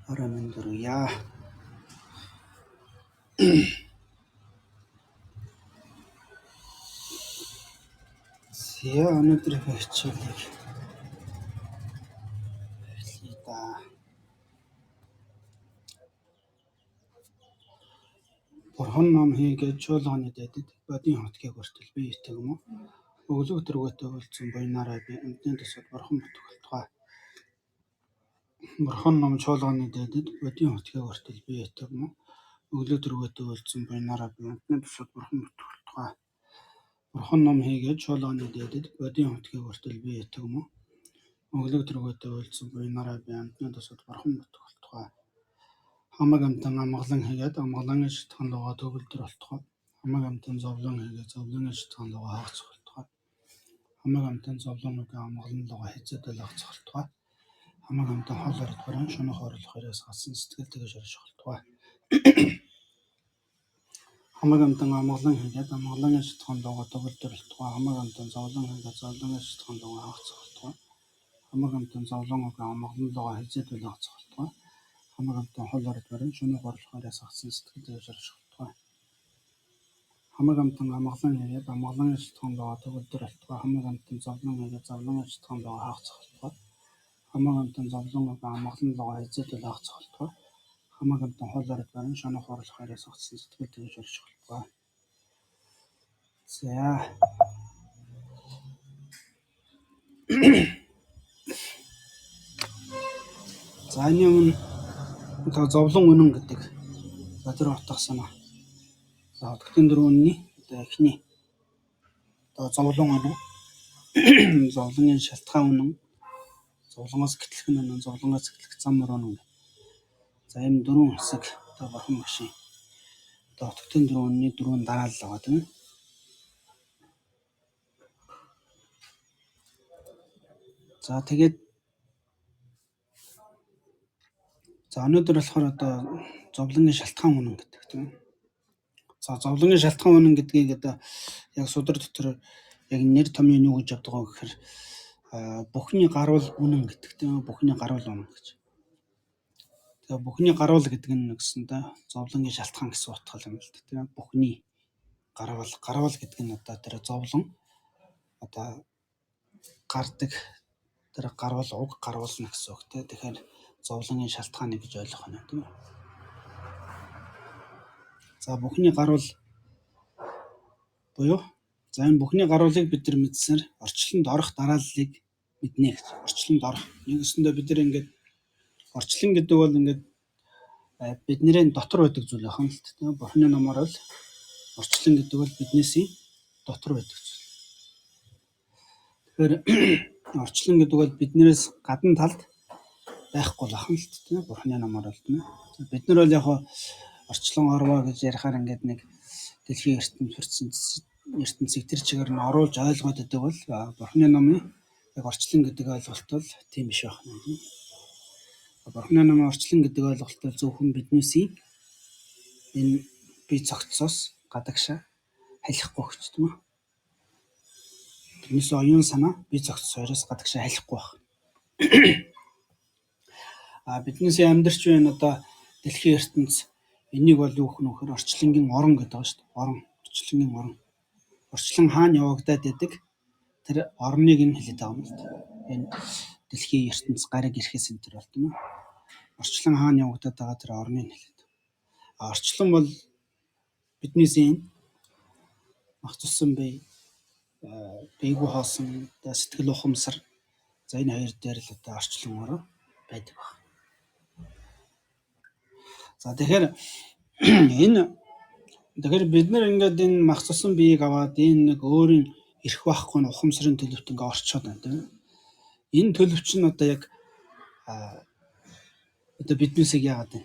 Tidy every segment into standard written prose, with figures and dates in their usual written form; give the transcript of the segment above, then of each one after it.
Орой мэнд хүргье. За өнөөдрийнхөө хичээлийг эхлэе да. Бурхан ном хийгээд чуулганы дэдэд бодийн хотгийг хүртэл би итгэм үү? Өглөг дөрвөөтэй уулзсан буянаараа би амьтны төсөд бурхан бүтэх болтугай. Бурхан ном чуулганы дэдэд бодийн хотгийг хүртэл би итгэм үү? Өглөг дөрвөөтэй уулзсан буянаараа би амьтны төсөд бурхан бүтэх болтугай. Бурхан ном хийгээд чуулганы дэдэд бодийн хотгийг хүртэл би итгэм үү? Өглөг дөрвөөтэй уулзсан буянаараа би амьтны төсөд бурхан бүтэх болтугай. Хамаг амьтан амгалан хийгээд амгалангийн шатхан руугаа төгөлдөр болтугай. Хамаг амьтан зовлон хийгээд зовлонгийн шатхан руугаа хагацах болтугай. Хамаг амьтан зовлон үгүй амгалан руугаа хязгаартай хагацах болтугай. Хамаг амьтан хол орд баран шунах орлох хоёроос гацсан сэтгэл тэгэж орших болтугай. Хамаг амьтан амгалан хийгээд амгалангийн шатхан руугаа төгөлдөр болтугай. Хамаг амьтан зовлон хийгээд зовлонгийн шатхан руугаа хагацах болтугай. Хамаг амьтан зовлон үгүй амгалан руугаа хязгаартай хагацах болтугай. Хамаг амьтан хол орд баран шунах орлох хоёроос гацсан сэтгэл тэгэж орших болтугай. Хамаг амьтан амгалан хийгээд амгалангийн шатхан руугаа төгөлдөр болтугай. Хамаг амьтан зовлон хийгээд зовлонгийн шатхан руугаа хагацах болтугай. Хамаг амьтан зовлон үгүй амгалан руугаа хязгаартай хагацах болтугай. Хамаг амьтан хол орд баран шунах орлох хоёроос гацсан сэтгэл тэгэж орших болтугай. За. За энэ өмнө одоо зовлон үнэн гэдэг за тэр утга санаа. За хотгтын дөрвөн үнний одоо эхний одоо зовлон үнэн, зовлонгийн шалтгаан үнэн, зовлонгоос гэтлэх нь үнэн, зовлонгоос гэтлэх зам мөр үнэн. За ийм дөрвөн хэсэг одоо бурхан багшийн одоо хотгтын дөрвөн үнний дөрвөн дараалал байгаа тийм ээ. За тэгээд за өнөөдөр болохоор одоо зовлонгийн шалтгаан үнэн гэдэг тийм ээ. За зовлонгийн шалтгаан үнэн гэдгийг одоо яг судар дотор яг нэр томьёо нь юу гэж явдаг вэ гэхээр бүхний гарвал үнэн гэдэг тийм ээ. Бүхний гарвал үнэн гэж. Тэгээ бүхний гарвал гэдэг нь нэгсэндээ зовлонгийн шалтгаан гэсэн утга юм л да тийм ээ. Бүхний гарвал, гарвал гэдэг нь одоо тэр зовлон одоо гардаг тэр гарвал уг гарвална гэсэн үг тийм. Тэгэхээр зовлонгийн шалтгаан гэж ойлгох нь тийм ээ. За бүхний гарвал буюу за энэ бүхний гарвалыг бид нар мэдсээр орчлонд орох дарааллыг мэднэ гэж. Орчлонд орох. Нэгсэндээ бид нар ингээд орчлон гэдэг бол ингээд бидний дотор байдаг зүйл байх юм л тийм. Бурхны номоор бол орчлон гэдэг бол биднээсийн дотор байдаг зүйл. Тэгэхээр орчлон гэдэг бол биднээс гадна талд байхгүй л ах юм л тийм. Бурхны номоор бол тийм. Бид нар бол яг орчлон орвоо гэж ярихаар ингээд нэг дэлхийн ертөнцийг тэр чигээр нь оруулж ойлгоод байдаг бол Бурхны номын яг орчлон гэдэг ойлголт бол тийм биш байх нь тийм. Бурхны номын орчлон гэдэг ойлголт бол зөвхөн биднээсийн энэ бие цогцоос гадагшаа халихгүй гэж тийм үү. Биднээс оюун санаа бие цогц хоёроос гадагшаа халихгүй байх. А биднээс амьдарч буй одоо дэлхийн ертөнц энийг бол юу гэх нөхөр орчлонгийн орон гэдэг байгаа шүү дээ. Орон, орчлонгийн орон. Орчлон хаана явагдаад байдаг тэр орныг нь хэлээд байгаа юм л да. Энэ дэлхийн ертөнц гариг эрхээс энэ төр бол тийм үү. Орчлон хаана явагдаад байгаа тэр орныг нь хэлээд. А орчлон бол биднээс энэ мах цусан бие, биегүй хоосон одоо сэтгэл ухамсар за энэ хоёр дээр л одоо орчлон ороо байдаг баг. За тэгэхээр энэ тэгэхээр бид нар ингээд энэ мах цусан биеийг аваад энэ нэг өөрийн эрх байхгүй нь ухамсарын төлөвт ингээ орчоод байна тийм ээ. Энэ төлөв чинь одоо яг одоо биднээсийг яагаад вэ?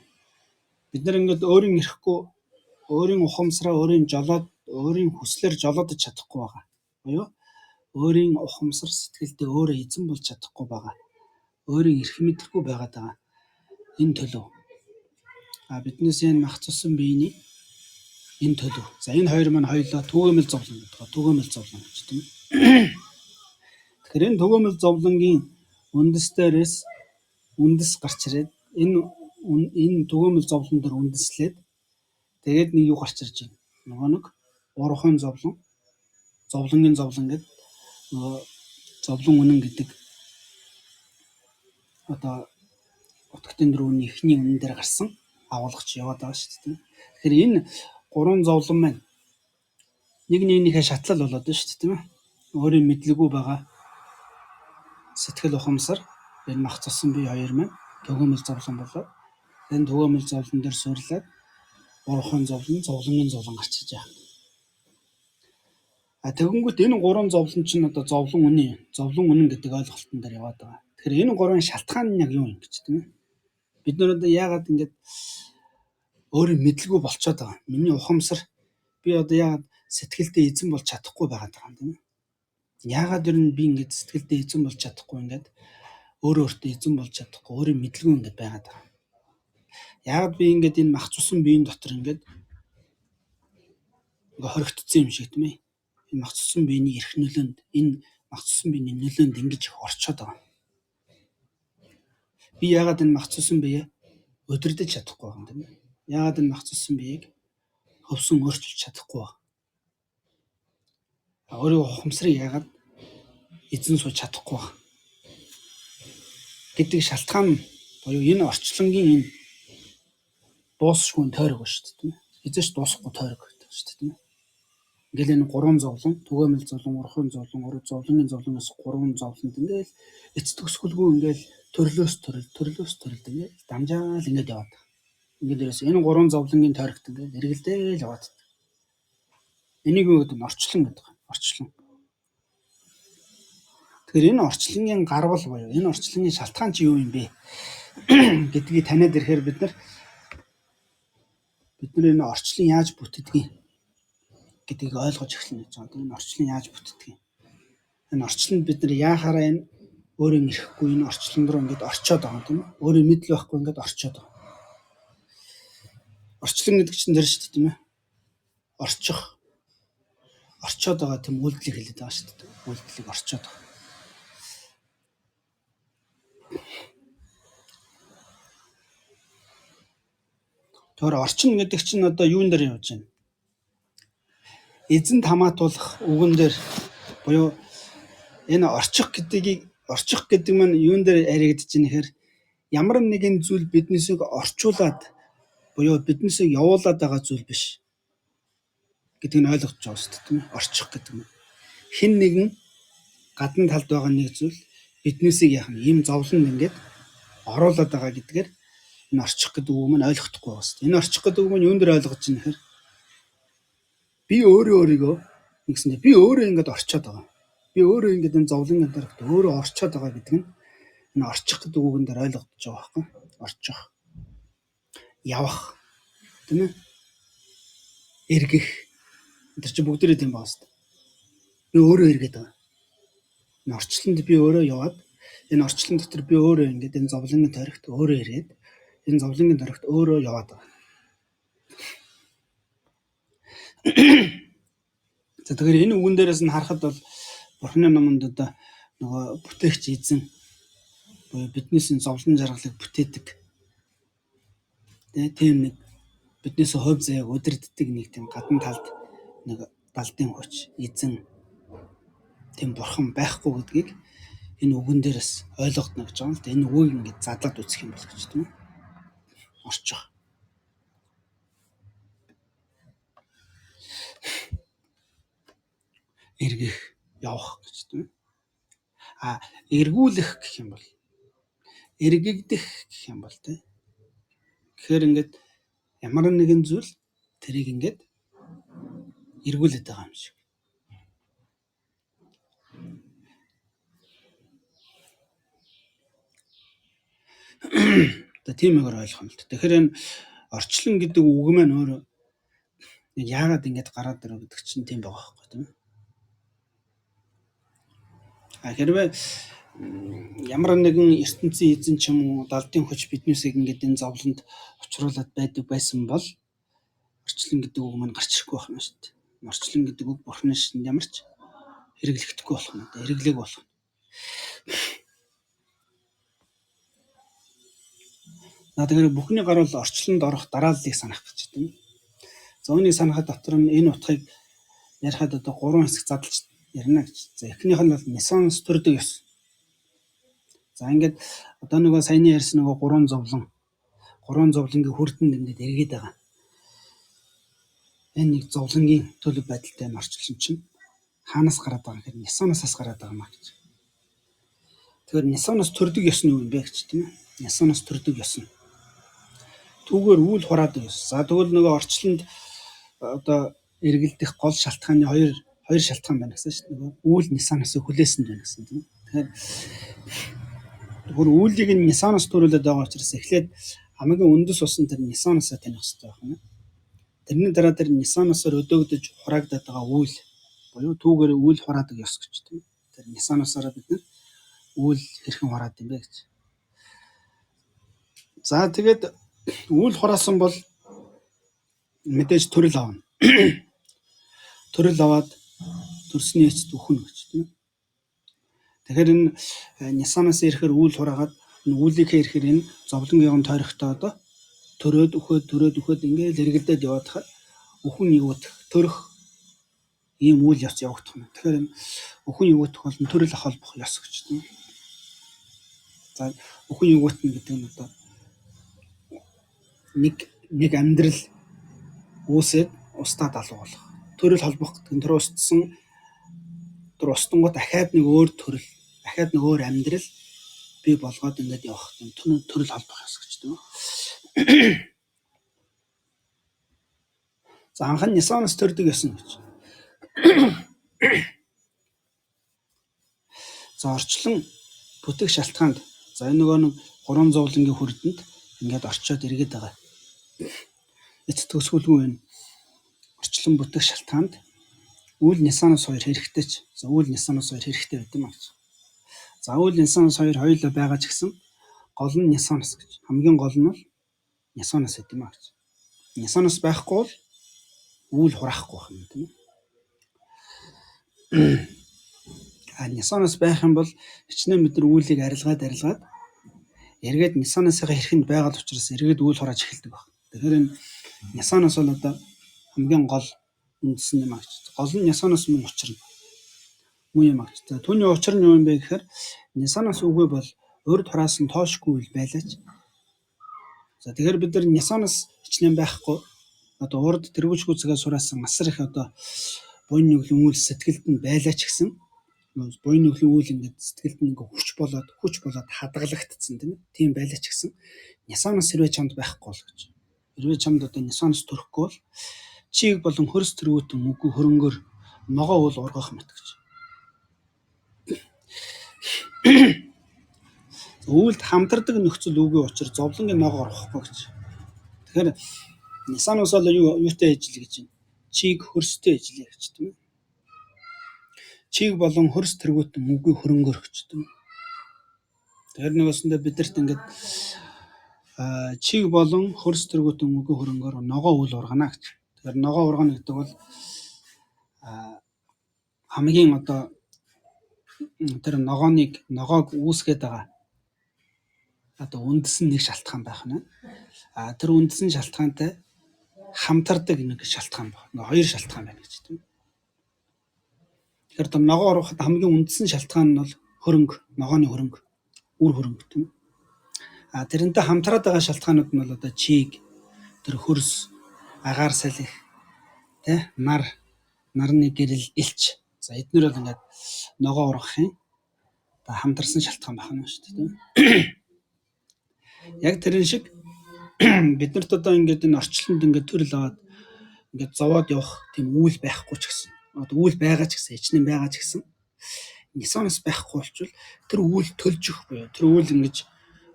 Бид нар ингээд өөрийн эрхгүй өөрийн ухамсараа өөрийн жолоод өөрийн хүслээр жолоодож чадахгүй байгаа. Буюу өөрийн ухамсар сэтгэлдээ өөрөө эзэн болж чадахгүй байгаа. Өөрийн эрх мэдрэхгүй байгаад байгаа. Энэ төлөв. А биднээс энэ мах цусан биений энэ төлөв. За энэ хоёр маань хоёулаа түгээмэл зовлон гэдэг байгаа. Түгээмэл зовлон гэж тийм ээ. Тэгэхээр энэ түгээмэл зовлонгийн үндэс дээрээс үндэс гарч ирээд энэ энэ түгээмэл зовлон дээр үндэслээд тэгээд нэг юу гарч ирж байна. Нөгөө нэг урахын зовлон, зовлонгийн зовлон гэдэг нөгөө зовлон үнэн гэдэг одоо утгатай дөрөвний эхний үнэн дээр гарсан агуулгач яваад байгаа шүү дээ. Тэгэхээр энэ гурван зовлон маань нэг нэгнийхээ шатлал болоод байна шүү дээ, тийм ээ. Өөрийн мэдлэггүй байгаа сэтгэл ухамсар энэ мах цусан бие хоёр маань төгөөмөл зовлон болоод энэ төгөөмөл зовлон дээр суурлаад урахын зовлон, зовлонгийн зовлон гарч иж байгаа. А тэгэнгүүт энэ гурван зовлон чинь одоо зовлон үнэн, зовлон үнэн гэдэг ойлголтон дээр яваад байгаа. Тэгэхээр энэ гурван шалтгаан нь яг юу юм гэж, тийм ээ. Бид нар одоо яагаад ингэж өөрийн мэдлгүй болцоод байгаа. Миний ухамсар би одоо яагаад сэтгэлдээ эзэн болж чадахгүй байгаад байгаа юм, тийм ээ. Яагаад ер нь би ингэж сэтгэлдээ эзэн болж чадахгүй, ингээд өөрөө өөртөө эзэн болж чадахгүй, өөрийн мэдлгүй ингэж байгаад байгаа. Яагаад би ингэж энэ мах цусан биеийн дотор ингээд хоригдсон юм шиг, тийм ээ. Энэ мах цусан биений эрх нөлөөнд, энэ мах цусан биений нөлөөнд ингэж их орчоод байгаа. Би яагаад энэ мах цусан биеэ удирдах чадахгүй байгаа юм, тийм ээ. Яагаад энэ мах цусан биеийг хөвсөн өөрчилж чадахгүй байгаа. Өөрийн ухамсарыг яагаад эзэн сууж чадахгүй байгаа гэдэг шалтгаан буюу энэ орчлонгийн энэ дуусшгүй тойрог ба шүү дээ, тийм ээ. Эзэж дуусахгүй тойрог гэдэг шүү дээ, тийм ээ. Ингээл энэ гурван зовлон, түгээмэл зовлон, урахын зовлон, ураг зовлонгийн зовлоноос гурван зовлонд ингээл эц төгсгөлгүй ингээл төрлөөс төрөл, төрлөөс төрөлд ингээл дамжаал ингээд яваад байгаа. Ингээд ерөөс энэ гурван зовлонгийн тойрогт ингээл эргэлдээл яваад. Энийг юу гэдэг нь орчлон гэдэг. Орчлон. Тэгэхээр энэ орчлонгийн гарвал буюу энэ орчлонгийн шалтгаан чи юу юм бэ гэдгийг таниад ирэхээр бид нар энэ орчлон яаж бүтдгийг гэдгийг ойлгож эхэлнэ гэж байгаа. Энэ орчлон яаж бүтдгийг. Энэ орчлонд бид нар яахаараа энэ өөрийн эрэхгүй энэ орчлон руу ингээд орчоод байгаа юм, тийм ээ. Өөрийн мэдл байхгүй ингээд орчоод байгаа. Орчлон гэдэг чинь тэр шүү дээ, тийм ээ. Орчих. Орчоод байгаа тийм үйлдэлийг хэлээд байгаа шүү дээ. Үйлдэлийг орчоод байгаа. Тэгэхээр орчин гэдэг чинь одоо юун дээр явж байна? Эзэнт хамаатуулах үгэн дээр буюу энэ орчих гэдгийг, орчих гэдэг маань юун дээр яригдж байна гэхээр ямар нэгэн зүйл биднээсийг орчуулад буюу биднээсийг явуулаад байгаа зүйл биш гэдгийг нь ойлгож байгаа шүү дээ, тийм ээ. Орчих гэдэг нь хэн нэгэн гадна талд байгаа нэг зүйл биднээсийг яах нь ийм зовлонд ингээд оруулаад байгаа гэдгээр энэ орчих гэдэг үг маань ойлгохдохгүй байгаа шүү дээ. Энэ орчих гэдэг үг маань юун дээр ойлгож байна гэхээр би өөрөө өөрийгөө нэгсэндээ би өөрөө ингээд орчоод байгаа. Би өөрөө ингээд энэ зовлонгийн дөрөгт өөрөө орчоод байгаа гэдэг нь энэ орчих гэдэг үгэн дээр ойлгогдож байгаа байхгүй. Орчих. Явах. Тийм ээ. Эргэх. Тэр чинь бүгдээрээ тийм байгаа шүү дээ. Би өөрөө эргээд байгаа. Энэ орчлонд би өөрөө яваад энэ орчлон дотор би өөрөө ингээд энэ зовлонгийн тойрогт өөрөө ирээд энэ зовлонгийн тойрогт өөрөө яваад байгаа. За тэгэхээр энэ үгэн дээрээс нь харахад бол Бурхны номонд одоо нөгөө бүтээгч эзэн буюу биднээс энэ зовлон жаргалыг бүтээдэг. Тийм нэг биднээс хувь заяаг удирддаг нэг тийм гадна талд нэг далдын хүч эзэн тийм бурхан байхгүй гэдгийг энэ үгэн дээрээс ойлгоно гэж байгаа юм л да. Энэ үгийг ингээд задлаад үзэх юм бол гэж, тийм ээ. Орчих. Эргэх, явах гэж, тийм ээ. А эргүүлэх гэх юм бол эргэгдэх гэх юм бол, тийм. Тэгэхээр ингээд ямар нэгэн зүйл тэрийг ингээд эргүүлээд байгаа юм шиг. Одоо тийм эгээр ойлгох юм л да. Тэгэхээр энэ орчлон гэдэг үг маань өөрөө яагаад ингэж гараад ирв гэдэг чинь тийм байгаа байхгүй, тийм ээ. А хэрвээ ямар нэгэн ертөнцийн эзэн ч юм уу далдын хүч биднээсийг ингээд энэ зовлонд учруулад байдаг байсан бол орчлон гэдэг үг маань гарч ирэхгүй байх юм шүү дээ. Орчлон гэдэг үг Бурхны шинд ямар ч хэрэглэгдэхгүй болох юм да. Хэрэглээг болох. За тэгэхээр бүхний гаруул орчлонд орох дарааллыг санах гэж тийм. За үүнийг санахад дотор нь энэ утгыг ярихад одоо гурван хэсэг задлж ярина гэж. За эхнийх нь бол Нисанс төрдөг ёс. За ингээд одоо нөгөө саяны ярьсан нөгөө гурван зовлон, гурван зовлонгийн хүрдэнд ингээд эргээд байгаа. Энэ нэг зовлонгийн төлөв байдалтай энэ орчилсан чинь хаанаас гараад байгаа юм гэхээр Нисанасаас гараад байгаа юм а гэж. Тэгэхээр Нисанаас төрдөг ёс нь юу юм бэ гэж тийм ээ. Нисанаас төрдөг ёс нь. Түүгээр үйл хураадаг ёс. За тэгвэл нөгөө орчлонд одоо эргэлдэх гол шалтгааны хоёр шалтгаан байна гэсэн шүү дээ. Нөгөө үйл Нисанаас хүлээсэнд байна гэсэн тийм ээ. Тэгэхээр үйлийг нь Нисанаас төрүүлээд байгаа учраас эхлээд хамгийн үндэс усан тэр Нисанасаа таних хэрэгтэй байх нь. Тэрний дараа тэр Нисанасаар өдөөгдөж хураагдаад байгаа үйл буюу түүгээр үйл хураадаг ёс гэж тийм. Тэр Нисанасаараа бид нар үйл хэрхэн хураад юм бэ гэж. За тэгээд үйл хураасан бол мэдээж төрөл авна. Төрөл аваад төрсний эцэст үхнэ гэж тийм. Тэгэхээр энэ Нисанаас ирэхээр үйл хураагаад энэ үйлийнхээ ирэхээр энэ зовлонгийн тойрогтой одоо төрөөд үхээд төрөөд үхээд ингээл эргэлдээд яваад хахад үхэн эгүүдэх төрөх ийм үйл явц явагдах нь. Тэгэхээр энэ үхэн эгүүдэх болон төрөл холбох ёс гэж тийм. За үхэн эгүүтнэ гэдэг нь одоо нэг амьдрал үүсээд устдаа далуу болох. Төрөл холбох гэдэг нь тэр устсан тэр устангууд дахиад нэг өөр төрөл, дахиад нэг өөр амьдрал бий болгоод ингээд явах юм. Төрөл холбох ёс гэж тийм. За анх нь Нисанаас төрдөг ёс нь гэж. За орчлон бүтэх шалтгаанд за энэ нөгөө нэг гурван зовлонгийн хүрдэнд ингээд орчоод эргээд байгаа. Эц төгсгөлгүй энэ орчлон бүтэх шалтгаанд үйл Нисанаас хоёр хэрэгтэй ч за үйл Нисанаас хоёр хэрэгтэй байт юм а гэж. За үйл Нисанаас хоёр хоёулаа байгаа ч гэсэн гол нь Нисанаас гэж. Хамгийн гол нь бол Нисанаас байт юм а гэж. Нисанаас байхгүй бол үйл хураахгүй байх юм тийм ээ. А Нисанаас байх юм бол хичнээн бид нар үйлийг арилгаад эргээд Нисанасынхаа хэрхэнд байгаа л учраас эргээд үйл хурааж эхэлдэг баг. Тэгэхээр энэ Нисанаас бол одоо хамгийн гол үндэс нь юм а гэж. Гол нь Нисанаас мөн учир нь мөн юм а гэж. За түүний учир нь юу юм бэ гэхээр Нисанаас үгүй бол урд хураасан тоошгүй үйл байлаач. За тэгэхээр бид нар Нисанаас хичнээн байхгүй одоо урд тэргүүлшгүй цагаас хураасан асар их одоо буян нүглийн үйл сэтгэлд нь байлаа ч гэсэн буян нүглийн үйл ингээд сэтгэлд нь ингээд хүч болоод хадгалагдсан тийм ээ. Тийм байлаа ч гэсэн Нисанаас хэрвээ чамд байхгүй бол гэж. Хэрвээ чамд одоо Нисанаас төрөхгүй бол чиг болон хөрс тэргүүтэн үгүй хөрөнгөөр ногоо үйл ургах мэт гэж. Үйлд хамтардаг нөхцөл үгүй учир зовлонгийн ногоо ургахгүй гэж. Тэгэхээр Нисанаас бол юутай ижил гэж байна? Чиг хөрстэй ижилээ гэж тийм ээ. Чиг болон хөрс тэргүүтэн үгүй хөрөнгөөр гэж тийм ээ. Тэгэхээр нэгсэндээ бидэрт ингээд чиг болон хөрс тэргүүтэн үгүй хөрөнгөөр ногоо үйл ургана гэж. Тэгэхээр ногоо ургана гэдэг бол хамгийн одоо тэр ногоог үүсгээд байгаа одоо үндсэн нэг шалтгаан байх нь. А тэр үндсэн шалтгаантай хамтардаг нэг шалтгаан байна. Хоёр шалтгаан байна гэж тийм. Тэгэхээр тэр ногоо ургахад хамгийн үндсэн шалтгаан нь бол хөрөнгө, ногооны хөрөнгө, үр хөрөнгө тийм. А тэрнтэй хамтраад байгаа шалтгаанууд нь бол одоо чиг, тэр хөрс, агаар салхи, тэ нар, нарны гэрэл, элч. За эднэр бол ингээд ногоо ургахын одоо хамтарсан шалтгаан байх нь шүү дээ тийм. Яг тэрэн шиг биднэрт одоо ингээд энэ орчлонд ингээд төрөл аваад ингээд зовоод явах тийм үйл байхгүй ч гэсэн одоо үйл байгаа ч гэсэн хичнээн байгаа ч гэсэн Нисанаас байхгүй болчвол тэр үйл төлжих буюу тэр үйл ингэж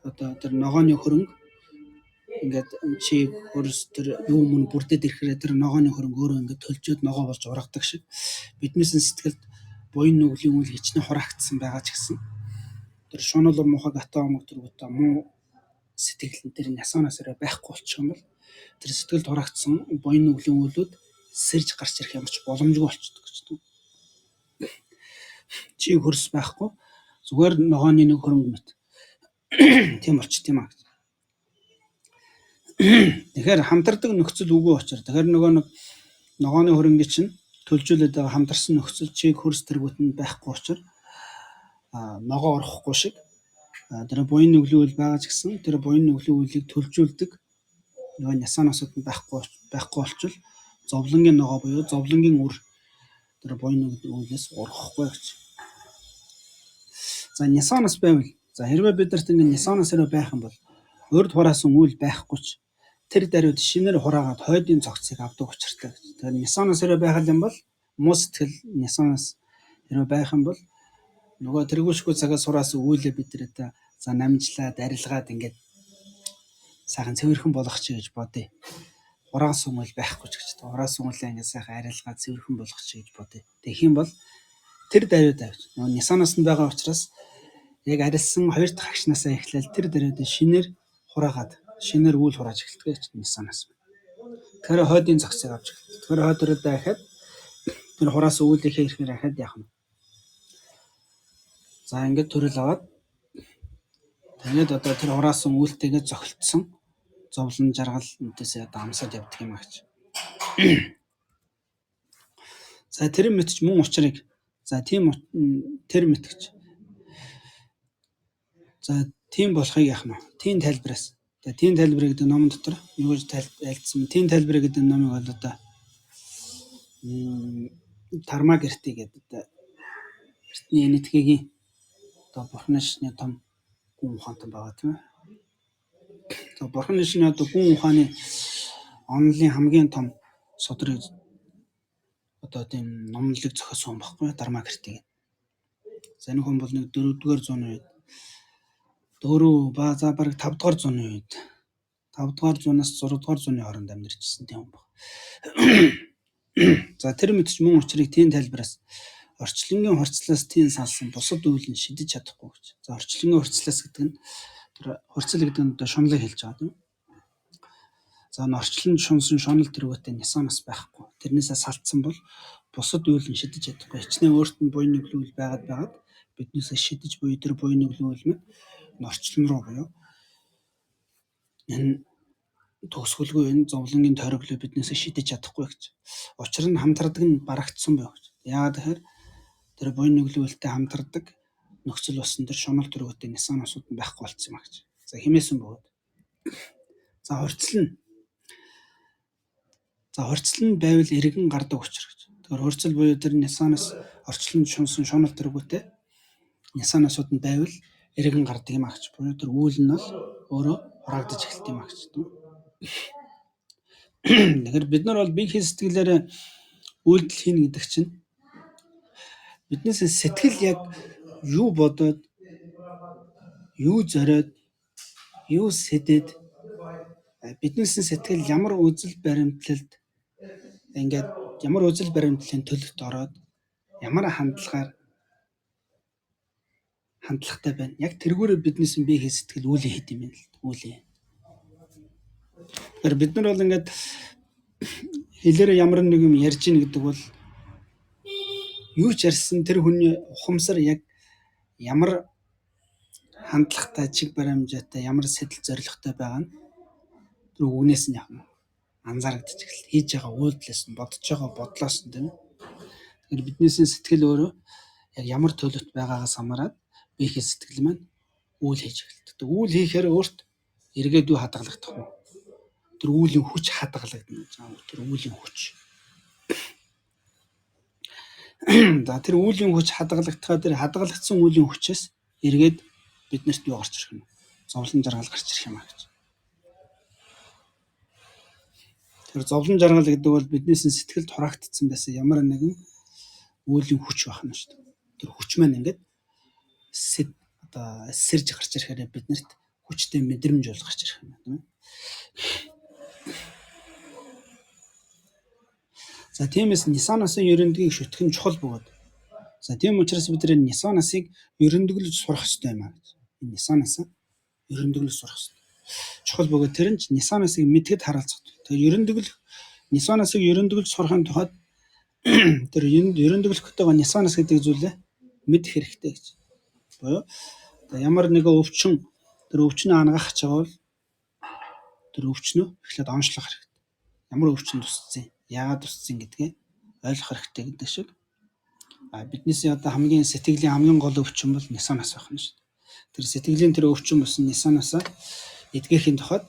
одоо тэр ногооны хөрөнгө ингээд чиг хөрс тэр юм мөн бүрдээд ирэхээр тэр ногооны хөрөнгө өөрөө ингээд төлжөөд ногоо болж ургадаг шиг биднээс сэтгэлд буян нүглийн үйл хичнээн хураагдсан байгаа ч гэсэн тэр шунал муухай гатаа омог тэргүүтээ муу сэтгэл нь тэр Нисанаас арай байхгүй болчих юм бол тэр сэтгэлд хураагдсан буян нүглийн үйлүүд сэрж гарч ирэх ямар ч боломжгүй болчихдог гэж тийм. Чиг хөрс байхгүй зүгээр ногооны нэг хөрөнгө мэт тийм болчих тийм аа гэж. Тэгэхээр хамтардаг нөхцөл үгүй учраас тэгэхээр нөгөө нэг ногооны хөрөнгийг чинь төлжүүлээд байгаа хамтарсан нөхцөл чиг хөрс тэргүүт нь байхгүй учраас ногоо орохгүй шиг тэр буян нүглийн үйл байгаа ч гэсэн тэр буян нүглийн үйлийг төлжүүлдэг нөгөө нясаанасууд нь байхгүй болчвол зовлонгийн ногоо буюу зовлонгийн үр тэр буян нүглийн үйлээс ургахгүй гэж. За нясаанас байвал за хэрвээ бид нарт ингэ нясаанас хэрвээ байх юм бол урд хураасан үйл байхгүй ч тэр даруйд шинээр хураагаад хойдын цогцыг авдаг учиртай гэж. Тэгэхээр нясаанас хэрвээ байх юм бол муу сэтгэл нясаанас хэрвээ байх юм бол нөгөө тэргүүлшгүй цагаас хураасан үйлээ бид нар одоо за намжлаад арилгаад ингээд сайхан цэвэрхэн болгочих гэж бодъё. Хураасан үйл байхгүй ч гэж. Хураасан үйлээ ингээд сайхан арилгаад цэвэрхэн болгочих гэж бодъё. Тэгэх юм бол тэр даруйд авч нөгөө нясаанаас нь байгаа учраас яг арилсан хоёр дахь агшнаасаа эхлээл тэр даруйд шинээр хураагаад шинээр үйл хурааж эхэлдэг гэж нясаанаас. Тэгэхээр хойдын зохицыг авч эхэлдэг. Тэгэхээр хойд өрөөдөө ахаад тэр хураасан үйлийнхээ ирэхээр ахаад яах вэ? За ингээд төрөл аваад тэгээд одоо тэр хураасан үйлтэйгээ зохилдсон зовлон жаргал энтэсээ одоо амсаад явдаг юм агч. За тэр мэтч мөн учрыг за тийм тэр мэтгэж за тийм болохыг яах нь тийм тайлбараас за тийм тайлбар гэдэг номон дотор юу гэж тайлбарласан тийм тайлбар гэдэг номыг бол одоо Тарма гэрти гэдэг одоо эртний Энэтхэгийн одоо бурхны шашны том гүн ухаантан байгаа тийм ээ. За бурхны шашны одоо гүн ухааны онолын хамгийн том судрыг одоо тийм номлолыг зохиосон хүн баггүй Дарма гэрти гэдэг. За энэ хүн бол нэг 4-р зууны үед 4 ба за бараг 5-р зууны үед 5-р зуунаас 6-р зууны хооронд амьдарч ирсэн тийм хүн баг. За тэр мэт ч мөн учрыг тийм тайлбараас орчлонгийн хурцлаас тийм салсан бусад үйл нь шидэж чадахгүй гэж. За орчлонгийн хурцлаас гэдэг нь тэр хурцл гэдэг нь одоо шунлыг хэлж байгаа тийм. За орчлонд шунсан шунал тэргүүтээ нясаанаас байхгүй. Тэрнээсээ салтсан бол бусад үйл нь шидэж чадахгүй. Хичнээн өөрт нь буян нүглийн үйл байгаад биднээсээ шидэж буюу тэр буян нүглийн үйл маань орчлон руу буюу энэ төгсгөлгүй энэ зовлонгийн тойроглоо биднээсээ шидэж чадахгүй гэж. Учир нь хамтардаг нь барагдсан байв гэж. Яагаад тэгэхээр тэр буян нүглийн үйлтэй хамтардаг нөхцөл болсон тэр шунал төргөтэй нясаанасууд нь байхгүй болцсон юм а гэж. За химээсэн бөгөөд. За хурцл нь. За хурцл нь байвал эргэн гардаг учир гэж. Тэгэхээр хурцл буюу тэр нясаанаас орчлонд шунсан шунал төргөтэй нясаанасууд нь байвал эргэн гардаг юм а гэж. Буюу тэр үйл нь бол өөрөө хураагдаж эхэлдэг юм а гэж. Тэгэхээр бид нар бол бие сэтгэлээрээ үйлдэл хийнэ гэдэг чинь биднээс сэтгэл яг юу бодоод, юу зориод, юу сэдэд, биднээс сэтгэл ямар үзэл баримтлалд ингээд ямар үзэл баримтлалын төлөвт ороод ямар хандлагаар хандлагатай байна. Яг тэргүүрээ биднээс бие сэтгэл үйл хийд юм байна л үйл. Тэгэхээр бид нар бол ингээд хэлээрээ ямар нэг юм ярьж ийн гэдэг бол юу ч ярьсан тэр хүний ухамсар яг ямар хандлагатай, чиг баримжаатай, ямар сэтэл зоригтой байгаа нь тэр үгнээс нь яг анзаарагдчих эхэлнэ. Хийж байгаа үйлдэлээс нь, бодож байгаа бодлоос нь тийм ээ. Тэгэхээр биднээс сэтгэл өөрөө яг ямар төлөвт байгаагаас хамаарат биеийн сэтгэл маань үйл хийж эхэлдэг. Үйл хийхээр өөрт эргээд юу хадгалагдах вэ? Тэр үүлийн хүч хадгалагдана гэж байгаа. Тэр үүлийн хүч. За тэр үүлийн хүч хадгалагдахаа тэр хадгалагдсан үүлийн хүчээс эргээд биднэрт юу гарч ирэх юм? Зовлон жаргал гарч ирэх юм а гэж. Тэр зовлон жаргал гэдэг бол биднээс нь сэтгэлд хураагдсан байсан ямар нэгэн үүлийн хүч байх нь шүү дээ. Тэр хүч маань ингээд одоо сэрж гарч ирэхээр биднэрт хүчтэй мэдрэмж бол гарч ирэх юм байна. За тиймээс Нисанасын ерөндөгийг шүтгэх нь чухал бөгөөд. За тийм учраас бид нар Нисанасыг ерөндөглөж сурах ёстой юм а гэж. Энэ Нисанасаа ерөндөглөж сурах ёстой. Чухал бөгөөд тэр нь ч Нисанасыг мэдэхэд харалцах. Тэгэхээр ерөндөглөх Нисанасыг ерөндөглөж сурахын тухайд тэр ерөндөглөх гэдэг Нисанас гэдэг зүйлээ мэдэх хэрэгтэй гэж. Буюу одоо ямар нэгэн өвчин тэр өвчнөө анагаах гэж байгаа бол Тэр өвчнөө эхлээд онцлох хэрэгтэй. Ямар өвчин тусцсан, яагаад тусцсан гэдгээ ойлгох хэрэгтэй гэдэг шиг. А биднээс одоо хамгийн сэтгэлийн хамгийн гол өвчин бол нисанаас байх нь шүү дээ. Тэр сэтгэлийн тэр өвчин болсон нисанаасаа эдгэхийн тухайд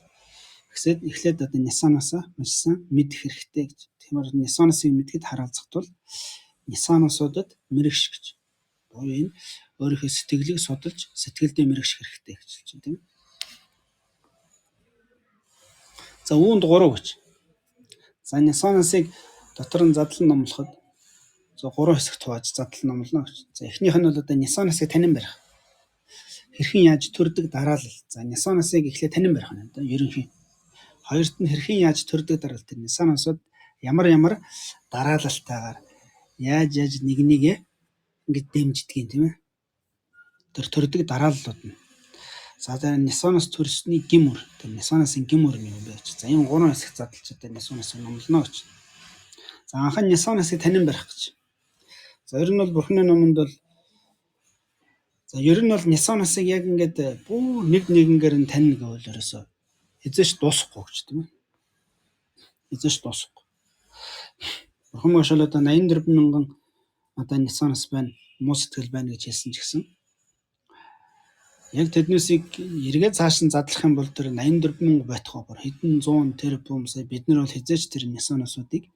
эхлээд одоо нисанаасаа маш сайн мэдэх хэрэгтэй гэж. Тэгэхээр нисанасыг мэдэхэд хараалцах тул нисанасуудад мэрэгш гэж. Буюу энэ өөрийнхөө сэтгэлийг судалж сэтгэлдээ мэрэгших хэрэгтэй гэж хэлж байна, тийм ээ. За үүнд 3 гэж. За нисанасыг дотор нь задлан номлоход за 3 хэсэгт хувааж задлан номлоно гэж. За эхнийх нь бол одоо нисанасыг танин барих. Хэрхэн яаж төрдөг дараалал. За нисанасыг эхлээд танин барих нь одоо ерөнхий. Хоёрт нь хэрхэн яаж төрдөг дараалал. Тэр нисанасууд ямар ямар дараалалтайгаар яаж яаж нэг нэгэ ингэж дэмждэг юм, тийм ээ. Тэр төрдөг дарааллууд нь. За за нисанас төрсний гим үр. Тэр нисанасын гим үр нь юу вэ гэж. За энэ 3 хэсэгт задлж одоо нисанасыг номлоно гэж. За анхан нисанасыг танин барих гэж. За ер нь бол Бурхны номонд бол за ер нь бол нисанасыг яг ингээд бүр нэг нэгнгээр нь танина гэвэл ерөөсөө эзэж дуусахгүй гэж, тийм ээ. Эзэж дуусахгүй. Бурхан багш бол одоо 84 мянган одоо нисанас байна, муу сэтгэл байна гэж хэлсэн ч гэсэн яг тэднээсийг эргээд цааш нь задлах юм бол тэр 84 мянга байтугай бүр хэдэн зуун тэрбум сая бид нар бол хизээч тэр нисанасуудыг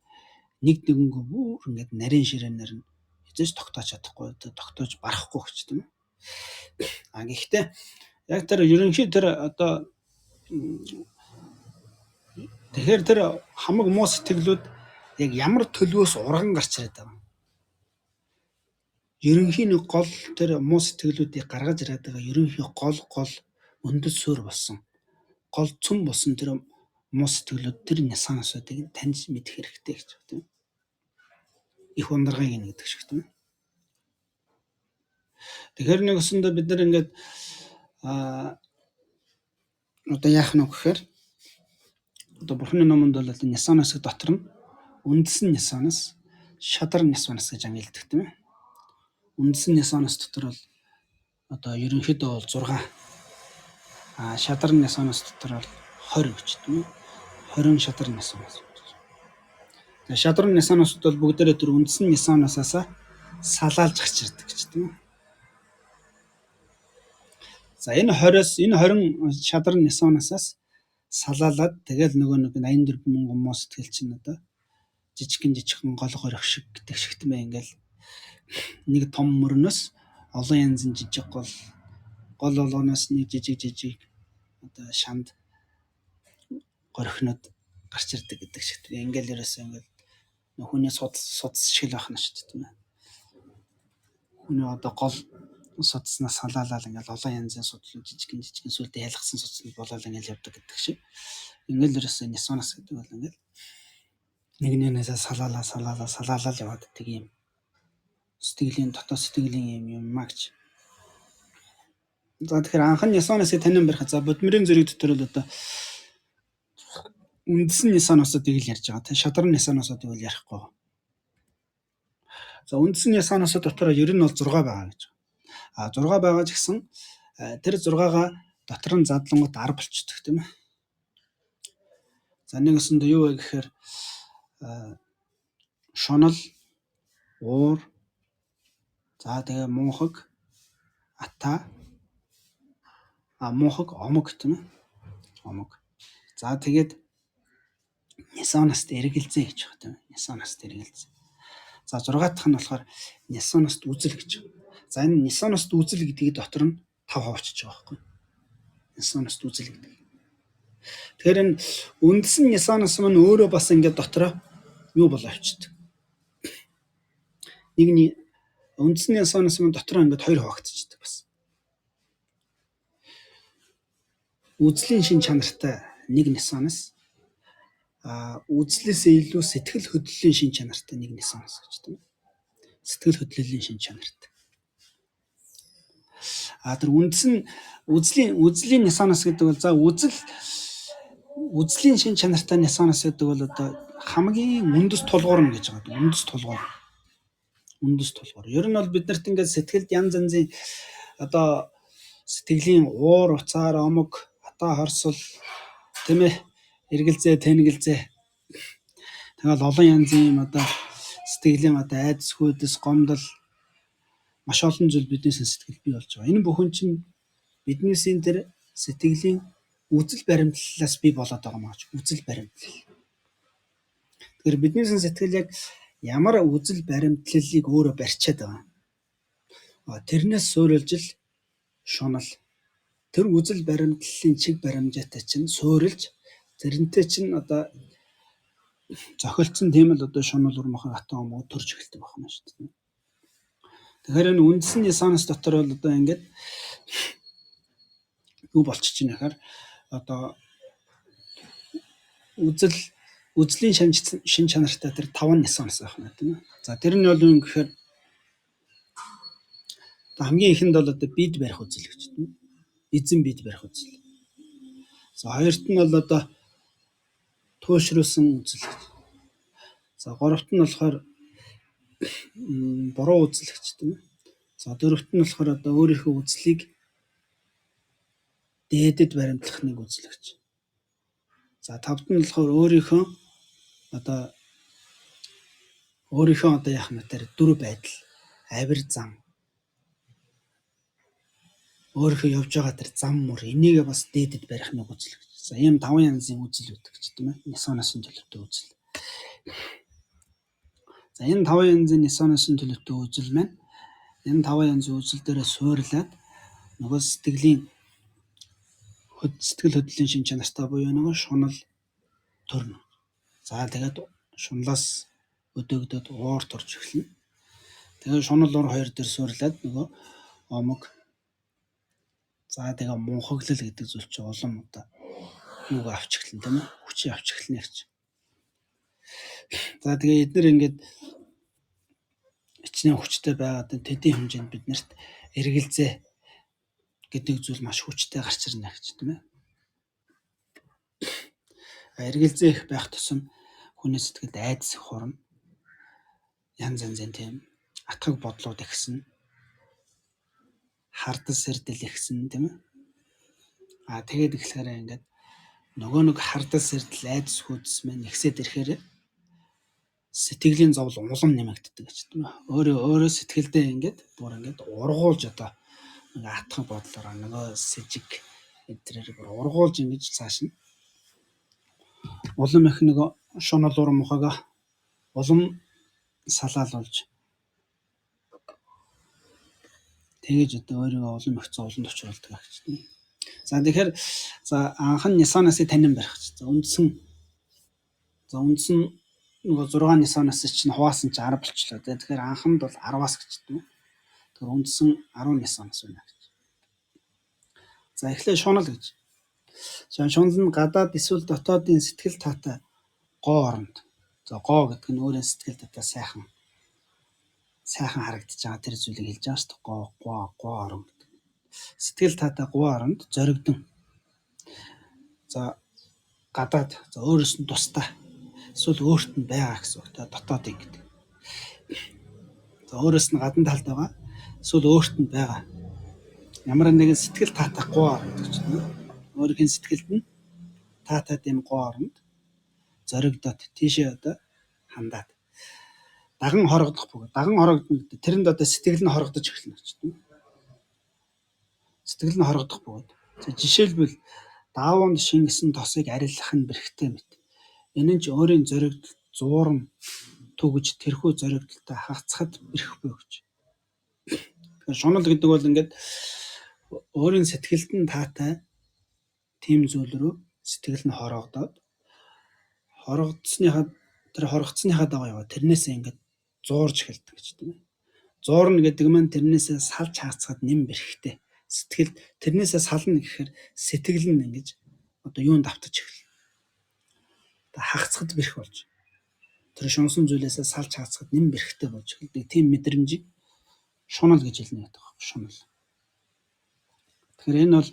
нэг нэгэнгөө бүр ингээд нарийн ширээнээр нь хизээч тогтоож чадахгүй, тогтоож барахгүй гэж, тийм ээ. А гэхдээ яг тэр ерөнхий тэр одоо тэгэхээр тэр хамаг муу сэтгэлүүд яг ямар төлөвөөс урган гарч ирээд байгаа. Ерөнхий нэг гол тэр муу сэтгэлүүдийг гаргаж ирээд байгаа ерөнхий гол гол өндөс суурь болсон, гол цөм болсон тэр муу сэтгэлүүд тэр нисанасуудыг таньж мэдэх хэрэгтэй гэж байна, тийм ээ. Их ундаргыг нь гэдэг шиг, тийм ээ. Тэгэхээр нэг өсөндөө бид нар ингээд одоо яах нь вэ гэхээр одоо Бурхны номонд бол нисанасыг дотор нь үндсэн нисанас, шадар нисанас гэж ангилдаг, тийм ээ. Үндсэн нисанас дотор бол одоо ерөнхийдөө бол 6, а шадар нисанас дотор бол 20 гэж, тийм ээ. 20 шадар нисанас. Тэгээ шадар нисанасууд бол бүгдээрээ тэр үндсэн нисанасаасаа салаалж гарч ирдэг гэж, тийм ээ. За энэ 20-оос энэ 20 шадар нисанасаас салаалаад тэгэл нөгөө нэг 84 мянган муу сэтгэл чинь одоо жижигхэн жижигхэн гол горих шиг гэдэг шиг, тийм ээ, ингээл нэг том мөрнөөс олон янзын жижиг гол гол болгоноос нэг жижиг жижиг одоо шанд горихнууд гарч ирдэг гэдэг шиг, тийм ингээл ерөөсөө ингээл хүний судас шиг л байх нь шүү дээ, тийм ээ. Хүний одоо гол судаснаас салаалал ингээл олон янзын судлал жижигэн жижигэн сүлдээ ялгсан судалнууд болоод ингээл явдаг гэдэг шиг. Ингээл ерөөсөө нисанас гэдэг бол ингээл нэг нэгнээсээ салаалаа салаалаа салаалаа л яваад байдаг юм. Сэтгэлийн дотоод сэтгэлийн юм юм а гэж. За тэгэхээр анхан нисанасыг танин барих. За будмирын зэрэг дотор л одоо үндсэн нисанасуудыг л ярьж байгаа. Шадран нисанасуудыг бол ярихгүй. За үндсэн нисанасууд дотор ер нь бол 6 байгаа гэж. А 6 байгаа ч гэсэн тэр 6-гаа дотор нь задлангууд 10 болчдөг, тийм ээ. За нэг өсөндөө юу вэ гэхээр шунал, уур, за тэгээ мунхаг, ата, мунхаг, омог, тийм ээ. Омог. За тэгээд нисанаст эргэлзээ гэж байгаа, тийм ээ. Нисанаст эргэлзээ. За 6 дахь нь болохоор нисанаст үзэл гэж байгаа. За энэ нисанаст үзэл гэдгийг дотор нь 5 хавчиж байгаа байхгүй. Нисанаст үзэл гэдэг. Тэгэхээр энэ үндсэн нисанас маань өөрөө бас ингээд дотроо юу болоо авчдаг. Нэг үндсэн нисанас маань дотроо ингээд хоёр хуваагдчихдаг бас. Үзлийн шин чанартай нэг нисанас, үзлээсээ илүү сэтгэл хөдлөлийн шин чанартай нэг нисанас гэж, тийм ээ. Сэтгэл хөдлөлийн шин чанартай. А тэр үндсэн үзлийн нисанас гэдэг бол за үзлийн шин чанартай нисанас гэдэг бол одоо хамгийн үндэс тулгуур нь гэж байгаа. Үндэс тулгуур. Үндэс тулгуур. Ер нь бол бид нарт ингээд сэтгэлд янз янзын одоо сэтгэлийн уур, уцаар, омог, хатаа хорсол, тийм ээ, Эргэлзээ, тэнэгэлзээ. Тэгэл олон янзын юм одоо сэтгэлийн одоо айдас, хүйдэс, гомдол маш олон зүйл бидний сэтгэл бий болж байгаа. Энэ бүхэн чинь биднээсийн тэр сэтгэлийн үзэл баримтлалаас бий болоод байгаа юм аа. Үзэл баримтлал. Тэгэхээр бидний сэтгэл яг ямар үзэл баримтлалыг өөрөө барьчаад байгаа. Тэрнээс суурилж л шунал. Тэр үзэл баримтлалын чиг баримжаатай чинь суурилж тэрнтэй чинь одоо зохилцсон тийм л одоо шунал урмахыг атан омгоо төрж эхэлдэг байна шүү дээ. Тэгэхээр энэ үндсэн нисанс дотор бол одоо ингээд юу болчих чинь гэхээр одоо үзлийн шин чанартай тэр 5 нисанс байх нь тийм ээ. За тэр нь бол юу гэхээр хамгийн эхэнд бол одоо бид барих үзэл гэж тийм ээ. Эзэн бид барих үзэл. За хоёрт нь бол одоо туйлшруулсан үзэл гэж. За гуравт нь болохоор буруу үзэл гэж тийм ээ. За дөрөвт нь болохоор одоо өөрийнхөө үзлийг дээдэд баримтлах нэг үзэл гэж. За тавд нь болохоор өөрийнхөө одоо яах нь тэр дүр байдал, авир зам, өөрийнхөө явж байгаа тэр зам мөр энийг бас дээдэд барих нэг үзэл гэж. За ийм таван янзын үзэл байдаг ч тийм ээ. Нисанасын төлөвтэй үзэл. За энэ таван янзын нисанасын төлөвтэй үзэл маань энэ таван янзын үзэл дээрээ суурлаад нөгөө сэтгэлийн сэтгэл хөдлөлийн шин чанартай буюу нөгөө шунал төрнө. За тэгээд шунлаас өдөөгдөд уур турж эхэлнэ. Тэгээд шунал уур хоёр дээр суурлаад нөгөө омог, за тэгээ мунхаглал гэдэг зүйл чинь улам одоо юуг авч эхэлнэ тийм ээ, хүчийг авч эхэлнэ гэж. За тэгээ эднэр ингээд хичнээн хүчтэй байгаад тэдний хэмжээнд биднэрт эргэлзээ гэдэг зүйл маш хүчтэй гарч ирнэ гэж тийм ээ. Эргэлзээ их байх тусам хүний сэтгэлд айдас их хурна. Янз янзын тийм атгаг бодлууд ихсэн. Хардас сэрдэл ихсэн тийм ээ. А тэгээд эхлэхээр ингээд нөгөө нэг хардас сэрдэл айдас хүйдэс маань ихсээд ирэхээр сэтгэлийн зовлон улам нэмэгддэг гэж тийм ээ. Өөрөө сэтгэлдээ ингээд бүр ингээд ургуулж одоо нэг атгаг бодлороо нөгөө сэжиг эдрээр бүр ургуулж ингэж цааш нь улам их нөгөө шунал урам мухагаа улам салаалуулж тэгэж одоо өөрийгөө улам их зовлонд учруулдаг гэж тийм. За тэгэхээр за анхан нисанасыг танин барих гэж. За үндсэн нөгөө 6 нисанаас чинь хуваасан чинь 10 болчлоо. Тэгэхээр анханд бол 10-аас гэж тийм. Тэгэхээр үндсэн 10 нисанас байна гэж. За эхлээ шунал гэж. За шунал нь гадаад эсвэл дотоодын сэтгэл таатай гоо оронд. За гоо гэдэг нь өөрийн сэтгэл татаа сайхан харагдаж байгаа тэр зүйлийг хэлж байгаа шүү дээ. Гоо, гоо, гоо орон гэдэг. Сэтгэл таатай гоо оронд зоригдон. За гадаад, за өөрөөс нь тусдаа эсвэл өөрт нь байгаа гэсэн үг. Дотоодын гэдэг. За өөрөөс нь гадна талд байгаа эсвэл өөрт нь байгаа. Ямар нэгэн сэтгэл таатай гоо оронд гэж байна. Өөрийнх нь сэтгэлд нь таатай тийм гоо оронд зоригдоод тийшээ одоо хандаад даган хорогдох бөгөөд даган хорогдно гэдэг тэрэнд одоо сэтгэл нь хорогдож эхэлнэ гэж байна. Сэтгэл нь хорогдох бөгөөд жишээлбэл даавуунд шингэсэн тосыг арилгах нь бэрхтэй мэт. Энэ нь ч өөрийн зоригдол зуурам түгж тэрхүү зоригдолтой хагацхад бэрх буй гэж. Тэгэхээр шунал гэдэг бол ингээд өөрийн сэтгэлд нь таатай тийм зүйл рүү сэтгэл нь хорогдоод хорогдсныхаа тэр хорогдсныхаа дагуу яваа тэрнээсээ ингээд зуурж эхэлдэг гэж тийм ээ. Зуурна гэдэг маань тэрнээсээ салж хаацхад нэм бэрхтэй. Сэтгэл тэрнээсээ сална гэхээр сэтгэл нь ингэж одоо юунд автаж эхэлнэ. Одоо хагацхад бэрх болж тэр шунсан зүйлээсээ салж хаацхад нэм бэрхтэй болж эхэлдэг. Тийм мэдрэмжийг шунал гэж хэлнэ гэдэг байна. Шунал. Тэгэхээр энэ бол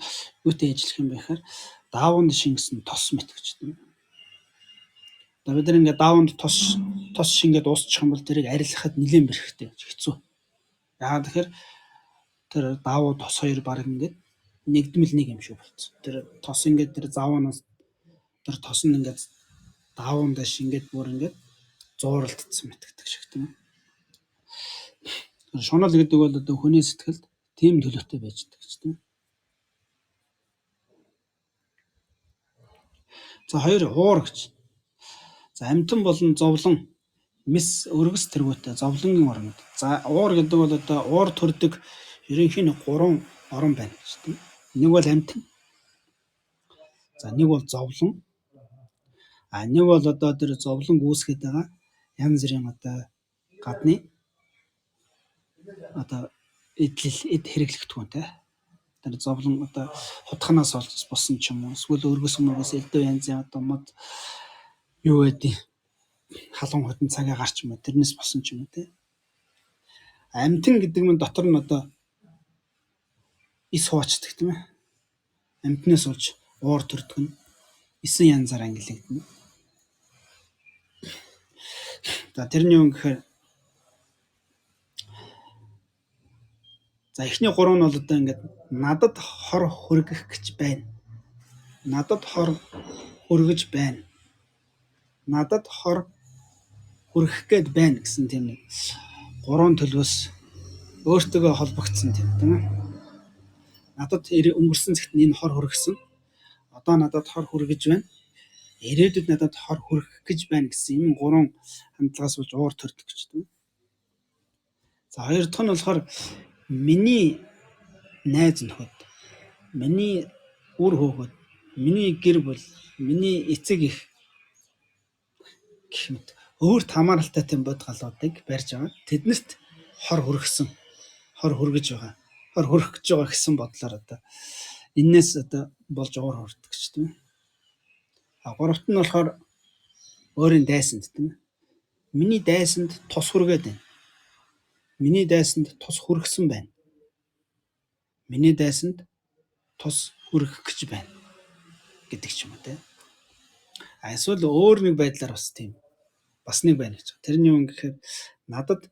юутай ажиллах юм бэ гэхээр даавуунд шингэсэн тос мэт гэж тийм. Одоо бид нар ингээд даавуунд тос шингээд уусчих юм бол тэрийг арилгахад нэлээд бэрхтэй гэж хэцүү. Яагаад тэгэхээр тэр даавуу тос хоёр баг ингээд нэгдмэл нэг юм шиг болцсон. Тэр тос ингээд тэр завуунаас Тэр тос нь ингээд даавуундаа шингээд бүр ингээд зууралдсан мэтгдэг шиг тийм ээ. Шунал гэдэг бол одоо хүний сэтгэлд тийм төлөвтэй байж байгаа гэж тийм. За хоёр уур гэж. За амьтан болон зовлон мэс өргөс тэргүүтэй зовлонгийн орнод. За уур гэдэг бол одоо уур төрдөг ерөнхийн нэг гурван орон байна гэж тийм. Нэг бол амьтан. За нэг бол зовлон. А нэг бол одоо тэр зовлон үүсгээд байгаа янз бүрийн одоо гадны одоо эдлэл эд хэрэглэгдэхүүнтэй. Тэр зовлон одоо хутганаас олж болсон ч юм уу эсвэл өргөс мөргөс элдв янзын одоо мод юу гэдэг халуун хотын цагаа гарч юм уу тэрнээс болсон ч юм уу те. Амьтан гэдэг нь дотор нь одоо эс хуучдаг тийм ээ. Амьтнаас болж уур төрдөг нь есөн янзаар ангилагдана. За тэрний юм гэхээр за эхний гурав нь бол одоо ингээд надад хор хөргөх гэж байна. Надад хор хөргөж байна. Надад хор хүрэх гээд байна гэсэн тийм нэг гурван төлөвөөс өөртөөгөө холбогдсон тийм тийм ээ. Надад өнгөрсөн цагт энэ хор хүргэсэн. Одоо надад хор хүргэж байна. Ирээдүйд надад хор хүргэх гэж байна гэсэн ийм гурван хандлагаас болж уур төрдөг гэж тийм. За хоёр дахь нь болохоор миний найз нөхөд, миний үр хөөхөд, миний гэр бүл, миний эцэг эх гэх мэт өөрт хамааралтай тийм бодгалуудыг барьж байгаа. Тэднэрт хор хүргэсэн, хор хүргэж байгаа, хор хүрэх гэж байгаа гэсэн бодлоор одоо энээс одоо болж уур хүрдэг ч тийм. А гуравт нь болохоор өөрийн дайсанд тийм. Миний дайсанд тус хүргээд байна. Миний дайсанд тус хүргэсэн байна. Миний дайсанд тус хүргэх гэж байна гэдэг ч юм уу те. А эсвэл өөр нэг байдлаар бас тийм бас нэг байна гэж. Тэрний юм гэхээр надад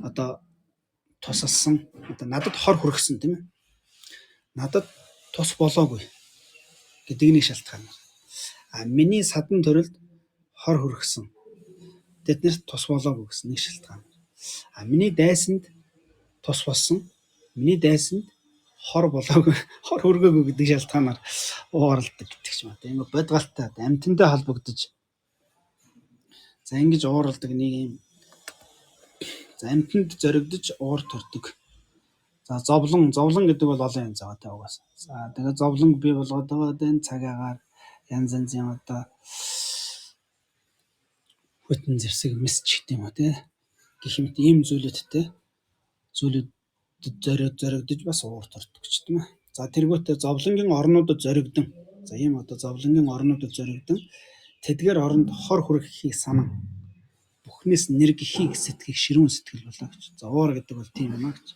одоо тусалсан одоо надад хор хүргэсэн тийм ээ. Надад тус болоогүй гэдэг нэг шалтгаан. А миний садан төрөлд хор хүргэсэн. Тэднэрт тус болоогүй гэсэн нэг шалтгаан. А миний дайсанд тус болсон. Миний дайсанд хор болоогүй, хор хүргээгүй гэдэг шалтгаанаар ууралдаг гэдэг ч юм уу. Ингээ бодгалтай амьтантай холбогдож за ингэж ууралдаг нэг юм. За амьтанд зоригдож уур төрдөг. За зовлон, зовлон гэдэг бол олон янз байгаа та угаасаа. За тэгээ зовлон бий болгоод байгаа энэ цаг агаар янз янзын одоо хүтэн зэвсэг мэс ч гэдэг юм уу те. Гэх мэт ийм зүйлүүдтэй зүйлүүд зоригдож бас уур төрдөг ч тийм ээ. За тэргүүтээ зовлонгийн орнуудад зоригдон. За ийм одоо зовлонгийн орнуудад зоригдон тэдгээр оронд хор хүргэхийг санан бүхнээс нэргэхийг сэтгэх ширүүн сэтгэл болоо гэж. За уур гэдэг бол тийм юм а гэж.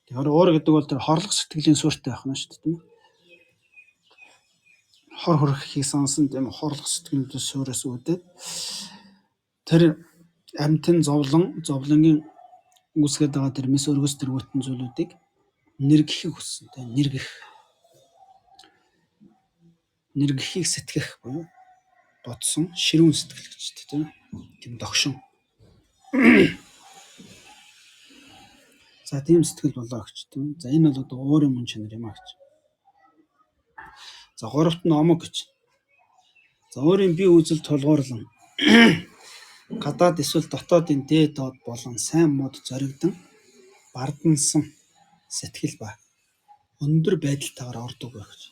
Тэгэхээр уур гэдэг бол тэр хорлох сэтгэлийн суурьтай байх нь шүү дээ тийм ээ. Хор хүргэхийг сансан тийм хорлох сэтгэлийн суураас үүдээд тэр амьтан зовлон зовлонгийн үүсгээд байгаа тэр мэс өргөс тэргүүтэн зүйлүүдийг нэргэхийг хүссэн тийм нэргэх. Нэргэхийг сэтгэх буюу бодсон ширүүн сэтгэл гэж тийм тийм догшин. За тийм сэтгэл болоо гэж тийм. За энэ бол одоо уурын мөн чанар юм а гэж. За гуравт нь омог гэж. За өөрийн бие үзэл тулгуурлан гадаад эсвэл дотоодын дээд доод болон сайн мууд зоригдон бардамсан сэтгэл ба өндөр байдалтайгаар ордог байх гэж.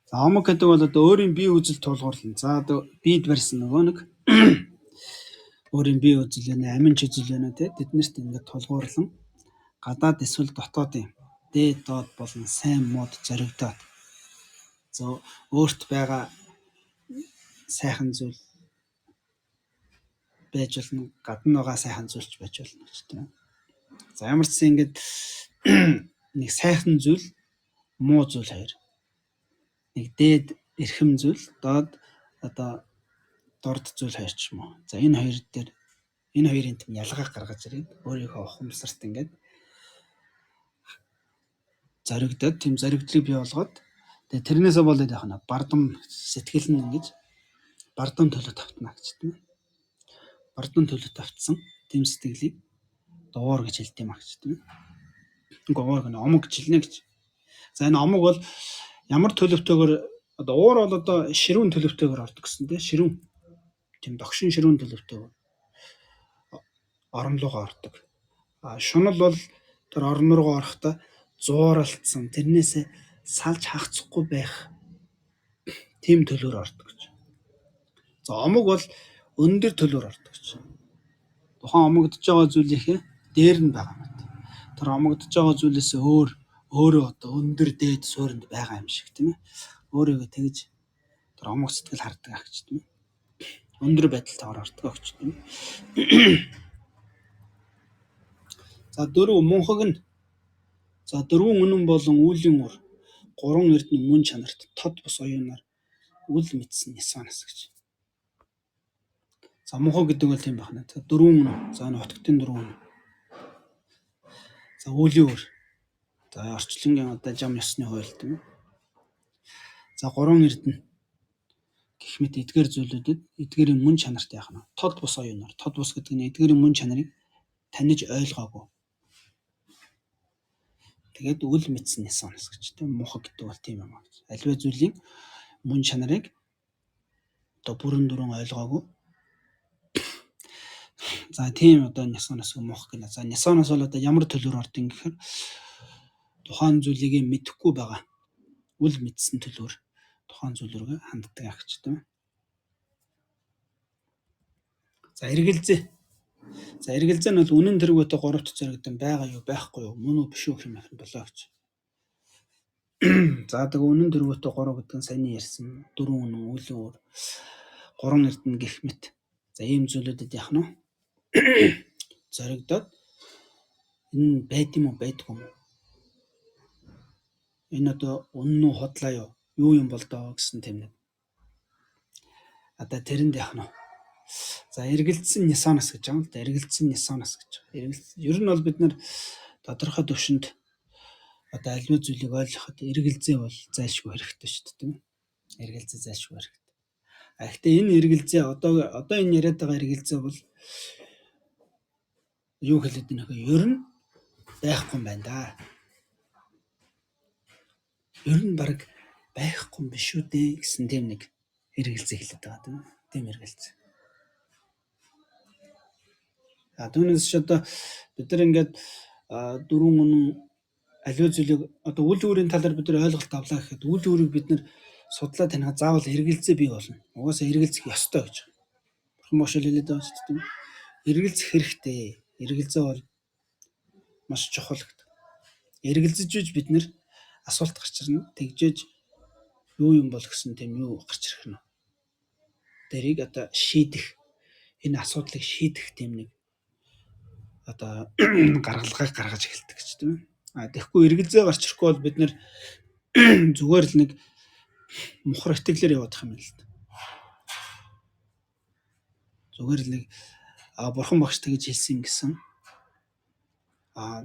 За омог гэдэг бол одоо өөрийн бие үзэл тулгуурлан. За одоо биед барьсан нөгөө нэг өөрийн бие үзэл байна, амин чизэл байна те тэднэрт ингээд тулгуурлан гадаад эсвэл дотоодын дээд доод болон сайн мууд зоригдоод за өөрт байгаа сайхан зүйл байж болно, гадна байгаа сайхан зүйл ч байж болно гэж тийм. За ямар ч гэсэн ингээд нэг сайхан зүйл, муу зүйл хоёр. Нэг дээд эрхэм зүйл, доод одоо дорд зүйл хоёр ч юм уу. За энэ хоёр дээр энэ хоёрын тийм ялгааг гаргаж ирээд өөрийнхөө ухамсарт ингээд Зоригдоод тийм зоригдлыг бий болгоод тэгээ тэрнээсээ болоод яах нь бардам сэтгэл нь ингэж бардам төлөө тавтна гэж тийм ээ. Бардам төлөө тавтсан тийм сэтгэлийг уур гэж хэлдэг юм а гэж тийм ээ. Үгүй уур гэнэ омог гэж хэлнэ гэж. За энэ омог бол ямар төлөвтэйгээр одоо уур бол одоо ширүүн төлөвтэйгээр ордог гэсэн тийм ширүүн тийм догшин ширүүн төлөвтэйгээр орон руугаа ордог. А шунал бол тэр орон руугаа орохдоо зууралдсан тэрнээсээ салж хагацхгүй байх тийм төлөөр ордог гэж. За омог бол өндөр төлөөр ордог гэж. Тухайн омогдож байгаа зүйлийнхээ дээр нь байгаа юм. Тэр омогдож байгаа зүйлээс өөр өөрөө одоо өндөр дээд суурьнд байгаа юм шиг тийм ээ. Өөрийгөө тэгж тэр омог сэтгэл хардаг ах гэж тийм ээ. Өндөр байдалтайгаар ордог гэж тийм ээ. За дөрөв мунхаг нь за дөрвөн үнэн болон үүлийн ур гурван эрдэнэ мөн чанарт тод бус оюунаар үл мэдсэн нисванас гэж. За мунхаг гэдэг бол тийм байна. За дөрвөн үнэн. За энэ хотгтын дөрвөн үнэн. За үүлийн ур. За орчлонгийн одоо жам ёсны хууль тийм ээ. За гурван эрдэнэ гэх мэт эдгээр зүйлүүдэд эдгээрийн мөн чанарт яах нь тод бус оюунаар тод бус гэдэг нь эдгээрийн мөн чанарыг таних ойлгоогүй. Тэгээд үл мэдсэн нисванас гэж тийм мунхаг гэдэг бол тийм юм аа гэж. Аливаа зүйлийн мөн чанарыг одоо бүрэн дүрэн ойлгоогүй. За тийм одоо нисванас мунхаг гэнэ. За нисванас бол одоо ямар төлөөр ордог гэхээр тухайн зүйлийг мэдэхгүй байгаа. Үл мэдсэн төлөөр тухайн зүйл рүүгээ ханддаг ах гэж тийм. За эргэлзээ. За эргэлзээ нь бол үнэн тэргүүтээ гуравт зоригдсон байгаа юу байхгүй юу мөн үү биш үү хэмээх нь болоо гэж. За тэгээ үнэн тэргүүтээ 3 гэдэг нь саяны ярьсан дөрвөн үнэн үлийн уур гурван эрдэнэ гэх мэт. За ийм зүйлүүдэд яах нь вэ? Зоригдоод энэ байд юм уу байдгүй юм уу? Энэ одоо үнэн үү худлаа юу? Юу юм бол доо гэсэн тийм нэг. Одоо тэрэнд яах нь вэ? За эргэлдсэн нисванас гэж байгаа юм л да. Эргэлдсэн нисванас гэж байгаа. Ер нь бол бид нар тодорхой төвшөнд одоо аливаа зүйлийг ойлгоход эргэлзээ бол зайлшгүй хэрэгтэй шүү дээ, тийм ээ. Эргэлзээ зайлшгүй хэрэгтэй. А гэхдээ энэ эргэлзээ одоо энэ яриад байгаа эргэлзээ бол юу хэлээд байна вэ? Ер нь байхгүй юм байна да. Ер нь баг байхгүй юм биш үү дээ гэсэн тийм нэг эргэлзээ хэлээд байгаа тийм ээ. Тийм эргэлзээ. А түүнээс ч одоо бид нар ингээд дөрвөн үнэн аливаа зүйлийг одоо үл үүрийн талаар бид нар ойлголт авлаа гэхэд үл үүрийг бид нар судлаа таних заавал эргэлзээ бий болно. Угаасаа эргэлзэх ёстой гэж. Бурхан багш хэлээд байгаа шүү дээ. Эргэлзэх хэрэгтэй. Эргэлзээ бол маш чухал гэдэг. Эргэлзэж үж бид нар асуулт гарч ирнэ. Тэгжээж юу юм бол гэсэн тийм юу гарч ирэх нь. Тэрийг одоо шийдэх энэ асуудлыг шийдэх тийм нэг одоо гаргалгааг гаргаж эхэлдэг гэж тийм ээ. А тэгэхгүй эргэлзээ гарч ирэхгүй бол бид нэр зүгээр л нэг мухар итгэлээр явах юм л да. Зүгээр л нэг бурхан багш тэгж хэлсэн гэсэн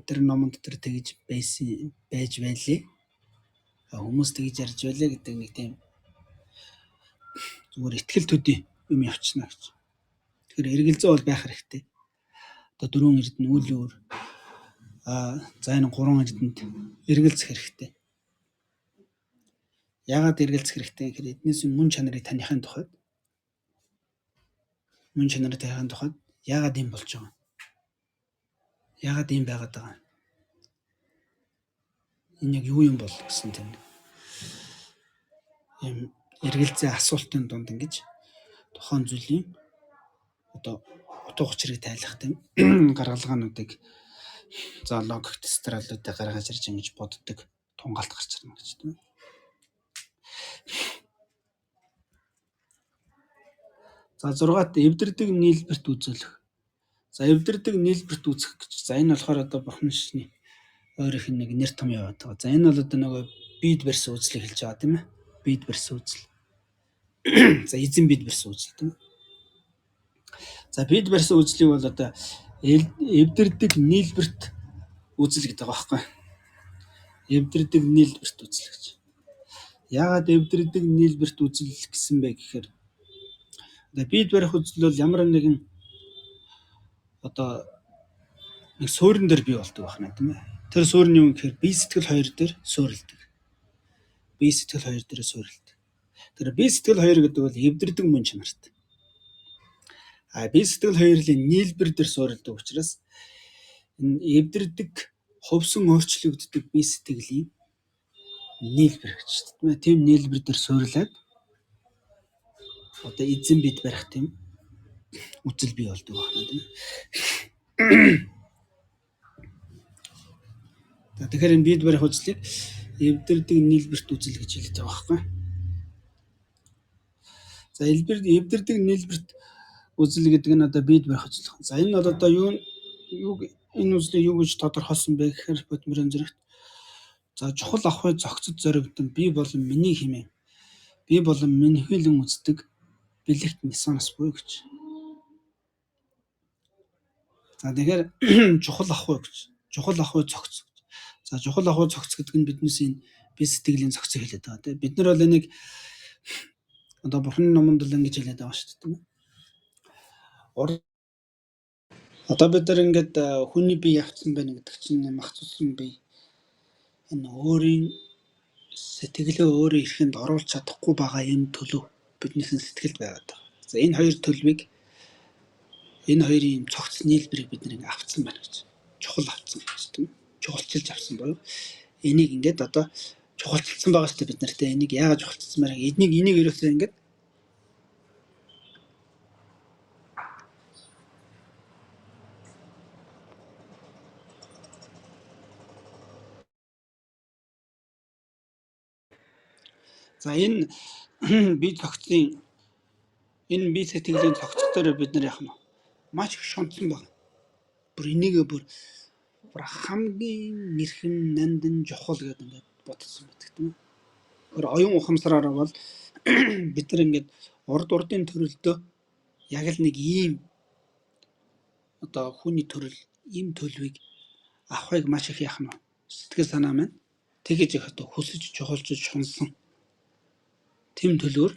тэр номонд тэр тэгж байсан байж байлээ. Хүмүүс тэгж ярьж байлээ гэдэг нэг тийм зүгээр итгэл төдий юм явчихна гэж. Тэгэхээр эргэлзээ бол байх хэрэгтэй. Одоо дөрвөн эрдэнэ үл өөр за энэ гурван эрдэнэт эргэлзэх хэрэгтэй. Яагаад эргэлзэх хэрэгтэй гэхээр эднээс мөн чанарыг таныхын тухайд яагаад ийм болж байгаа юм? Яагаад ийм байгаад байгаа юм? Энэ яг юу юм бол гэсэн тийм ийм эргэлзээ асуултын дунд ингэж тухайн зүйлийн одоо утга учирыг тайлах тийм гаргалгаануудыг за логик тестралуудыг гаргаж ирж ингэж боддог тунгаалт гарч ирнэ гэж тийм. За 6-т эвдэрдэг нийлбэрт үзүүлэх. За эвдэрдэг нийлбэрт үзэх гэж. За энэ болохоор одоо бурхан шашны өөрийнх нь нэг нэр том яваад байгаа. За энэ бол одоо нөгөө бид барьсан үзлийг хэлж байгаа тийм ээ. Бид барьсан үзэл. За эзэн бид барьсан үзэл тийм ээ. За бид барьсан үзлийг бол одоо эвдэрдэг нийлбэрт үзэл гэдэг байгаа байхгүй. Эвдэрдэг нийлбэрт үзэл гэж. Яагаад эвдэрдэг нийлбэрт үзэл гэсэн бэ гэхээр одоо бид барих үзэл бол ямар нэгэн одоо нэг суурин дээр бий болдог байна, тийм ээ. Тэр суурь нь юу гэхээр бие сэтгэл хоёр дээр суурилдаг. Бие сэтгэл хоёр дээр суурилдаг. Тэр бие сэтгэл хоёр гэдэг бол эвдэрдэг мөн чанарт. А бие сэтгэл хоёрын нийлбэр дээр суурилдаг учраас энэ эвдэрдэг, хувьсан өөрчлөгддөг бие сэтгэлийн нийлбэр гэж тийм ээ. Тийм нийлбэр дээр суурилаад одоо эзэн бид барих тийм үзэл бий болдог байна, тийм ээ. За тэгэхээр энэ бид барих үзлийг эвдэрдэг нийлбэрт үзэл гэж хэлж байгаа байхгүй. За эвдэрдэг нийлбэрт үзэл гэдэг нь одоо бид барих үзэл. За энэ бол одоо юу энэ үзлийг юу гэж тодорхойлсон бэ гэхээр Бодмөрийн зэрэгт за чухал ахуй зохицод зоригдсон би болон миний хэмээн би болон минхийлэн үздэг бэлэгт нисанс буй гэж. За тэгэхээр чухал ахуй гэж. Чухал ахуй зохиц. За чухал ахуй зохиц гэдэг нь биднээс энэ бие сэтгэлийн зохицыг хэлээд байгаа тийм. Бид нар бол энийг одоо Бурхны номонд л ингэж хэлээд байгаа шүү дээ, тийм ээ. Одоо бид нар ингээд хүний бие явцсан байна гэдэг чинь мах цусан бие энэ өөрийн сэтгэлээ өөрийн эрхэнд оруулж чадахгүй байгаа энэ төлөв биднээс сэтгэлд байгаад байгаа. За энэ хоёр төлөвийг энэ хоёрын юм цогц нийлбэрийг бид нэг авцсан байна гэж. Чухал авцсан гэж тийм ээ. Чухалчилж авсан буюу энийг ингээд одоо чухалчилсан байгаа шүү дээ бид нартай. Энийг яагаад чухалчилсан бэ? Энийг ерөөсөө ингээд за энэ бие цогцын энэ бие сэтгэлийн цогцлоор бид нар яах нь маш их шунтсан байна. Бүр энийгээ бүр хамгийн нэрхэн нандин чухал гэдэг ингээд бодсон байдаг тийм ээ. Тэр оюун ухамсараараа бол бид нар ингээд урд урдын төрөлдөө яг л нэг ийм одоо хүний төрөл ийм төлөвийг авахыг маш их яах нь сэтгэл санаа маань тэгэж их одоо хүсэж чухалчж шунсан тэм төлөөр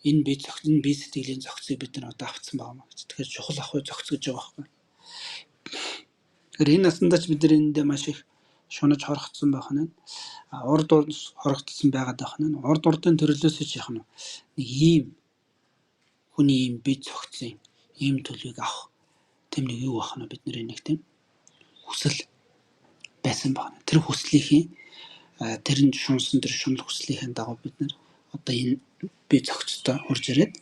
энэ бие зохиц энэ бие сэтгэлийн зохицыг бид нар одоо авцсан байгаа маа гэж. Тэгэхээр чухал ахуй зохиц гэж байгаа байхгүй. Тэгэхээр энэ насандаа ч бид нар эндээ маш их шунаж хорогдсон байх нь. Урд урд хорогдсон байгаад байх нь. Урд урдын төрлөөс ч яах нь нэг ийм хүний ийм бие зохицын ийм төлөвийг авах тэм нэг юу байх нь бидний нэг тийм хүсэл байсан байна. Тэр хүслийнхээ тэр нь шунсан тэр шунал хүслийнхээ дагуу бид нар одоо энэ бие зохицтой хурж ирээд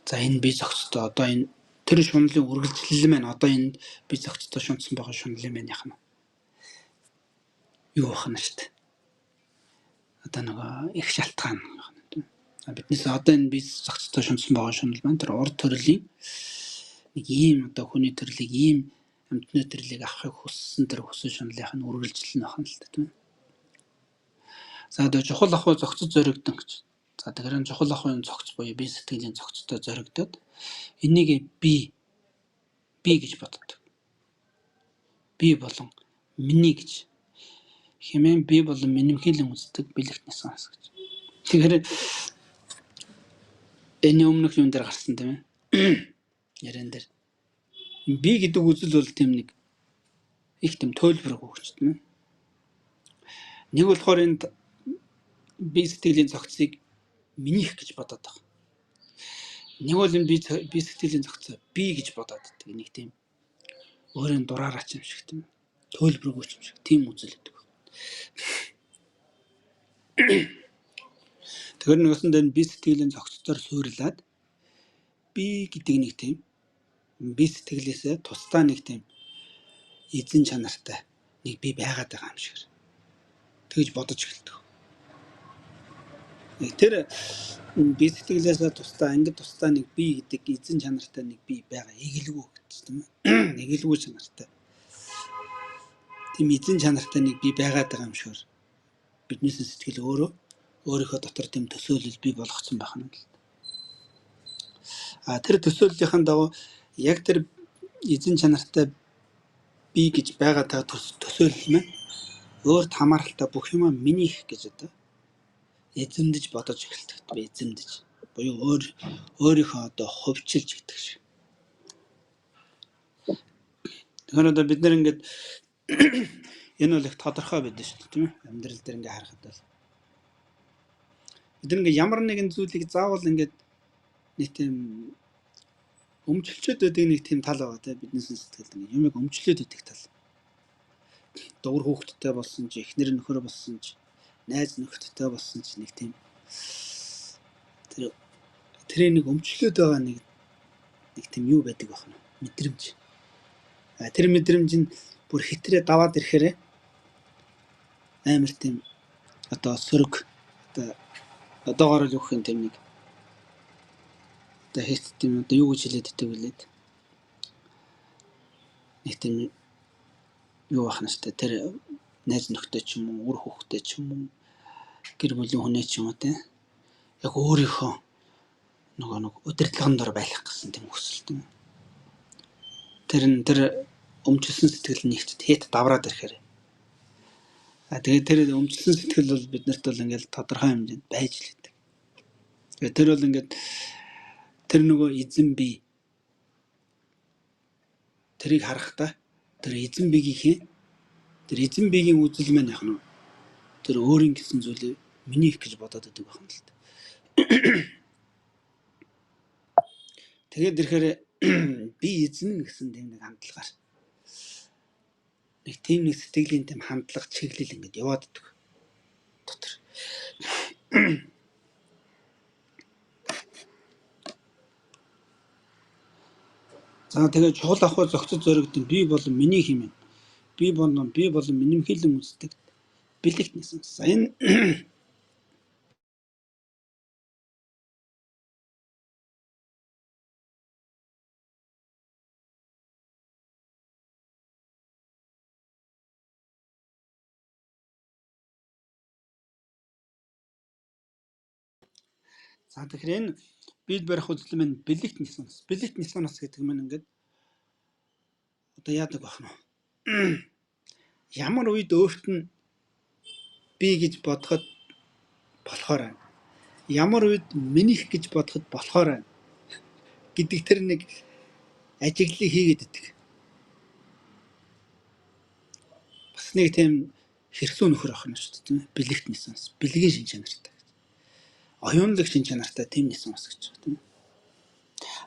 за энэ бие зохицтой одоо энэ тэр шунлын үргэлжлэл маань одоо энэ бие зохицтой шунтсан байгаа шунлын маань яах нь юу байх нь шүү дээ. Одоо нөгөө их шалтгаан байх нь тийм. Биднээс одоо энэ бие зохицтой шунтсан байгаа шунал маань тэр урд төрлийн нэг ийм одоо хүний төрлийг ийм амьтны төрлийг авахыг хүссэн тэр хүсэл шунлынх нь үргэлжлэл нь байх нь л дээ тийм. За одоо чухал ахуй зохицож зоригдсон гэж. За тэгэхээр энэ чухал ахуйн зохиц буюу бие сэтгэлийн зохицтой зоригдоод энийг би гэж боддог. Би болон миний гэж хэмээн би болон минимхийлэн үздэг бэлэгт нисгаас гэж. Тэгэхээр энэ өмнөх юм дээр гарсан тийм ээ. Яран дээр. Би гэдэг үзэл бол тийм нэг их тийм төлбөргүй гэж тийм ээ. Нэг болохоор энд бие сэтгэлийн зохицыг минийх гэж бодоод байгаа. Нэг бол энэ бие сэтгэлийн зохицоо би гэж бодоод байдаг. Нэг тийм өөрийн дураараа ч юм шиг тийм ээ. Төлбөргүй ч юм шиг тийм үзэл гэдэг. Тэгэхээр нэгсэндээ энэ бие сэтгэлийн зохицоор суйрлаад би гэдэг нэг тийм бие сэтгэлээсээ тусдаа нэг тийм эзэн чанартай нэг би байгаад байгаа юм шиг тэгж бодож эхэлдэг. Тэр бие сэтгэлээсээ тусдаа ингээд тусдаа нэг би гэдэг эзэн чанартай нэг би байгаа эгэлгүй гэж тийм ээ. Эгэлгүй чанартай. Тийм эзэн чанартай нэг би байгаад байгаа юм шиг биднээс сэтгэл өөрөө өөрийнхөө дотор тийм төсөөлөл бий болгоцсон байх нь л. А тэр төсөөллийнхэн дагуу яг тэр эзэн чанартай би гэж байгаа та төсөөлөл маань Өөрт хамааралтай бүх юмаа минийх гэж одоо эзэмдэж бодож эхэлдэг. Би эзэмдэж буюу өөрийнхөө одоо хувьчилж гэдэг шиг. Тэгэхээр одоо бид нар ингээд энэ бол их тодорхой байдаг шүү дээ, тийм ээ. Амьдрал дээр ингээд харахад бол бид нар ингээд ямар нэгэн зүйлийг заавал ингээд нэг тийм өмчлөчөөд байдаг нэг тийм тал байгаа, тийм бидний сэтгэлд ингээд юмыг өмчлөөд байдаг тал. Дугар хүүхэдтэй болсон ч, эхнэр нөхөр болсон ч, найз нөхдөдтэй болсон ч нэг тийм тэрийг нэг өмчлөөд байгаа нэг тийм юу байдаг байх нь мэдрэмж. Тэр мэдрэмж нь бүр хитрээ даваад ирэхээр амар тийм одоо сөрөг одоо одоогоор л өгөх юм тийм нэг одоо хэт тийм одоо юу гэж хэлээд идэв билээд нэг тийм юу байх нь штэ тэр найз нөхдөд ч юм уу, үр хүүхдээ ч юм уу, гэр бүлийн хүнээ ч юм уу те яг өөрийнхөө нөгөө нэг удирдлагын дор байх гэсэн тийм хүсэл тийм. Тэр нь тэр өмчлөсөн сэтгэл нь ихт хэт давраад ирэхээр. А тэгээд тэр өмчлөсөн сэтгэл бол биднэрт бол ингээл тодорхой хэмжээнд байж л байдаг. Тэгээд тэр бол ингээд тэр нөгөө эзэн бие тэрийг харахдаа тэр эзэн биеийнхээ тэр эзэн биеийн үзэл маань яг нь тэр өөрийн гэсэн зүйлийг минийх гэж бодоод байдаг байх юм л та. Тэгээд ирэхээр би эзэн гэсэн тийм нэг хандлагаар нэг тийм нэг сэтгэлийн тийм хандлага чиглэл ингээд яваад идэх дотор. За тэгээд чухал ахуй зохицож зоригдсон би болон миний хэмээн би болон минимхийлэн үздэг бэлэгт нэсэн. За энэ за тэгэхээр энэ бид барих үзэл маань бэлэгт нэсэн. Бэлэгт нэсэн бас гэдэг маань ингээд одоо яадаг байх нь вэ? Ямар үед өөрт нь би гэж бодоход болохоор байна. Ямар үед минийх гэж бодоход болохоор байна гэдэг тэр нэг ажиглалыг хийгээд идэг. Бас нэг тийм хэрсүү нөхөр ах нь шүү дээ, тийм ээ. Бэлэгт нэсэн бас бэлгийн шин чанартай. Оюунлаг шин чанартай тийм нэсэн бас гэж байгаа, тийм ээ.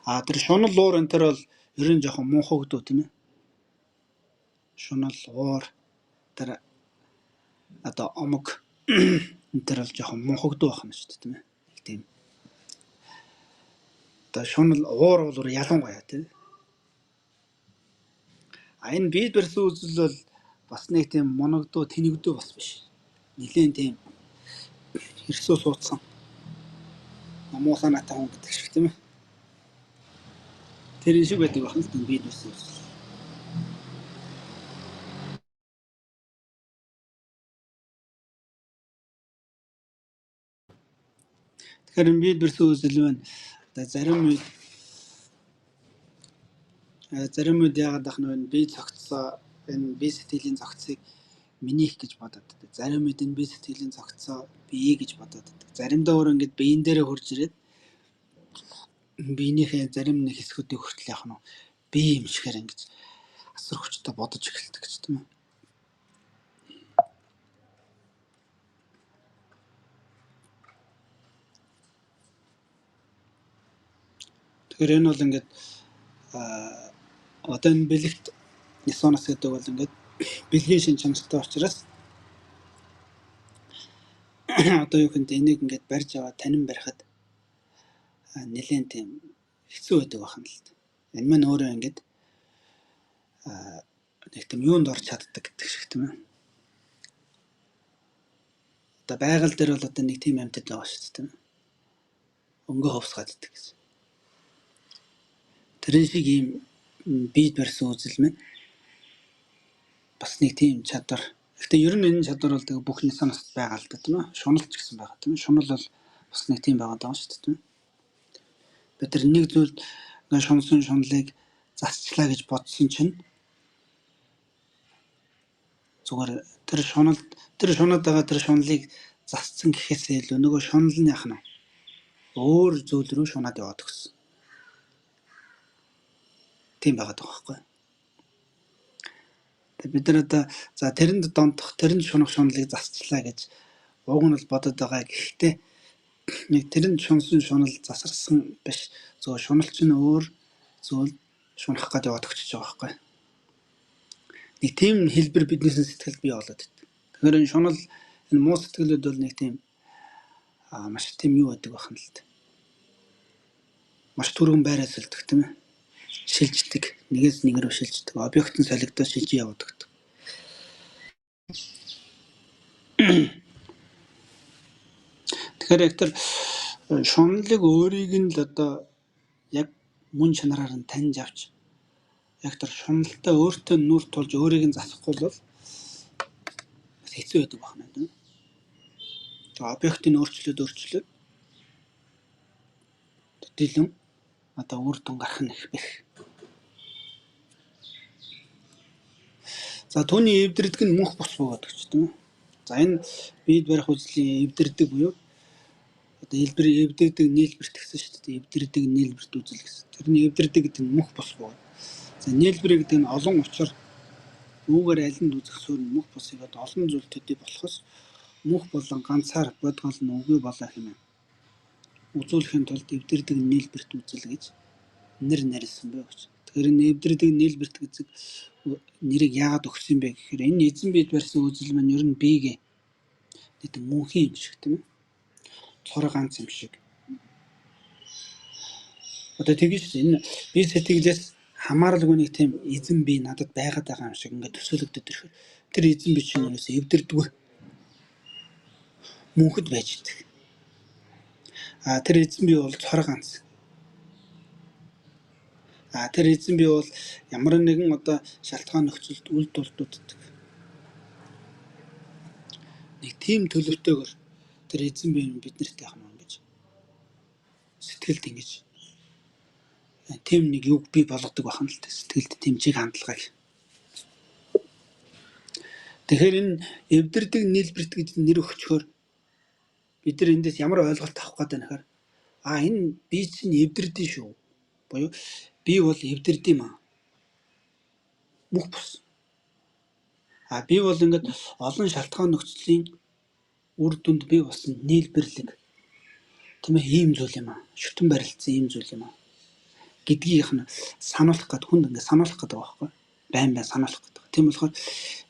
А тэр шунал уур энэ төр бол ер нь жоохон муухагдуу, тийм ээ. Шунал уур тэр одоо омог энэ төр бол жоохон мунхагдуу байх нь шүү дээ, тийм ээ. Нэг тийм одоо шунал уур бол ялангуяа, тийм. А энэ бид барьсан үзэл бол бас нэг тийм моногдуу тэнэгдүү бас биш. Нилээн тийм хэрсүү суудсан муу санаатай хүн гэдэг шиг, тийм ээ. Тэр шиг байдаг байх нь л бид барьсан үзэл. Тэгэхээр бид барьсан үзэл маань одоо зарим үед яагаад ах нь би цогцсоо энэ би сэтгэлийн зохицыг минийх гэж бодоод байдаг. Зарим үед энэ би сэтгэлийн зохицоо бие гэж бодоод байдаг. Заримдаа өөр ингээд биеийн дээрээ хурж ирээд биенийхээ зарим нэг хэсгүүдийг хүртэл яах нь бие юм шигээр ингэж асар хүчтэй бодож эхэлдэг гэж тийм ээ. Тэгэхээр энэ бол ингээд одоо энэ бэлэгт Нисонос гэдэг бол ингээд бэлгийн шин чанартай учраас одоо юу гэхэнтэй энийг ингээд барьж аваад танин барихад нэлээн тийм хэцүү байдаг байх нь л та. Энэ маань өөрөө ингээд нэг тийм юунд орж чаддаг гэдэг шиг, тийм ээ. Одоо байгаль дээр бол одоо нэг тийм амьтад байгаа шүү дээ, тийм ээ. Өнгө ховсгаад иддэг гэсэн. Тэрэн шиг ийм бид барьсан үзэл маань бас нэг тийм чадвар. Гэхдээ ер нь энэ чадвар бол тэгээ бүх Нисоност байгаа л да, тийм ээ. Шунал ч гэсэн байгаа, тийм ээ. Шунал бол бас нэг тийм байгаа даа шүү дээ, тийм ээ. Бид нар нэг зүйлд ингээ шунсан шунлыг засчлаа гэж бодсон чинь зүгээр Тэр шунал, тэр шунаад байгаа тэр шуналыг засцсан гэхээсээ илүү нөгөө шунал нь яах нь өөр зүйл рүү шунаад яваад өгсөн. Тийм байгаад байгаа байхгүй. Тэг бид нар одоо за тэрэнд донтох, тэрэнд шунах шуналыг засчлаа гэж уг нь бол бодод байгаа. Гэхдээ нэг тэрэнд шунсан шунал засарсан биш. Зөв шунал чинь өөр зүйл шунах гээд яваад өгчөж байгаа байхгүй. Нэг тийм хэлбэр бидний сэтгэлд бий болоод байдаг. Тэгэхээр энэ шунал, энэ муу сэтгэлүүд бол нэг тийм маш тийм юу байдаг байх нь л дээ. Маш түргэн байраа сэлдэг, тийм ээ. Шилждэг. Нэгээс нэг рүү шилждэг. Объект нь солигдоод шилжиж явдаг. Тэгэхээр яг тэр шуналыг өөрийг нь л одоо яг мөн чанараар нь таньж авч яг тэр шуналтай өөртөө нүр тулж өөрийг нь засахгүй бол бас хэцүү байдаг байна, тийм ээ. Тэгээ объектыг өөрчлөөд төдийлөн одоо үр дүн гарах нь их бэх. За түүний эвдэрдэг нь мөнх бус бөгөөд гэж, тийм ээ. За энэ биед барих үзлийн эвдэрдэг буюу одоо хэлбэр эвдэрдэг нийлбэрт гэсэн шүү дээ. Эвдэрдэг нийлбэрт үзэл гэсэн. Тэрний эвдэрдэг гэдэг нь мөнх бус бөгөөд. За нийлбэр гэдэг нь олон учир үүгээр алинд үзэх суурь нь мөнх бусыг олон зүйл төдий болохоос мөнх болон ганцаар бодгол нь үгүй болоо хэмээн үзүүлэхийн тулд эвдэрдэг нийлбэрт үзэл гэж нэр нэрлсэн буй гэж. Тэгэхээр энэ эвдэрдэг нийлбэрт гэдэг нэрийг яагаад өгсөн бэ гэхээр энэ эзэн бид барьсан үзэл маань ер нь биегээ нэг мөнхийн юм шиг, тийм ээ. Цор ганц юм шиг. Одоо тэгэж шүү дээ. Энэ бие сэтгэлээс хамааралгүй нэг тийм эзэн бие надад байгаад байгаа юм шиг ингээд төсөөлөгдөд ирэхээр тэр эзэн бие чинь ерөөсөө эвдэрдэггүй. Мөнхөд байж идэг. А тэр эзэн бие бол цор ганц. А тэр эзэн бие бол ямар нэгэн одоо шалтгаан нөхцөлд үл дулдууддаг. Нэг тийм төлөвтэйгээр тэр эзэн бие биднэрт яах юм гэж сэтгэлд ингэж тийм нэг юг бий болгодог байх нь л сэтгэлд тийм чиг хандлагыг. Тэгэхээр энэ эвдэрдэг нийлбэрт гэж нэр өгчхөөр бид нар эндээс ямар ойлголт авах гэдэг нөхөр а энэ би чинь эвдэрдэн шүү. Буюу би бол эвдэрд юм аа. Мөх бус. А би бол ингээд олон шалтгаан нөхцөлийн үр дүнд бий болсон нийлбэрлэг, тийм ээ, ийм зүйл юм аа. Шүтэн барилцсан ийм зүйл юм аа гэдгийг нь сануулах гээд хүнд ингээд сануулах гэдэг байгаа байхгүй. Байн байн сануулах гэдэг. Тийм болохоор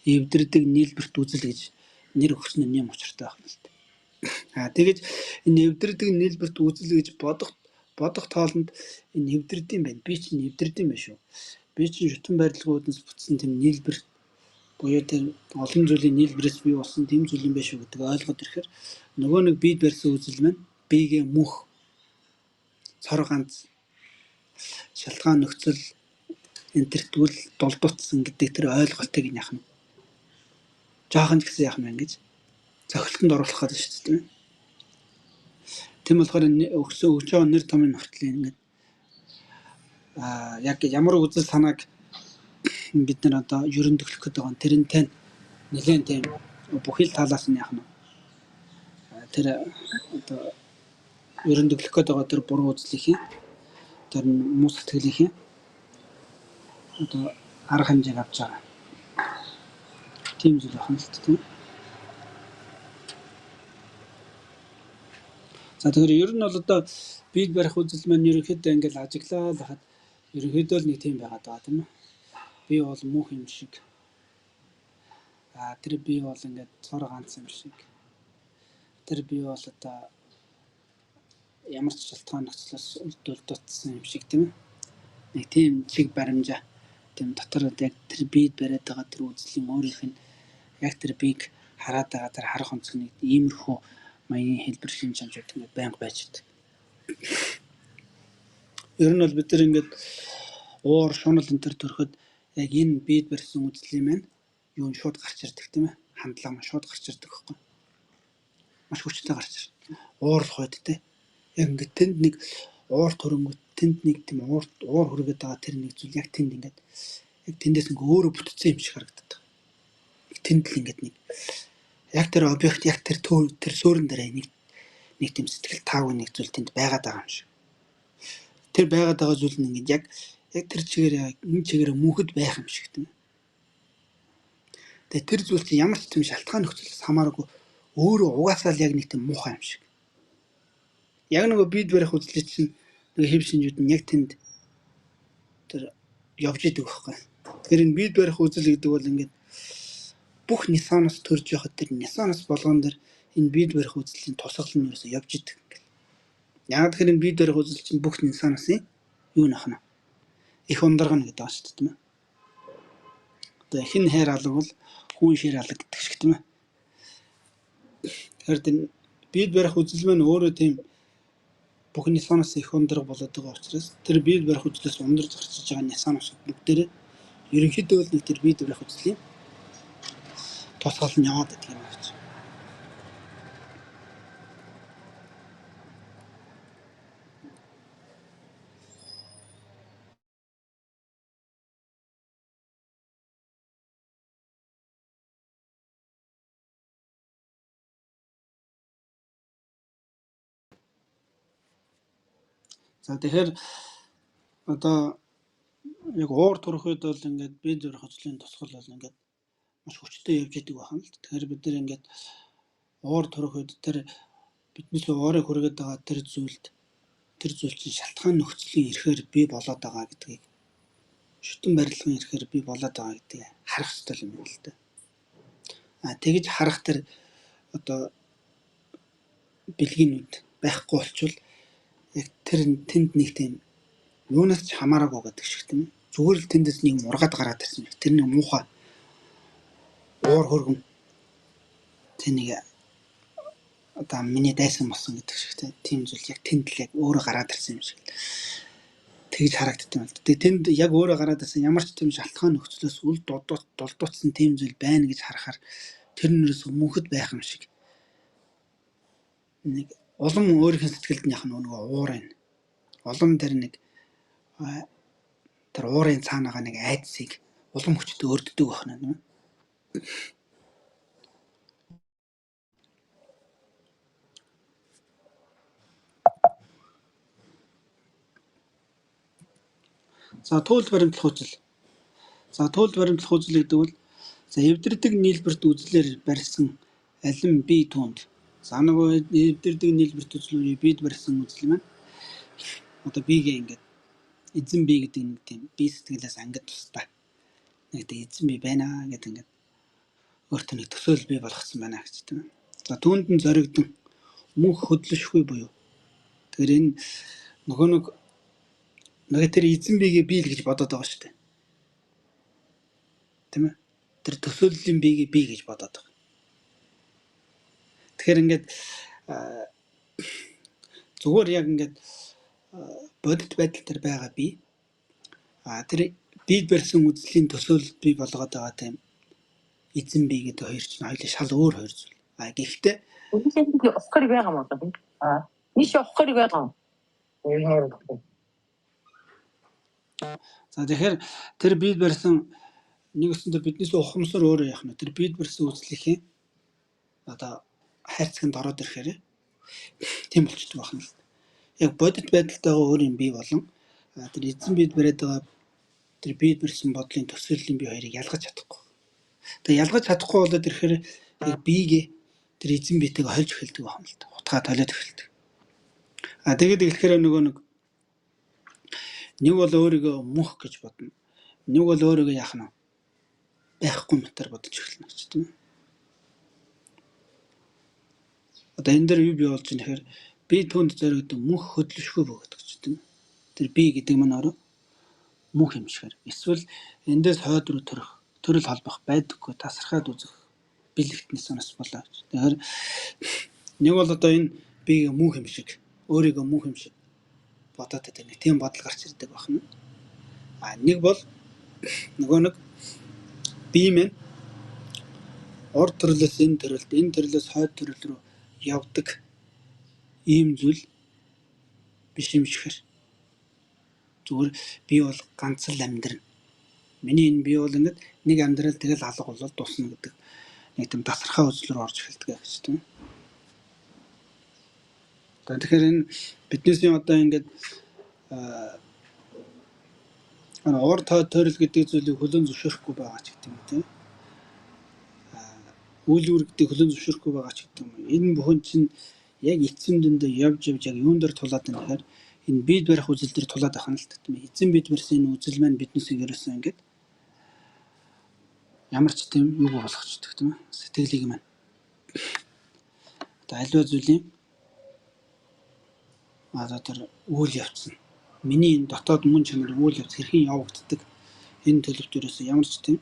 эвдэрдэг нийлбэрт үзэл гэж нэр өгсөн нь юм учиртай байх нь л дээ. А тэгэж энэ эвдэрдэг нийлбэрт үзэл гэж бодох тоолонд энэ эвдэрд юм байна. Би чинь эвдэрд юм байна шүү. Би чинь шүтэн барилгуудаас бүтсэн тийм нийлбэр буюу тэр олон зүйлийн нийлбэрээс бий болсон тийм зүйл юм байна шүү гэдэг ойлгоод ирэхээр нөгөө нэг бид барьсан үзэл маань биегээ мөнх цор ганц шалтгаан нөхцөл энтерт үл дулдуутсан гэдэг тэр ойлголтыг нь яах нь жоохон ч гэсэн яах нь байна гэж цохилтонд оруулах гэдэг шүү дээ. Тийм болохоор өгсөн өгч байгаа нэр томын хүртэл ингээд яг ямар үзэл санааг бид нар одоо ерөндөглөх гэдэг байгаа тэрнтэй нэлээд тийм бүхий л талаас нь яах нь тэр одоо ерөндөглөх гэдэг байгаа тэр буруу үзлийнхэн тэр муу сэтгэлийнхэн одоо арга хэмжээг авч байгаа. Тийм зүйл байна л тийм. За тэгэхээр ер нь бол одоо бид барих үзэл маань ерөнхийдөө ингээл ажиглаа л хахад ерөнхийдөө л нэг тийм байгаад байгаа, тийм ээ. Би бол мөнх юм шиг. А тэр би бол ингээд цор ганц юм шиг. Тэр би бол одоо ямар ч шалтгаан нөхцлөөс үлдүүлдутсан юм шиг, тийм ээ. Нэг тийм чиг баримжаа. Тийм дотор яг тэр бид бариад байгаа тэр үзлийн өөрийнх нь яг тэр бийг хараад байгаа тэр харах онцгой нэг иймэрхүү маягийн хэлбэр шин чанарууд ингээд байнга байж байдаг. Ер нь бол бид нар ингээд уур шунал энэ төр төрөхөд яг энэ бид барьсан үзлийн маань юу н шууд гарч ирдэг, тийм ээ. Хандлага маань шууд гарч ирдэг байхгүй. Маш хүчтэй гарч ирнэ. Уурлах үед те. Яг ингээд тэнд нэг уур төрөнгөт тэнд нэг тийм уур хүргээд байгаа тэр нэг зүйл яг тэнд ингээд яг тэндээс ингээ өөрөө бүтцэн юм шиг харагддаг. Тэнд л ингээд нэг яг тэр объект яг тэр тэр суурин дээр нэг тийм сэтгэл таагүй нэг зүйл тэнд байгаад байгаа юм шиг. Тэр байгаад байгаа зүйл нь ингээд яг тэр чигээр энэ чигээр мөнхөд байх юм шиг тийм. Тэгээ тэр зүйл чинь ямар ч тийм шалтгаан нөхцөлөөс хамааргүй өөрөө угаасаа л яг нэг тийм муухай юм шиг. Яг нөгөө бид барих үзлээ чинь нөгөө хэв шинжүүд нь яг тэнд тэр явж идэг байхгүй. Тэгэхээр энэ бид барих үзэл гэдэг бол ингээд бүх Ниссанаас төрж явахад тэр Ниссанаас болгон дээр энэ бид барих үзлийн тусгал нь ерөөсөө явж идэг. Яг тэгэхээр энэ бид барих үзэл чинь бүх Ниссанаасын юу нөх нь их ундаргана гэдэг байгаа шүү дээ, тийм ээ. Одоо хэн хайр алга бол хүн шир алга гэдэг шиг, тийм ээ. Тэгэхээр тэр бид барих үзэл маань өөрөө тийм бүх Ниссанаас их ундраг болоод байгаа учраас тэр бид барих үзлээс ундарч гарчиж байгаа Ниссанаас бүгдээрээ ерөнхийдөө бол нэг тэр бид барих үзлийн тусгал нь яваад байдаг юм гэж. За тэгэхээр одоо яг уур төрөх үед бол ингээд бие зүрх үзлийн тусгал бол ингээд маш хүчтэй явж идэг байна л. Тэгэхээр бид нар ингээд уур төрөх үед тэр биднээс уурыг хүргээд байгаа тэр зүйлд тэр зүйл чинь шалтгаан нөхцөлийн эрхээр бий болоод байгаа гэдгийг, шүтэн барилгын эрхээр бий болоод байгаа гэдгийг харах хэрэгтэй юм байна л да. А тэгж харах тэр одоо бэлгийнүүд байхгүй болчвол яг тэр тэнд нэг тийм юунаас ч хамаараагүй гэдэг шиг, тийм ээ. Зүгээр л тэндээс нэг мургаад гараад ирсэн юм. Тэр нэг муухай уур хөргөм тэр нэг одоо миний дайсан болсон гэдэг шиг, тийм зүйл яг тэнд л яг өөрөө гараад ирсэн юм шиг тэгж харагддаг юм л. Тэгээ тэнд яг өөрөө гараад ирсэн ямар ч тийм шалтгаан нөхцлөөс үл дулдуутсан тийм зүйл байна гэж харахаар тэр нэрээс мөнхөд байх юм шиг. Нэг улам өөрийнх нь сэтгэлд нь яг нөгөө уур байна. Улам тэр нэг тэр уурын цаанаага нэг айдсыг улам хүчтэй өрддөг байх нь. За туйлд баримтлах үзэл. За туйлд баримтлах үзэл гэдэг бол за эвдэрдэг нийлбэрт үзлээр барьсан алин бие түүнд. За нөгөө эвдэрдэг нийлбэрт үзлүүрийг бид барьсан үзэл маань одоо биегээ ингээд эзэн бие гэдэг нэг тийм бие сэтгэлээс ангид тусдаа нэг тийм эзэн бие байна гэдэг ингээд өөртөө нэг төсөөл бий болгоцсон байна гэж тийм. За түүнд нь зоригдсон мөнх хөдлөшгүй буюу. Тэгэхээр энэ нөгөө нэг тэр эзэн биегээ бий л гэж бодоод байгаа шүү дээ. Тийм ээ. Тэр төсөөллийн биегээ бий гэж бодоод байгаа. Тэгэхээр ингээд зүгээр яг ингээд бодит байдал дээр байгаа бие. А тэр бид барьсан үзлийн төсөөлөлд бий болгоод байгаа тийм эзэн бие гэдэг хоёр чинь хоёулаа шал өөр хоёр зүйл. А гэхдээ за тэгэхээр тэр бид барьсан нэг өсөндөө биднээс ухамсар өөрөө яах нь тэр бид барьсан үзлийнхээ одоо хайрцагт ороод ирэхээр тийм болчдөг байна л. Яг бодит байдалтайгаа өөр юм бий болон тэр эзэн бид бариад байгаа тэр бид барьсан бодлын төсөөллийн бие хоёрыг ялгаж чадахгүй. Тэгээ ялгаж чадахгүй болоод ирэхээр яг биегээ тэр эзэн биетэйг хольж эхэлдэг байна л да. Утгаа толиод эхэлдэг. А тэгээд эхлэхээр нөгөө нэг бол өөрийгөө мөнх гэж бодно. Нэг бол өөрийгөө яах нь байхгүй мэтэр бодож эхэлнэ гэж тийм ээ. Одоо энэ дээр юу бий болж байна гэхээр би түүнд зоригдсон мөнх хөдлөшгүй бөгөөд гэж тийм ээ. Тэр би гэдэг маань өөрөө мөнх юм шигээр. Эсвэл эндээс хойд руу төрөх, төрөл холбох байдаггүй тасархаад үзэх бэлэгтнээс сонс болоо гэж. Тэгэхээр нэг бол одоо энэ биеийг мөнх юм шиг, өөрийгөө мөнх юм шиг бодоод байдаг нэг тийм бодол гарч ирдэг байна. А нэг бол нөгөө нэг бие мэн урд төрлөөс энэ төрөлд, энэ төрлөөс хойд төрөл рүү явдаг ийм зүйл биш юм шигээр. Зүгээр би бол ганц л амьдрна. Миний энэ би бол ингээд Нэг амьдрал тэгэл алга болол дуусна гэдэг нэг тийм тасархай үзэл рүү орж эхэлдэг гэж тийм. За тэгэхээр энэ биднээсийн одоо ингээд уур тойрол гэдэг зүйлийг хүлээн зөвшөөрөхгүй байгаа ч гэдэг юм тийм. Үйл үр гэдэг хүлээн зөвшөөрөхгүй байгаа ч гэдэг юм. Энэ бүхэн чинь яг эцсийн дүндээ явж явж яг юун дээр тулаад байна гэхээр энэ бид барих үзэл дээр тулаад байх нь л тийм. Эзэн бид барьсан энэ үзэл маань биднээсээ ерөөсөө ингээд ямар ч тийм юу болгочдөг тийм ээ. Сэтгэлийг маань одоо аливаа зүйлийн одоо тэр үйл явц нь миний энэ дотоод мөн чанар үйл явц хэрхэн явагддаг энэ төлөвт ерөөсөө ямар ч тийм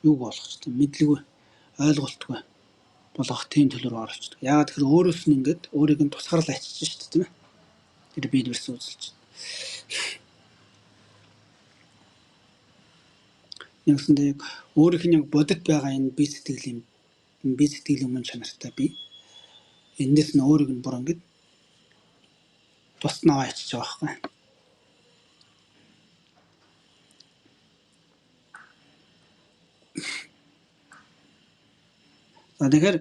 юуг болгочдөг мэдлэггүй ойлголтгүй болгох тийм төлөв рүү оролцдог. Яагаад тэгэхээр өөрөөс нь ингээд өөрийг нь тусгаарлал ачиж шүү дээ тийм ээ. Тэр бид барьсан үзэл чинь. Нэгсэндээ яг өөрийнх нь яг бодит байгаа энэ бие сэтгэлийн мөн чанартай би энэс нь өөрийг нь бүр ингээд тусад нь аваа ячиж байгаа байхгүй. За тэгэхээр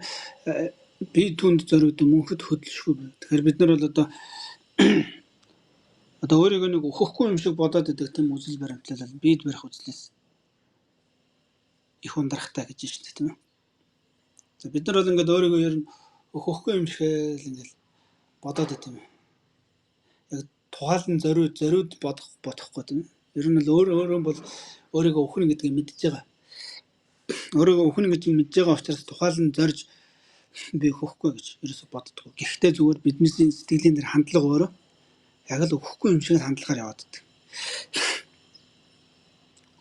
би түнд зоригдсон мөнхөд хөдөлшгүй байв. Тэгэхээр бид нар бол одоо одоо өөрийгөө нэг өөхөхгүй юм шиг бодоод идэг тийм үзэл баримтлал бид барих үзлээс их ундрахтай гэж шүү дээ тийм ээ. За бид нар бол ингээд өөрийгөө ер нь өөхөхгүй юм шиг л ингээд бодоод идэв юм. Яг тухайлан зориуд бодохгүй тийм ээ. Ер нь л өөрөө бол өөрийгөө өөхнө гэдгийг мэдж байгаа. Өөрийгөө өөхнө гэж мэдж байгаа учраас тухайлан зорж би өөхөхгүй гэж ерөөсө боддгоо. Гэхдээ зүгээр бидний сэтгэлийн дээр хандлага өөрөө яг л өөхөхгүй юм шиг хандлагаар яваад байдаг.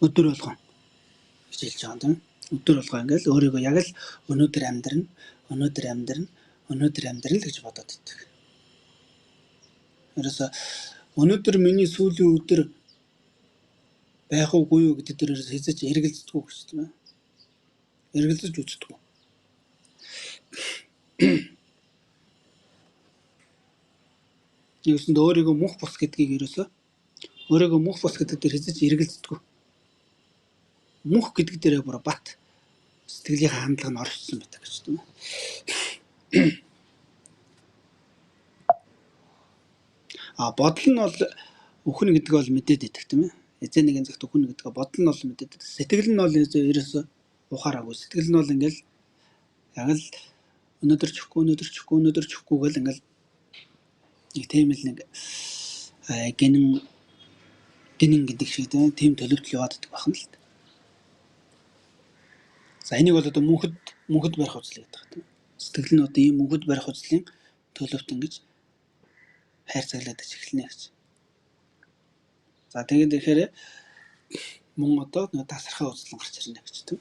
Өдөр болгон гэж хэлж байгаа юм тийм ээ. Өдөр болгон ингээл өөрийгөө яг л өнөөдөр амьдрна, өнөөдөр амьдрна, өнөөдөр амьдрна л гэж бодоод байдаг. Ерөөсө өнөөдөр миний сүүлийн өдөр байх уугүй юу гэдэг дээр ерөөсө хэзээ ч эргэлздэггүй гэж тийм ээ. Эргэлзэж үздэггүй. Нэгсэнд өөрийгөө мөнх бус гэдгийг ерөөсө өөрийгөө мөнх бус гэдэг дээр хэзээ ч эргэлздэггүй. Мөнх гэдэг дээрээ бүр бат сэтгэлийн хандлага нь оршсон байдаг гэж тийм ээ. А бодол нь бол үхэн гэдэг бол мэдээд идэх тийм ээ. Эзэн нэгэн цагт үхэн гэдэг бодол нь бол мэдээд идэх. Сэтгэл нь бол ерөөсө ухаараагүй. Сэтгэл нь бол ингээл яг л өнөөдөр ч өгөхгүй, өнөөдөр ч өгөхгүй, өнөөдөр ч өгөхгүй гэл ингээл нэг тийм л нэг гинэн гинэн гэдэг шиг тийм төлөвтөл яваад идэх байх нь л. За энийг бол одоо мөнхөд барих үзэл гэдэг тийм. Сэтгэл нь одоо ийм мөнхөд барих үзлийн төлөвт ингэж хайрцаглаад эхэлнэ гэж. За тэгээд ихээр мөн одоо тасархай үзэл гарч ирнэ гэж тийм.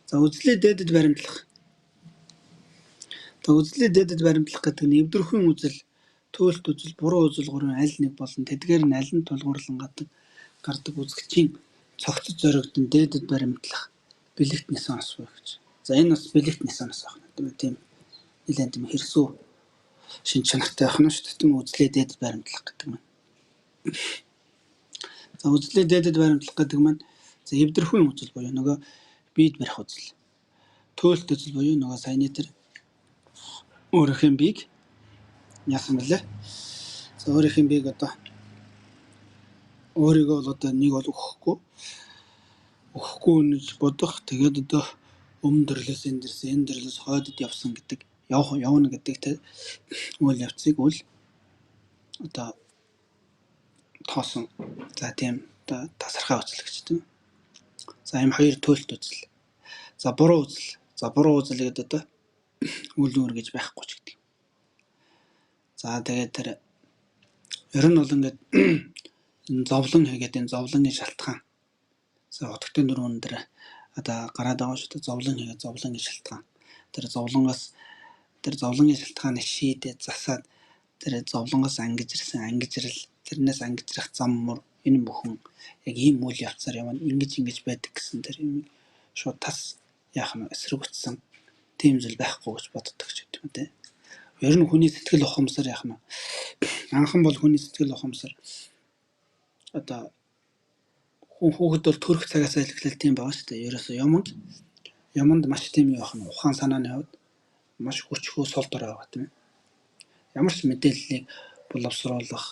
За үзлийн дээдэд баримтлах. За үзлийн дээдэд баримтлах гэдэг нь эвдэрхэн үзэл, туйлт үзэл, буруу үзэл гурвын аль нэг болон тэдгээр нь аль нь тулгуурлан гардаг үзэгчийн цогцож зоригдсон дээдэд баримтлах бэлэгт нисэн ос буй гэж. За энэ бас бэлэгт нисэн ос байх нь тийм нэлээд тийм хэрсүү шин чанартай байх нь шүү дээ. Тийм үзлээ дээдэд баримтлах гэдэг нь. За үзлээ дээдэд баримтлах гэдэг маань за эвдэрхэн үзэл буюу нөгөө бид барих үзэл. Туйлт үзэл буюу нөгөө саяны тэр өөрийнх нь биеийг яасан бэлээ. За өөрийнх нь биеийг одоо өөрийгөө бол одоо нэг бол өгөхгүй гэж бодох. Тэгээд одоо өмнө төрлөөс энэ дэрсэн, энэ төрлөөс хойдод явсан гэдэг явна гэдэг тэр үйл явцыг үл одоо тоосон. За тийм одоо тасархай үзэл гэж тийм. За ийм хоёр туйлт үзэл. За буруу үзэл. За буруу үзэл гэдэг одоо үйл үр гэж байхгүй ч гэдэг. За тэгээд тэр ер нь бол ингээд зовлон хийгээд энэ зовлонгийн шалтгаан. За утгатай дөрвөн дээр одоо гараад байгаа шүү дээ. Зовлон хийгээд зовлонгийн шалтгаан. Тэр зовлонгоос тэр зовлонгийн шалтгааныг шийдээд засаад тэр зовлонгоос ангижирсан ангижрал тэрнээс ангижрах зам мөр энэ бүхэн яг ийм үйл явцаар явна ингэж ингэж байдаг гэсэн тэр юм шууд тас яах нь эсрэг үтсэн тийм зүйл байхгүй гэж боддог ч гэдэг юм те. Ер нь хүний сэтгэл ухамсар яах нь анхан бол хүний сэтгэл ухамсар Одоо хүн хүүхэд бол төрөх цагаас эхлээл тийм байгаа шүү дээ. Ерөөсөө юмд маш тийм юу ах нь ухаан санааны хувьд маш хүчгүй сул дорой байгаа тийм ээ. Ямар ч мэдээллийг боловсруулах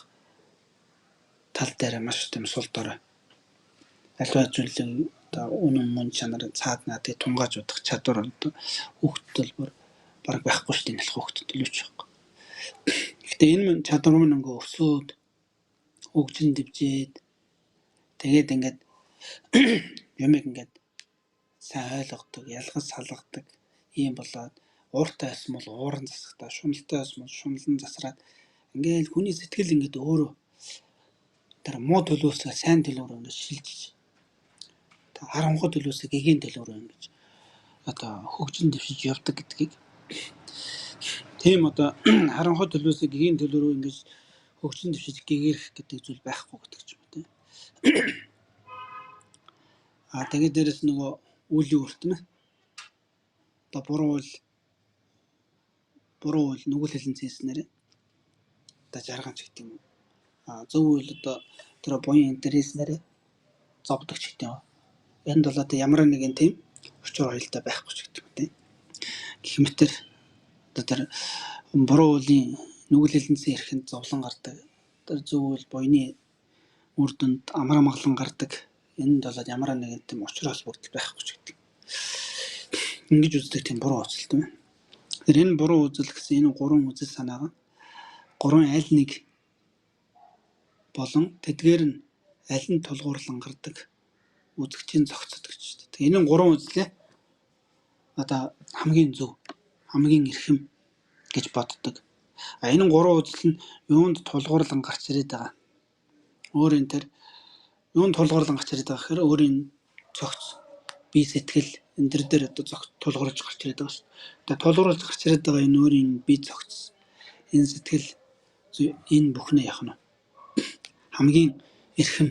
тал дээр маш тийм сул дорой. Аливаа зүйлийг одоо үнэн мөн чанар цааднаа тэг тунгааж удах чадвар одоо хүүхдэд бол бүр бараг байхгүй шүү дээ. Нялх хүүхдэд л юу ч байхгүй. Гэхдээ энэ чадвар нь ингээ өсөөд хөгжин дэвжээд тэгээд ингээд юмыг ингээд сайн ойлгодог, ялгаж салгадаг ийм болоод ууртай байсан бол ууран засахтаа, шуналтай байсан бол шуналан засраад ингээл хүний сэтгэл ингээд өөрөө тэр муу төлөөсөө сайн төлөв рүү ингээд шилжиж харанхуй төлөөсөө гэгээн төлөв рүү ингэж одоо хөгжин дэвшиж явдаг гэдгийг тийм одоо харанхуй төлөөсөө гэгээн төлөв рүү ингэж хөгжин дэвшиж гэгэрэх гэдэг зүйл байхгүй гэдэг ч юм уу тийм. Аа тэгээд дээрэс нөгөө үлийн үр тийм ээ. Одоо буруу үйл нүгэл хилэнц хийснээр одоо жаргамж гэдэг юм. Аа зөв үйл одоо тэр буян энэ төр хийснээр зовдөг ч гэдэг юм. Энд бол одоо ямар нэгэн тийм учир хоёултай байхгүй ч гэдэг юм тийм. Гэх мэтэр одоо тэр буруу үеийн нүгэл хилэнцэн эрхэнд зовлон гардаг. Тэр зөв үйл буяны үр дүнд амар амгалан гардаг. Энд болоод ямар нэгэн тийм учир холбогдол байхгүй ч гэдэг. Ингэж үздэг тийм буруу үзэл тийм ээ. Тэр энэ буруу үзэл гэсэн энэ гурван үзэл санаагаа гурван аль нэг болон тэдгээр нь аль нь тулгуурлан гардаг үзэгчийн зохицод гэж байна. Тэгээ энэ гурван үзлээ одоо хамгийн зөв, хамгийн эрхэм гэж боддог. А энэ гурван үзэл нь юунд тулгуурлан гарч ирээд байгаа. Өөрийн тэр юунд тулгуурлан гарч ирээд байгаа гэхээр өөрийн цогц, бие сэтгэл энэ төр дээр одоо цогц тулгуурлаж гарч ирээд байгаа шүү. Тэгээ тулгуурлаж гарч ирээд байгаа энэ өөрийн бие цогц, энэ сэтгэл энэ бүхнээ яах нь хамгийн эрхэм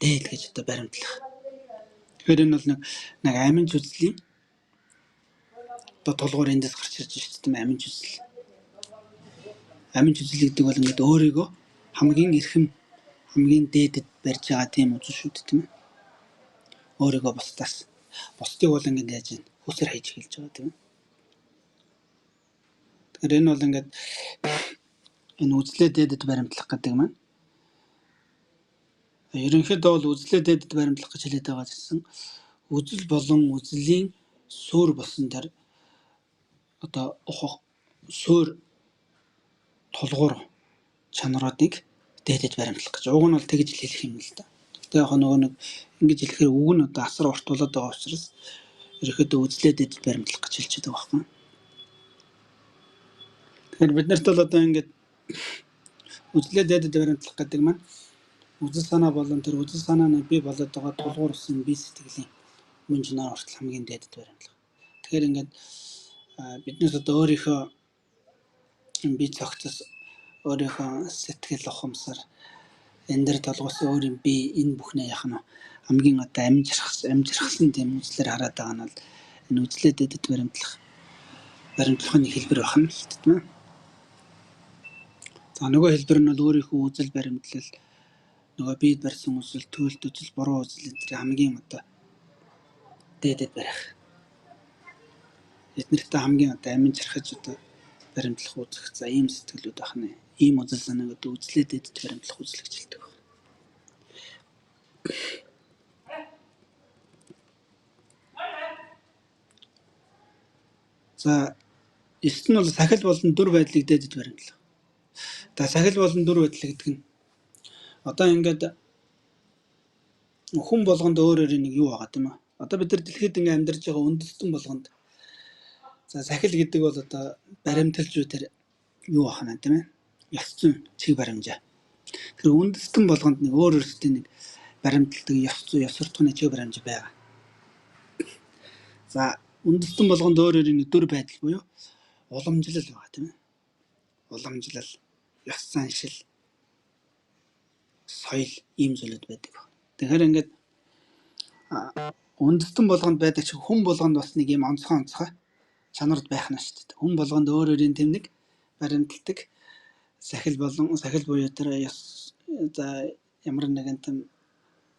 дээд гэж одоо баримтлах. Тэгэхээр энэ бол нэг амин үзлийн одоо тулгуур эндээс гарч ирж шүү дээ, амин үзэл. Амин үзэл гэдэг бол ингээд өөрийгөө хамгийн эрхэм, хамгийн дээдэд барьж байгаа тийм үзэл шүү дээ, тийм ээ. Өөрийгөө бусдаас. Бусдыг бол ингээд яаж юм хүсэр хайж эхэлж байгаа тийм ээ. Тэгэхээр энэ бол ингээд энэ үзлээ дээдэд баримтлах гэдэг маань ерөнхийдөө бол үзлээ дээдэд баримтлах гэж хэлээд байгаа гэсэн үзэл болон үзлийн суурь болсон тэр одоо суурь тулгуур чанаруудыг дээдэд баримтлах гэж. Уг нь бол тэгж хэлэх юм л да. Гэтэ яг нөгөө нэг ингэж хэлэхээр үг нь одоо асар урт болоод байгаа учраас ерөнхийдөө үзлээ дээдэд баримтлах гэж хэлж байгаа байхгүй. Тэгэхээр бид нарт бол одоо ингэж үзлээ дээдэд баримтлах гэдэг маань үзэл санаа болон тэр үзэл санааны бий болоод байгаа тулгуур болсон бие сэтгэлийн мөн чанар хүртэл хамгийн дээдэд баримтлах. Тэгэхээр ингээд биднээс одоо өөрийнхөө бие цогцос, өөрийнхөө сэтгэл ухамсар энэ дэр толгоос өөрийн бие энэ бүхнээ яах нь хамгийн одоо амжирхсан тийм үзлээр хараад байгаа нь бол энэ үзлээ дээдэд баримтлахын хэлбэр байх нь л тийм ээ. За нөгөө хэлбэр нь бол өөрийнхөө үзэл баримтлал, нөгөө биед барьсан үзэл, төлөлт үзэл, буруу үзэл энэ төр хамгийн одоо дээдэд барих. Эднэртэй хамгийн одоо амжирхаж одоо баримтлах үзэх за ийм сэтгэлүүд байх нэ. Ийм үзэл санааг одоо үзлээ дээдэд баримтлах үзэл гэж хэлдэг байна. За эст нь бол сахил болон дүр байдлыг дээдэд баримтлах. За сахил болон дүр байдал гэдэг нь одоо ингээд хүн болгонд өөр өөр нэг юу байгаа тийм ээ. Одоо бид нар дэлхийд ингээд амьдарч байгаа үндэстэн болгонд за сахил гэдэг бол одоо баримталж буй тэр юу байх нь тийм ээ. Ёс зүйн чиг баримжаа. Тэр үндэстэн болгонд нэг өөр өөрсдийн нэг баримталдаг ёс зүй, ёс суртахууны чиг баримжаа байгаа. За үндэстэн болгонд өөр өөр нэг дүр байдал буюу уламжлал байгаа тийм ээ. Уламжлал, ёс заншил, соёл ийм зүйлүүд байдаг. Тэгэхээр ингээд үндэстэн болгонд байдаг шиг хүн болгонд бас нэг юм онцгой чанард байх нь шүү дээ. Хүн болгонд өөр өөрийн тэм нэг баримталдаг сахил болон сахил буюу тэр ёс за Ямар нэгэн тийм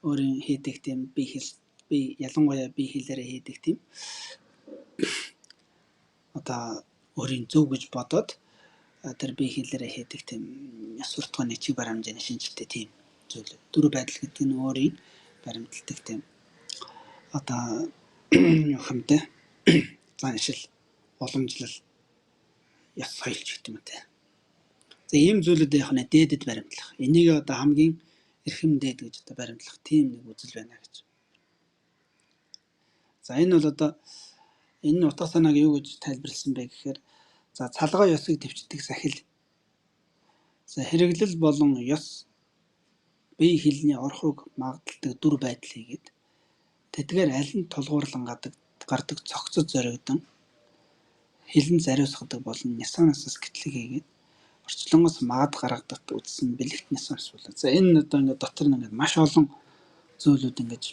өөрийн хийдэг тийм бие хэл би ялангуяа бие хэлээрээ хийдэг тийм одоо өөрийн зөв гэж бодоод тэр бие хэлээрээ хийдэг тийм ёс суртахууны чиг барамжийн шинжилтэй тийм зүйл. Дүр байдал гэдэг нь өөрийн баримталдаг тийм одоо хэмтэй заншил, уламжлал, ёс соёл ч гэдэг юм те. За ийм зүйлүүд яг нь дээдэд баримтлах. Энийг одоо хамгийн эрхэм дээд гэж одоо баримтлах тийм нэг үзэл байна гэж. За энэ бол одоо энэ утга санааг юу гэж тайлбарласан бэ гэхээр за цалгай ёсыг төвчдөг сахил. За хэрэглэл болон ёс бие хэлний орхуйг магадладаг дүр байдал хийгээд тэдгээр аль нь тулгуурлан гардаг цогцод зоригдон хэлэн зариусгадаг болон нисанасаас гэтлэг хийгээд орчлонгоос магад гаргадаг үтсэн бэлэгт нисанас болоо. За энэ одоо ингээд дотор нь ингээд маш олон зүйлүүд ингээд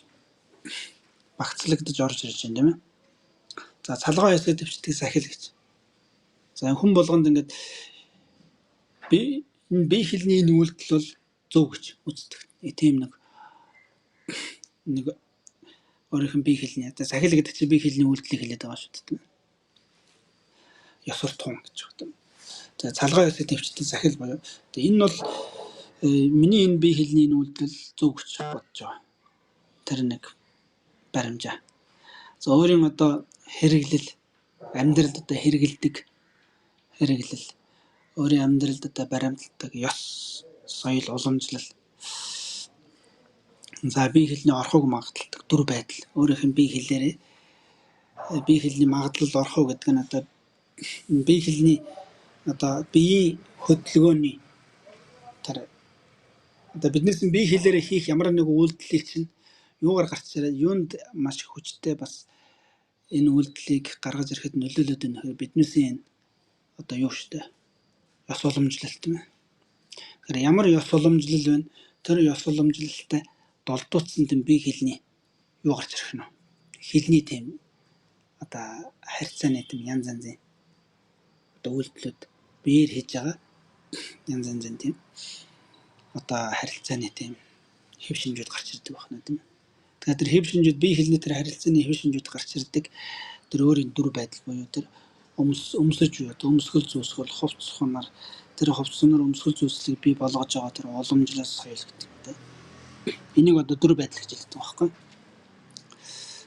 багцлагдаж орж ирж байна тийм ээ. За цалгай ёсыг төвчдөг сахил гэж. За хүн болгонд ингээд би энэ бие хэлний энэ үйлдэл бол зөв гэж үздэг. Тийм нэг нэг өөрийнх нь бие хэлний одоо сахил гэдэг чинь бие хэлний үйлдэлийг хэлээд байгаа шүү дээ. Ёс суртахуун гэж байна. За цалгай ёсыг төвчдөг сахил буюу энэ бол миний энэ бие хэлний энэ үйлдэл зөв гэж бодож байгаа. Тэр нэг баримжаа. За өөрийн одоо хэрэглэл амьдралд одоо хэрэгэлдэг хэрэглэл өөрийн амьдралд одоо баримталдаг ёс соёл уламжлал. За бие хэлний орхуйг магадладаг дүр байдал. Өөрийнх нь бие хэлээрээ бие хэлний магадлал орхуу гэдэг нь одоо бие хэлний одоо биеийн хөдөлгөөний тэр одоо биднээс нь бие хэлээрээ хийх ямар нэгэн үйлдэлийг чинь юугаар гарч ирээд юунд маш их хүчтэй бас энэ үйлдэлийг гаргаж ирэхэд нөлөөлөд байна гэхээр биднээсийн энэ одоо юу штэ ёс уламжлалт тийм ээ. Тэгэхээр ямар ёс уламжлал вэ? Тэр ёс уламжлалтай долдуутсан тийм бие хэлний юу гарч ирэх нь вэ? Хэлний тийм одоо харьцааны тийм янз янзын одоо үйлдэлүүд биеэр хийж байгаа янз янзын тийм одоо харилцааны тийм хэв шинжүүд гарч ирдэг байна тийм ээ. Тэгэхээр тэр хэв шинжүүд бие хэлний тэр харилцааны хэв шинжүүд гарч ирдэг тэр өөрийн дүр байдал буюу тэр өмсөж юу одоо өмсгөл зүүсгэл хувцс хунар тэр хувцс хунар өмсгөл зүүслийг бий болгож байгаа тэр уламжлал соёл гэдэг юм тийм. Энийг одоо дүр байдал гэж хэлдэг байхгүй.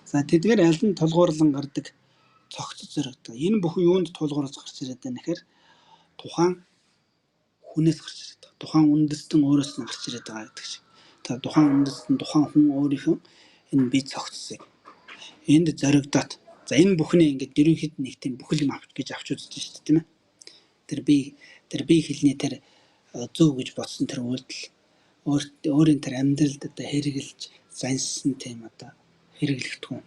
За тэдгээр аль нь тулгуурлан гардаг цогцод зоригдог. Энэ бүхэн юунд тулгуурлаж гарч ирээд байна гэхээр тухайн хүнээс гарч ирээд байгаа. Тухайн үндэстэн өөрөөс нь гарч ирээд байгаа гэдэг шиг. Тэр тухайн үндэстэн тухайн хүн өөрийнхөө энэ бие цогцсыг энд зоригдоод за энэ бүхний ингээд ерөнхийд нэг тийм бүхэл юм авч гэж авч үзэж шүү дээ тийм ээ. Тэр бие хэлний тэр зөв гэж бодсон тэр үйлдэл өөрийн тэр амьдралд одоо хэрэгжилж заншсан тийм одоо хэрэглэгдэхүүн.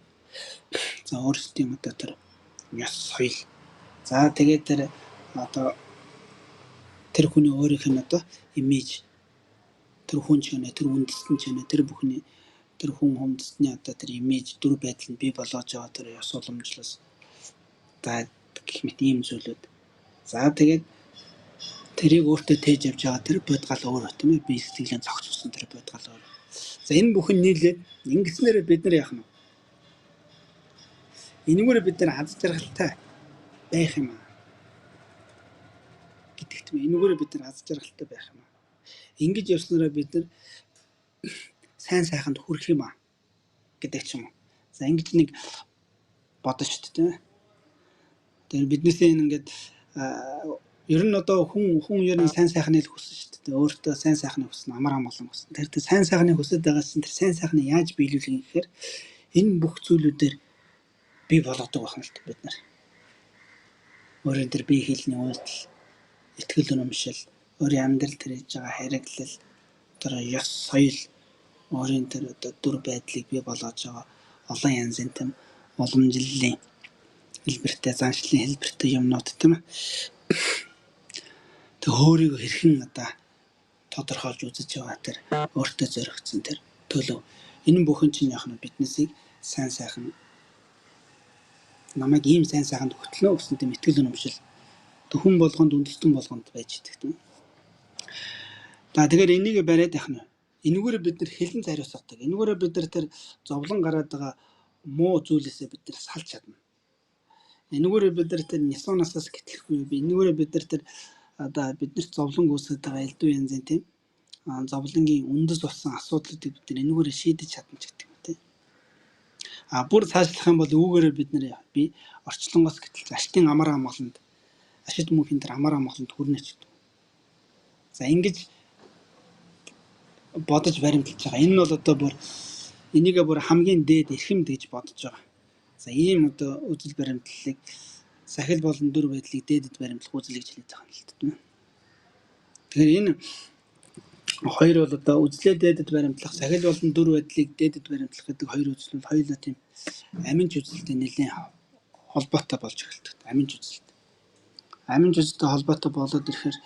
За өөрсдийн одоо тэр ёс соёл. За тэгээд тэр одоо тэр хүний өөрийнх нь одоо имиж тэр хүн ч гэнэ тэр үндэстэн ч гэнэ тэр бүхний тэр хүн хүндэстний одоо тэр имиж дүр байдал нь бий болгож байгаа тэр ёс уламжлал за гэх мэт ийм зүйлүүд. За тэгээд тэрийг өөртөө тээж явж байгаа тэр бодгал өөрөө тийм ээ бие сэтгэлийн зохицуулсан тэр бодгал өөрөө. За энэ бүхэн нийлээд ингэснээрээ бид нар яах нь вэ? Энэгээр бид нар аз жаргалтай байх юм аа гэдэгт юм. Энэгээр бид нар аз жаргалтай байх юм аа. Ингэж явснараа бид нар сайн сайханд хүрэх юм аа гэдэг ч юм уу. За ингэж нэг бодно шүү дээ тийм ээ. Тэгэхээр биднээсээ энэ ингээд ер нь одоо хүн ер нь сайн сайхныг л хүснэ шүү дээ. Өөртөө сайн сайхныг хүснэ, амар амгалан хүснэ. Тэр сайн сайхныг хүсэж байгаа чинь тэр сайн сайхныг яаж биелүүлэх юм гэхээр энэ бүх зүйлүүдээр бий болгодог байх юм л бид нар. Өөрийн тэр бие хэлний үйлдэл, итгэл үнэмшил, өөрийн амьдрал тэр хийж байгаа хэрэглэл, тэр ёс соёл, өөрийн тэр одоо дүр байдлыг бий болгож байгаа олон янзын тийм уламжлалын хэлбэртэй, заншлын хэлбэртэй юмнууд тийм ээ. Тэг өөрийгөө хэрхэн одоо тодорхойлж үзэж байгаа тэр өөртөө зоригдсон тэр төлөв. Энэ бүхэн чинь яг нь биднээсийг сайн сайхан намайг ийм сайн сайханд хөтлөнө гэсэн тийм итгэл үнэмшил хүн болгонд үндэстэн болгонд байж идэг тийм. За тэгэхээр энийг бариад яах нь вэ? Энүүгээр бид нар хилэн зариусгадаг. Энүүгээр бид нар тэр зовлон гараад байгаа муу зүйлээсээ бид нар салж чадна. Энүүгээр бид нар тэр нисонасаас гэтлэхгүй. Энүүгээр бид нар тэр одоо биднэрт зовлон үүсгэж байгаа элдв янзын тийм зовлонгийн үндэс болсон асуудлуудыг бид нар энүүгээр шийдэж чадна ч гэдэг юм тийм. А бүр цаашлах юм бол үүгээрээ бид нар би орчлонгоос гэтэл аштын амар амгаланд ашид мөнхийн тэр амар амгаланд хүрнэ ч гэдэг. За ингэж бодож баримталж байгаа. Энэ нь бол одоо бүр энийгээ бүр хамгийн дээд эрхэмд гэж бодож байгаа. За ийм одоо үзэл баримтлалыг сахил болон дүр байдлыг дээдэд баримтлах үзэл гэж хэлээд байгаа юм л та. Тэгэхээр энэ хоёр бол одоо үзлээ дээдэд баримтлах, сахил болон дүр байдлыг дээдэд баримтлах гэдэг хоёр үзэл бол хоёулаа тийм аминч үзэлтэй нэлээд холбоотой болж эхэлдэг. Аминч үзэлт. Аминч үзэлтэй холбоотой болоод ирэхээр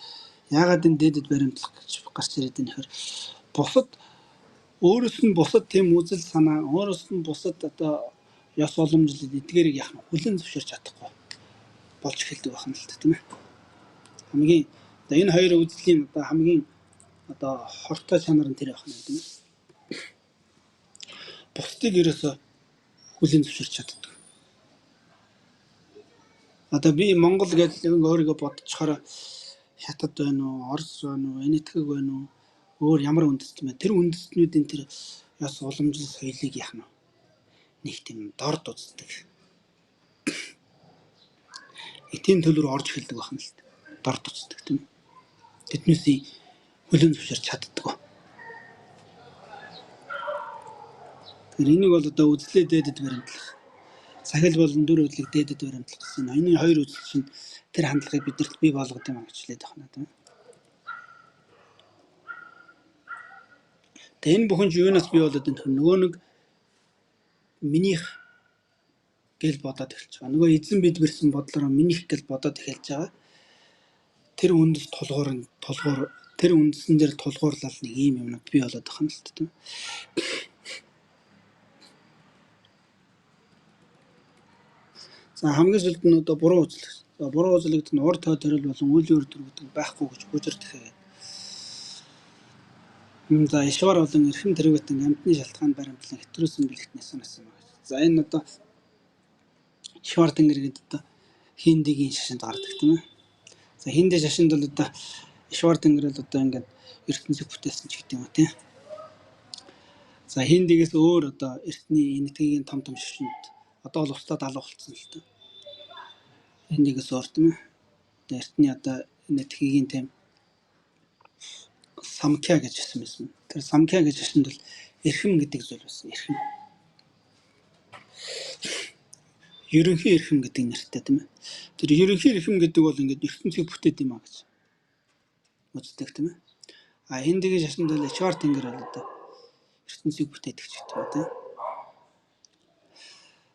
яагаад энэ дээдэд баримтлах гэж гарч ирээд байна гэхээр бусад өөрөөс нь бусад тийм үзэл санаа, өөрөөс нь бусад одоо ёс уламжлал эдгээрийг яах нь хүлээн зөвшөөрч чадахгүй болж эхэлдэг байх нь л та, тийм ээ. Хамгийн одоо энэ хоёр үзлийн одоо хамгийн одоо хортой чанар нь тэр байх нь, тийм ээ. Бусдыг ерөөсөө хүлээн зөвшөөрч чаддаг. Одоо би Монгол гэж өөрийгөө бодчихоор Хятад байна уу, Орос байна уу, Энэтхэг байна уу, өөр ямар үндэстэн байна. Тэр үндэстнүүдийн тэр ёс уламжлал соёлыг яах нь нэг тийм дорд үздэг. Тийм төл рүү орж эхэлдэг байх нь л дорд үздэг, тийм ээ. Тэднээсээ хүлээн зөвшөөрч чаддаг. Тэгэхээр энийг бол одоо үзлээ дээдэд баримтлах, сахил болон дүр байдлыг дээдэд баримтлах гэсэн энэ хоёр үзэл чинь тэр хандлагыг бидэрт бий болгодог юм гэж хэлээд байна, тийм ээ. Тэгээ энэ бүхэн ч юунаас бий болоод энэ нөгөө нэг минийх гэл бодоод эхэлж байгаа. Нөгөө эзэн бид бэрсэн бодлороо минийх гэл бодоод эхэлж байгаа. Тэр үндэс тулгуур тэр үндсэн дээр тулгуурлал нэг ийм юмнууд бий болоод байгаа юм л та, тийм ээ. За хамгийн сүүлд нь одоо буруу үзэл. За буруу үзэл гэдэг нь ур тоо төрөл болон үлийн үр дүр гэдэг байхгүй гэж гүжирдэх гэдэг. За Ишвар болон эрхэм тэрвэтэн амьтны шалтгаан баримтлан хэтрүүлсэн бэлэгт насан юм байна. За энэ одоо Ишвар тэнгэр гэдэг одоо хиндигийн шашинд гардаг, тийм ээ. За хинди шашинд бол одоо Ишвар тэнгэр бол одоо ингээд ертөнцийг бүтээсэн ч гэдэг юм уу, тийм. За хиндигээс өөр одоо эртний энэтхэгийн том том шашинд одоо бол устдад алга болцсон л та. Хиндигээс өөр, тийм ээ. Одоо эртний одоо энэтхэгийн тийм Самкья гэж хэлсэн байсан. Тэр Самкья гэж шашинд бол эрхэм гэдэг зүйл байсан. Эрхэм. Ерөнхий эрхэм гэдэг нэртэй, тийм ээ. Тэр ерөнхий эрхэм гэдэг бол ингээд ертөнцийг бүтээд юм а гэж үздэг, тийм ээ. А хиндигийн шашинд бол Ишвар тэнгэр бол одоо ертөнцийг бүтээдэг ч гэдэг юм, тийм.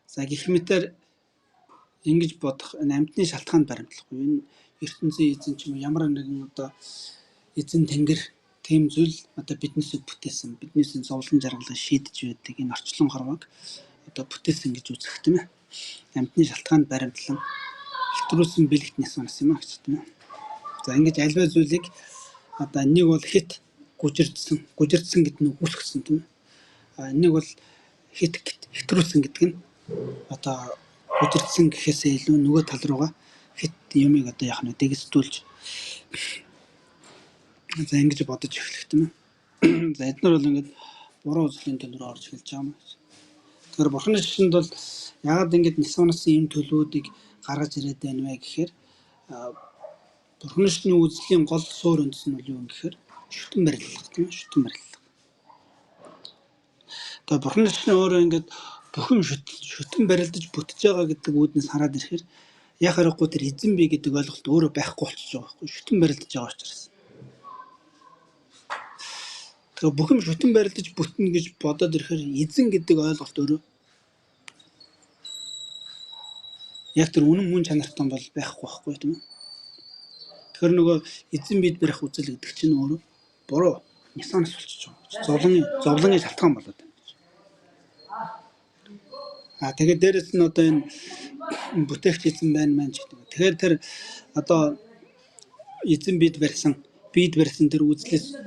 За гэх мэтээр ингэж бодох энэ амьтны шалтгаанд баримтлахгүй. Энэ ертөнцийн эзэн ч юм уу ямар нэгэн одоо эзэн тэнгэр тийм зүйл одоо биднээсээ бүтээсэн, биднээсээ зовлон жаргалыг шийдэж байдаг энэ орчлон хорвоог одоо бүтээсэн гэж үзэх, тийм ээ. Амьтны шалтгаанд баримтлан хэтрүүлсэн бэлэгт насан юм а гэж, тийм ээ. За ингэж альва зүйлийг одоо нэг бол хит гүжирдсэн, гүжирдсэн гэдэг нь үүсгэсэн, тийм ээ. А нэг бол хит хэтрүүлсэн гэдэг нь одоо гүжирдсэн гэхээсээ илүү нөгөө тал руугаа хит юмыг одоо яах нь дэгэсдүүлж за ингэж бодож эхлэх, тийм ээ. За эднэр бол ингээд буруу үзлийн төл рүү орж эхэлж байгаа юм гэж. Тэгэхээр бурхны шашинд бол яагаад ингэж нисванасан ийм төлөвүүдийг гаргаж ирээд байна вэ гэхээр бурхны шашны үзлийн гол суурь үндэс нь бол юу юм гэхээр шүтэн барилга, тийм ээ, шүтэн барилга. Тэгээ бурхны шашны өөрөө ингээд бүхэн шүтэн барилдаж бүтэж байгаа гэдэг үүднээс хараад ирэхээр яг харахгүй тэр эзэн бий гэдэг ойлголт өөрөө байхгүй болчихж байгаа байхгүй, шүтэн барилдаж байгаа учраас. Тэгээ бүхэн шүтэн барилдаж бүтнэ гэж бодоод ирэхээр эзэн гэдэг ойлголт өөрөө яг тэр үнэн мөн чанартай бол байхгүй байхгүй, тийм ээ. Тэгэхээр нөгөө эзэн бид барих үзэл гэдэг чинь өөрөө буруу нисанас болчихж байгаа. Зовлонгийн шалтгаан болоод байна. А тэгээд дээрэс нь одоо энэ бүтээгч эзэн байна маань ч гэдэг. Тэгэхээр тэр одоо эзэн бид барьсан тэр үзлээс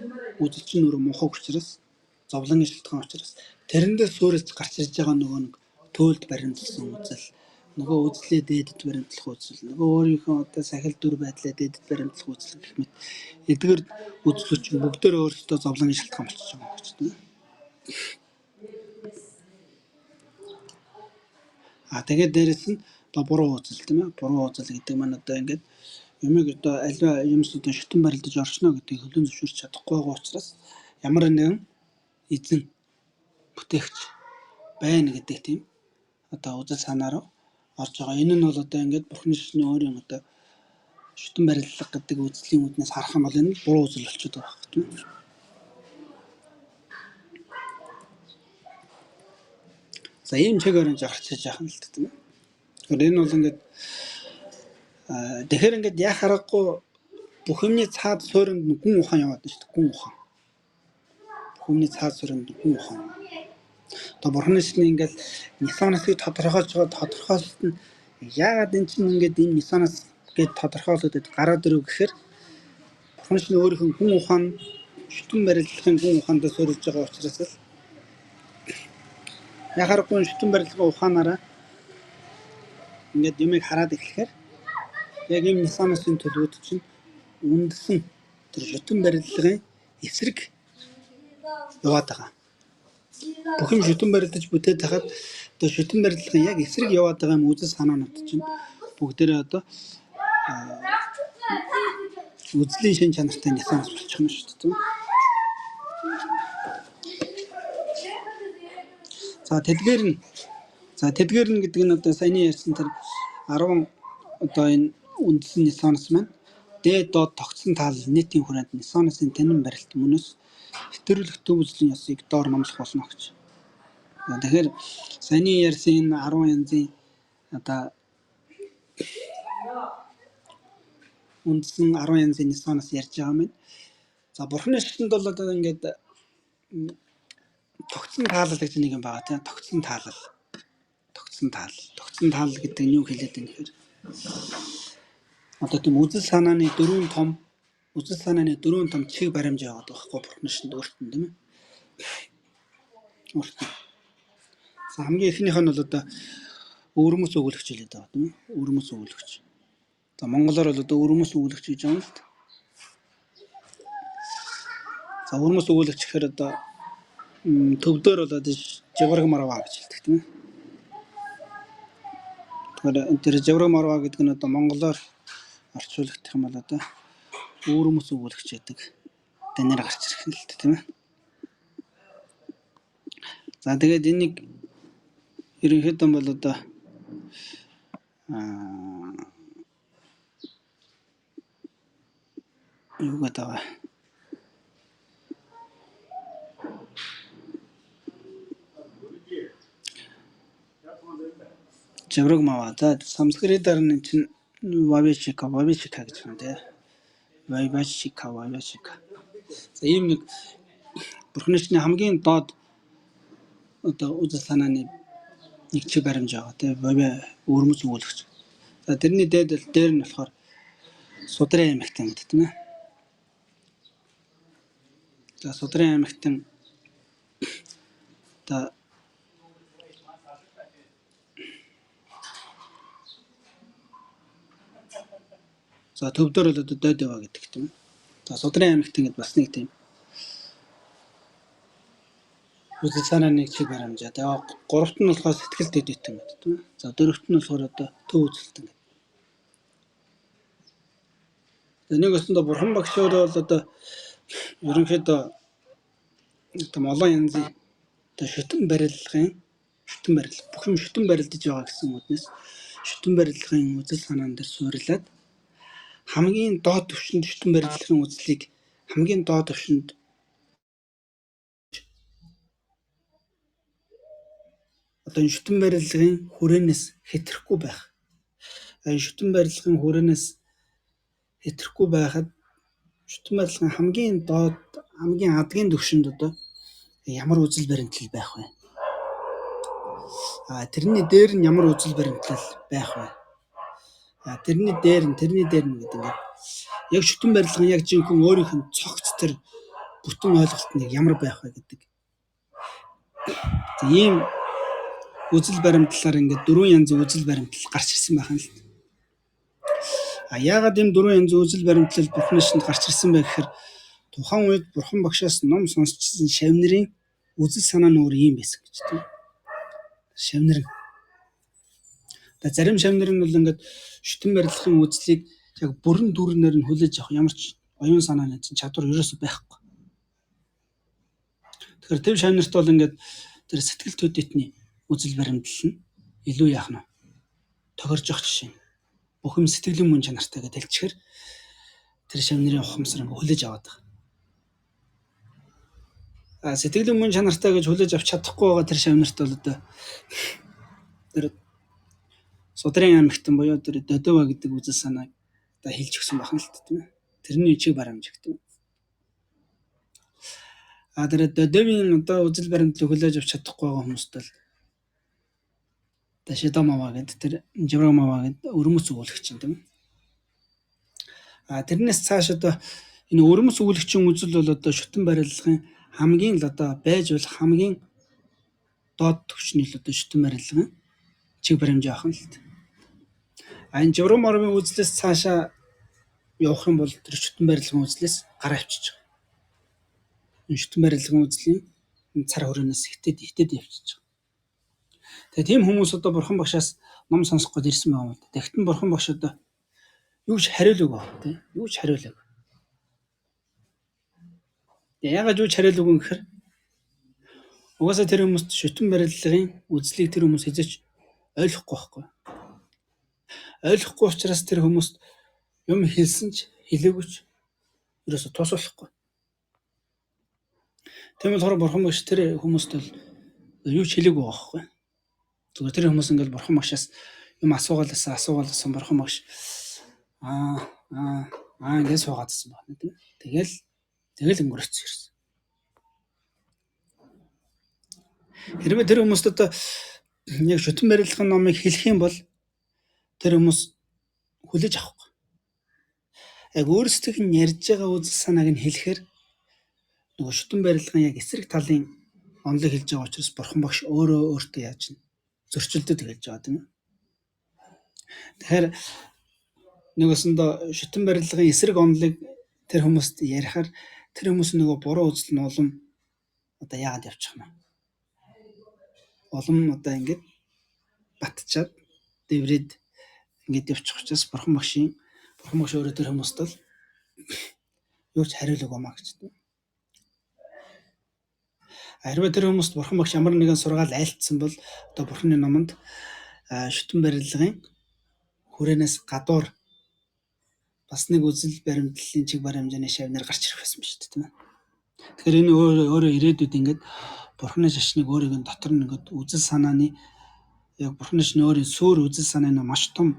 үзэл чинь өөрөө мунхаг учраас Зовлонгийн шалтгаан учраас тэрэндээ суурилж гарч ирж байгаа нөгөө нэг төөлд баримтлсан үзэл, нөгөө үзлээ дээдэд баримтлах үзэл, нөгөө өөрийнхөө одоо сахил дүр байдлаа дээдэд баримтлах үзэл гэх мэт эдгээр үзлүүд чинь бүгдээр өөрсдөө зовлонгийн шалтгаан болчихж байгаа гэж тийм. А тэгээд дээрэс нь одоо буруу үзэл тийм ээ. Буруу үзэл гэдэг маань одоо ингээд юмыг одоо аливаа юмс одоо шүтэн барилдаж оршино гэдгийг хүлээн зөвшөөрч чадахгүй байгаа учраас ямар нэгэн эзэн бүтээгч байна гэдэг тийм одоо үзэл санаа руу орж байгаа. Энэ нь бол одоо ингээд Бурхны шашны өөрийн одоо шүтэн барилга гэдэг үзлийн үүднээс харах юм бол энэ буруу үзэл болчиход байгаа хэрэг тийм ээ. За ийм чиг баримж гарч иж яах юм л тийм ээ. Тэгэхээр энэ бол ингээд тэгэхээр ингээд яа харахгүй бүх юмны цаад суурьнд гүн ухаан яваад байна шүү дээ. Гүн ухаан. Бүх юмны цаад суурьнд гүн ухаан. Одоо Бурхны шашны ингээд Нисанасыг тодорхойлж байгаа тодорхойлолт нь яагаад эн чинь ингээд энэ Нисанас гэж тодорхойлогдод гараад ирв гэхээр Бурхан шин өөрийнх нь гүн ухаан шүтэн барилгын гүн ухаандаа суурилж байгаа учраас л яхаарахгүй шүтэн барилгын ухаанаараа ингээд юмыг хараад эхлэхээр яг ийм Нисанасын төлөвүүд чинь үндсэн тэр шүтэн барилгын эсрэг яваад байгаа. Бүх юм шүтэн барилдаж бүтээд хахад одоо шүтэн барилгын яг эсрэг яваад байгаа юм үзэл санаанууд чинь бүгдээрээ одоо үзлийн шин чанартай Нисанас болчих нь шүү дээ. За тэдгээр нь тэдгээр нь гэдэг нь одоо саяны ярьсан тэр 10 одоо энэ үндсэн Нисанас маань дээд доод тогтсон таал нийтийн хүрээнд Нисанасын танин барилт мөнөөс хэтрүүлэх төв үзлийн ёсыг доор номлох болно гэж. Тэгэхээр саяны ярьсан энэ 10 янзын одоо үндсэн 10 янзын Нисанас ярьж байгаа юм. За Бурхны шашинд бол одоо ингээд тогтсон таалал гэж нэг юм байгаа тийм тогтсон таалал. Тогтсон таалал. Тогтсон таалал гэдэг нь юу хэлээд байна гэхээр одоо тийм үзэл санааны дөрвөн том чиг баримж яваад байгаа байхгүй Бурхны шашинд өөрт нь тийм ээ. Өөрт нь. За хамгийн эхнийх нь бол одоо өвөрмөц өгүүлэгч хэлээд байгаа тийм ээ. Өвөрмөц өгүүлэгч. За монголоор бол одоо өвөрмөц өгүүлэгч гэж байгаа юм л да. За өвөрмөц өгүүлэгч гэхээр одоо төвдөр бол одоо жавраг марва гэж хэлдэг тийм ээ. Тэгэхээр тэр жавраг марва гэдэг нь одоо монголоор орчуулагдах юм бол одоо өвөрмөц өгүүлэгч гэдэг данаар гарч ирэх нь л тийм ээ. За тэгээд энийг ерөнхийдөө бол одоо юу гэдэг вэ? Жавраг мава. За санскритаар нь чинь вавишика, вавишика гэж байна тий. Вайвашика, вайвашика. За ийм нэг Бурхны шашны хамгийн доод одоо үзэл санааны нэг чиг баримж байгаа тий. Өвөрмөц өгүүлэгч. За тэрний дээд дээр нь болохоор Судрын аймагтан гэдэг тийм ээ. За Судрын аймагтан одоо за төвдөр бол одоо дойдова гэдэг тийм ээ. За Судрын аймагтан гэд бас нэг тийм үзэл санааны нэг чиг баримжаа. Тэгээ гуравт нь болохоор сэтгэл дэдэтэн гэдэг тийм ээ. За дөрөвт нь болохоор одоо төв үзэлтэн гэдэг. Тэгээ нэг өсөндөө Бурхан багш өөрөө бол одоо ерөнхийдөө тийм олон янзын одоо шүтэн барилгын шүтэн барилга бүх юм шүтэн барилдаж байгаа гэсэн үднэс шүтэн барилгын үзэл санаан дээр суурилаад хамгийн доод түвшинд шүтэн барилгын үзлийг хамгийн доод түвшинд одоо энэ шүтэн барилгын хүрээнээс хэтрэхгүй байх. Энэ шүтэн барилгын хүрээнээс хэтрэхгүй байхад шүтэн барилгын хамгийн доод хамгийн адгийн түвшинд одоо ямар үзэл баримтлал байх вэ? А тэрний дээр нь ямар үзэл баримтлал байх вэ? А тэрний дээр нь гэдэг ингээд яг шүтэн барилгын яг жинхэнэ өөрийнх нь цогц тэр бүтэн ойлголт нь ямар байх вэ гэдэг За ийм үзэл баримтлалаар ингээд дөрвөн янзын үзэл баримтлал гарч ирсэн байх юм л. А яагаад ийм дөрвөн янзын үзэл баримтлал Бурхны шинд гарч ирсэн бэ гэхээр тухайн үед Бурхан багшаас ном сонсчихсан шавнырын үзэл санаа нь өөр ийм байсан гэж тийм. Шавнар. За зарим шавнар нь бол ингээд шүтэн барилгын үзлийг яг бүрэн дүүрнээр нь хүлээж авах ямар ч оюун санааны чинь чадвар ерөөсөй байхгүй. Тэгэхээр төв шавнарт бол ингээд тэр сэтгэл төдийтний үзэл баримтлал нь илүү яах нь тохирж явах жишээ. Бүх юм сэтгэлийн мөн чанартай гэж хэлчихээр тэр шавнырын ухамсар ингээд хүлээж аваад байгаа. А сэтгэлийн мөн чанартай гэж хүлээж авч чадахгүй байгаа тэр шавнарт бол одоо тэр судрын аймагтан буюу тэр Додова гэдэг үзэл санааг одоо хэлж өгсөн байх нь л тийм ээ. Тэрний чиг барамж гэдэг. А тэр Додовын одоо үзэл баримтлалыг хүлээж авч чадахгүй байгаа хүмүүст бол одоо Шидомава гэдэг тэр Жаврамава гэдэг өрмөц өгүүлэгч юм тийм ээ. А тэрнээс цааш одоо энэ өрмөц өгүүлэгчийн үзэл бол одоо шүтэн барилгын хамгийн л одоо байж болох хамгийн доод түвшний л одоо шүтэн барилгын чиг баримж авах нь л. А энэ Жаврамавын үзлээс цаашаа явах юм бол тэр шүтэн барилгын үзлээс гараа авчиж байгаа. Энэ шүтэн барилгын үзлийн цар хураанаас хитэд явчихж байгаа. Тэгээ тийм хүмүүс одоо бурхан багшаас ном сонсох гээд ирсэн байгаа юм л да. Тэгтэн бурхан багш одоо юу ч хариулаагүй байна тийм. Юу ч хариулаагүй. Тэгээ яагаад юу ч хариулаагүй гэхээр угаасаа тэр хүмүүст шүтэн барилгын үзлийг тэр хүмүүс хэзээ ч ойлгохгүй байхгүй. Ойлгохгүй учраас тэр хүмүүст юм хэлсэн ч хэлээгүй ч ерөөсө тус болохгүй. Тийм болохоор бурхан багш тэр хүмүүст бол юу ч хэлээгүй байгаа байхгүй. Зүгээр тэр хүмүүс ингээл бурхан багшаас юм асуугаалсан бурхан багш аа аа аа ингэ суугаадсан байна тийм. Тэгэл өнгөрөөцсөн ерөөс. Хэрвээ тэр хүмүүст одоо яг шүтэн барилгын номыг хэлэх юм бол тэр хүмүүс хүлээж авахгүй. Яг өөрсдийнх нь ярьж байгаа үзэл санааг нь хэлэхээр нөгөө шүтэн барилгын яг эсрэг талын онолыг хэлж байгаа учраас бурхан багш өөрөө өөртөө яаж нь зөрчилдөд хэлж байгаа тийм ээ. Тэгэхээр нэг өсөндөө шүтэн барилгын эсрэг онолыг тэр хүмүүст ярихаар тэр хүмүүс нөгөө буруу үзэл нь улам одоо яагаад явчих юм бэ? Улам одоо ингээд батчаад дэврээд ингээд явчих учраас бурхан багш өөрөө тэр хүмүүст бол юу ч хариулаагүй маа гэж тийм. Хэрвээ тэр хүмүүст бурхан багш ямар нэгэн сургаал айлтсан бол одоо бурханы номонд шүтэн барилгын хүрээнээс гадуур бас нэг үзэл баримтлалын чиг баримжааны шавнар гарч ирэх байсан шүү дээ тийм ээ. Тэгэхээр энэ өөрөө ирээдүйд ингээд бурханы шашныг өөрийг нь дотор нь ингээд үзэл санааны яг бурханы шашны өөрийн суурь үзэл санааны маш том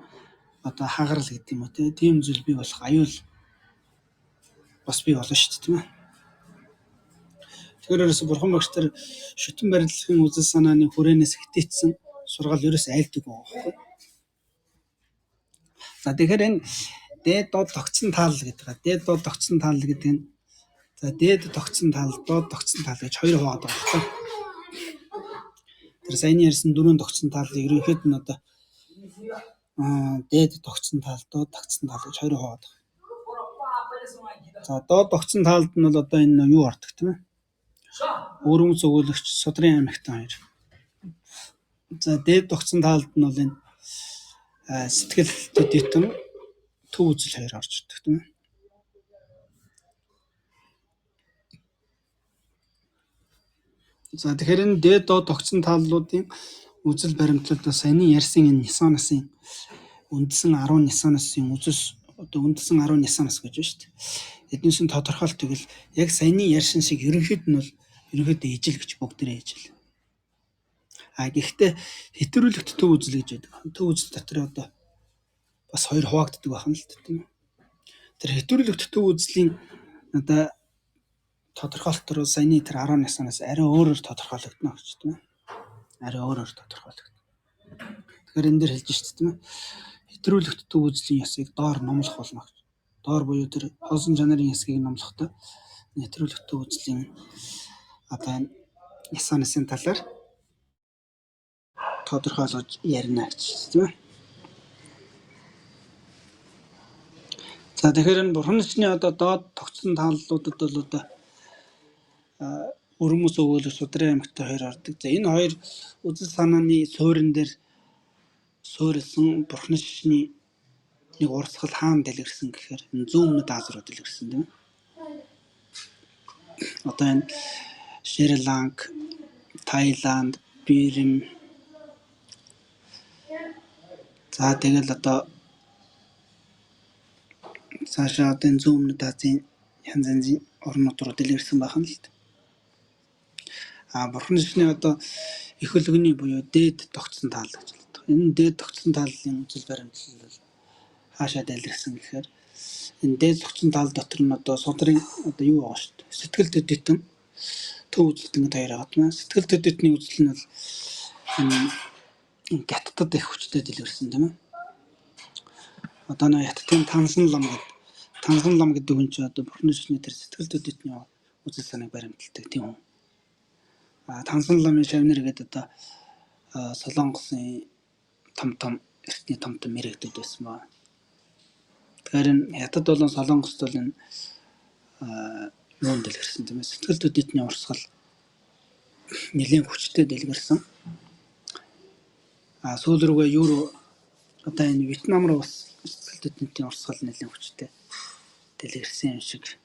одоо хагарал гэдэг юм уу тийм зүйл бий болох аюул бас бий болно шүү дээ тийм ээ. Тэгэхээр ерөөсө бурхан багш тэр шүтэн барилгын үзэл санааны хүрээнээс хитээцсэн сургаал ерөөсө айлдаг байгаа байхгүй. За тэгэхээр энэ дээд доод тогтсон таал гэдэг. Дээд доод тогтсон таал гэдэг нь за дээд тогтсон таал, доод тогтсон таал гэж хоёр хуваагаад байгаа байхгүй. Тэр саяны ярьсан дөрвөн тогтсон таалыг ерөнхийд нь одоо дээд тогтсон таал, доод тогтсон таал гэж хоёр хуваагаад байгаа. За доод тогтсон таалд нь бол одоо энэ юу ордог тийм ээ? Өрөмц өгүүлэгч судрын аймагтан хоёр. За дээд тогтсон таалд нь бол энэ сэтгэл төдийтэн төв үзэл хоёр орж ирдэг тийм ээ. За тэгэхээр энэ дээд доод тогтсон тааллуудын үзэл баримтлалд саяны ярьсан энэ Нисанасын үндсэн 10 Нисанасын үзэл одоо үндсэн 10 Нисанас гэж байна шүү дээ. Эднийсэн тодорхойлт тэгвэл яг саяны ярьсан шиг ерөнхийд нь бол ерөнхийдөө ижил гэж бүгдээрээ ижил. А гэхдээ хэтрүүлэгт төв үзэл гэж байдаг. Төв үзэл дотор одоо бас хоёр хуваагддаг байх нь л тийм ээ. Тэр хэтрүүлэгт төв үзлийн одоо тодорхойлолтоор саяны тэр 10 Нисанаас арай өөрөөр тодорхойлогдно гэж тийм ээ. Арай өөрөөр тодорхойлогдно. Тэгэхээр энэ дээр хэлж шүү дээ тийм ээ. Хэтрүүлэгт төв үзлийн ёсыг доор номлох болно гэж. Доор буюу тэр хоосон чанарын хэсгийг номлохдоо хэтрүүлэгт төв үзлийн одоо энэ Ясанысын талаар тодорхойлгож ярина гэж тийм ээ. За тэгэхээр энэ Бурхан шашны одоо доод тогтсон тааллуудад бол одоо өрмөц өгөөлөг судрын аймагтай хоёр ордог. За энэ хоёр үзэл санааны суурин дээр суурилсан Бурханы шашны нэг урсгал хаана дэлгэрсэн гэхээр энэ зүүн өмнөд Ази руу дэлгэрсэн тийм ээ. Одоо энэ Шри Ланк, Таиланд, Бирм, за тэгэл одоо цаашаа одоо энэ зүүн өмнөд Азийн янз янзын орнууд руу дэлгэрсэн байх нь л дээ. А Бурханы шашны одоо эх өлгөний буюу дээд тогтсон таал гэж хэлдэг. Энэ дээд тогтсон тааллын үзэл баримтлал бол хаашаа дэлгэрсэн гэхээр энэ дээд тогтсон таал дотор нь одоо судрын одоо юу байгаа шүү дээ. Сэтгэл төдийтэн төв үзэлт ингээд хоёр байгаа тийм ээ. Сэтгэл төдийтний үзэл нь бол энэ Хятадд их хүчтэй дэлгэрсэн тийм ээ. Одоо нэг Хятадын Тансан лам гэдэг Тансан лам гэдэг хүн чинь одоо Бурханы шашны тэр сэтгэл төдийтний үзэл санааг баримталдаг тийм үү. А Тансан ламын шавнар гэдэг одоо Солонгосын том том эртний том том мэрэгдүүд байсан байна. Тэгэхээр энэ Хятад болон Солонгост бол энэ юунд дэлгэрсэн тийм ээ. Сэтгэл төдийтний урсгал нэлээн хүчтэй дэлгэрсэн. А сүүл рүүгээ юу руу одоо энэ Вьетнам руу бас сэтгэл төдийтний урсгал нэлээн хүчтэй дэлгэрсэн юм шиг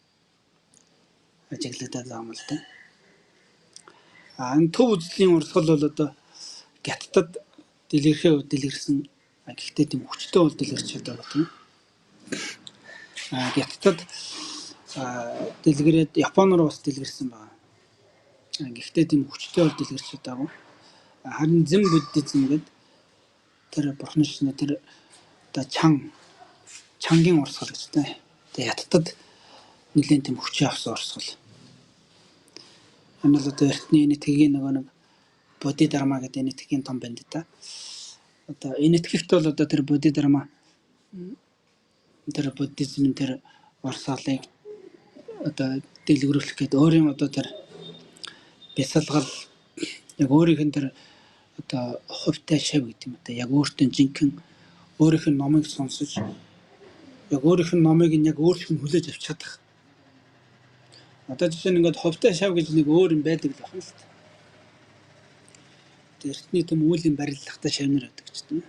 ажиглагдаад байгаа юм л да. А энэ төв үзлийн урсгал бол одоо Хятадд дэлгэрхээ дэлгэрсэн, гэхдээ тийм хүчтэй бол дэлгэрч чадаагүй тийм. А Хятадд дэлгэрээд Япон руу бас дэлгэрсэн байна. Гэхдээ тийм хүчтэй бол дэлгэрч чадаагүй. Харин зэн буддизм гэдэг тэр Бурханы шашны тэр одоо чангийн урсгал гэж тийм. Тэгээ Хятадд нэлээн тийм хүчээ авсан урсгал. Энэ бол одоо эртний энэтхэгийн нөгөө нэг Бодидарма гэдэг энэтхэгийн том бандита. Одоо энэтхэгт бол одоо тэр Бодидарма тэр буддизмын тэр урсгалыг одоо дэлгэрүүлэх гээд өөрийн одоо тэр бясалгал яг өөрийнх нь тэр одоо хувьтай шав гэдэг юм одоо яг өөртөө жинхэнэ өөрийнх нь номыг сонсож яг өөрийнх нь номыг нь яг өөрийнх нь хүлээж авч чадах. Одоо жишээ нь ингээд хувьтай шав гэж нэг өөр юм байдаг л байна л та. Эртний төм үүлийн барилгатай шавнар байдаг ч тийм.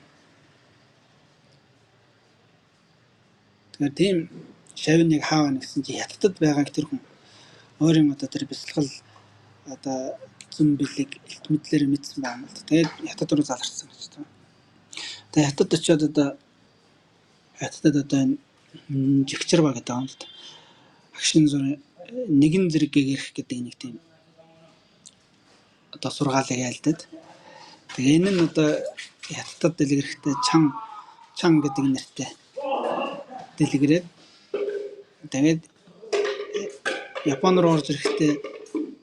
Тэгэхээр тийм шав нь яг хаа байна гэсэн чи Хятадд байгааг тэр хүн өөрийн одоо тэр бясалгал одоо зөн бэлэг элт мэдлэр мэдсэн байгаа юм л да. Тэгээд Хятад руу заларсан гэж тийм. Тэгээд Хятад очиод одоо Хятадд одоо энэ жигчирва гэдэг юм л да. Агшин зур нэгэн зэрэг гэрх гэдэг нэг тийм одоо сургаалыг айлдаад. Тэгээ энэ нь одоо Хятадд дэлгэрхтээ чан гэдэг нэртэй дэлгэрээд тэгээд Япон руу орж ирэхдээ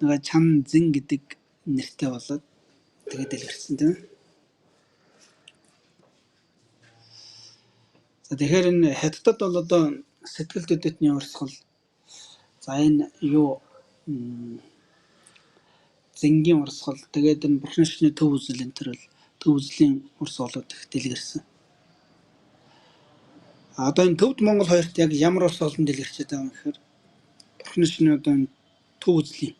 нөгөө чан зэн гэдэг нэртэй болоод тэгээд дэлгэрсэн тийм. За тэгэхээр энэ Хятадд бол одоо сэтгэл төдийтний урсгал, за энэ юу зэнгийн урсгал, тэгээд энэ Бурханы шашны төв үзэл энэ төр бол төв үзлийн урсгалууд их дэлгэрсэн. А одоо энэ төвд Монгол хоёрт яг ямар урсгал нь дэлгэрчээд байгаа юм гэхээр Бурханы шашны одоо энэ төв үзлийн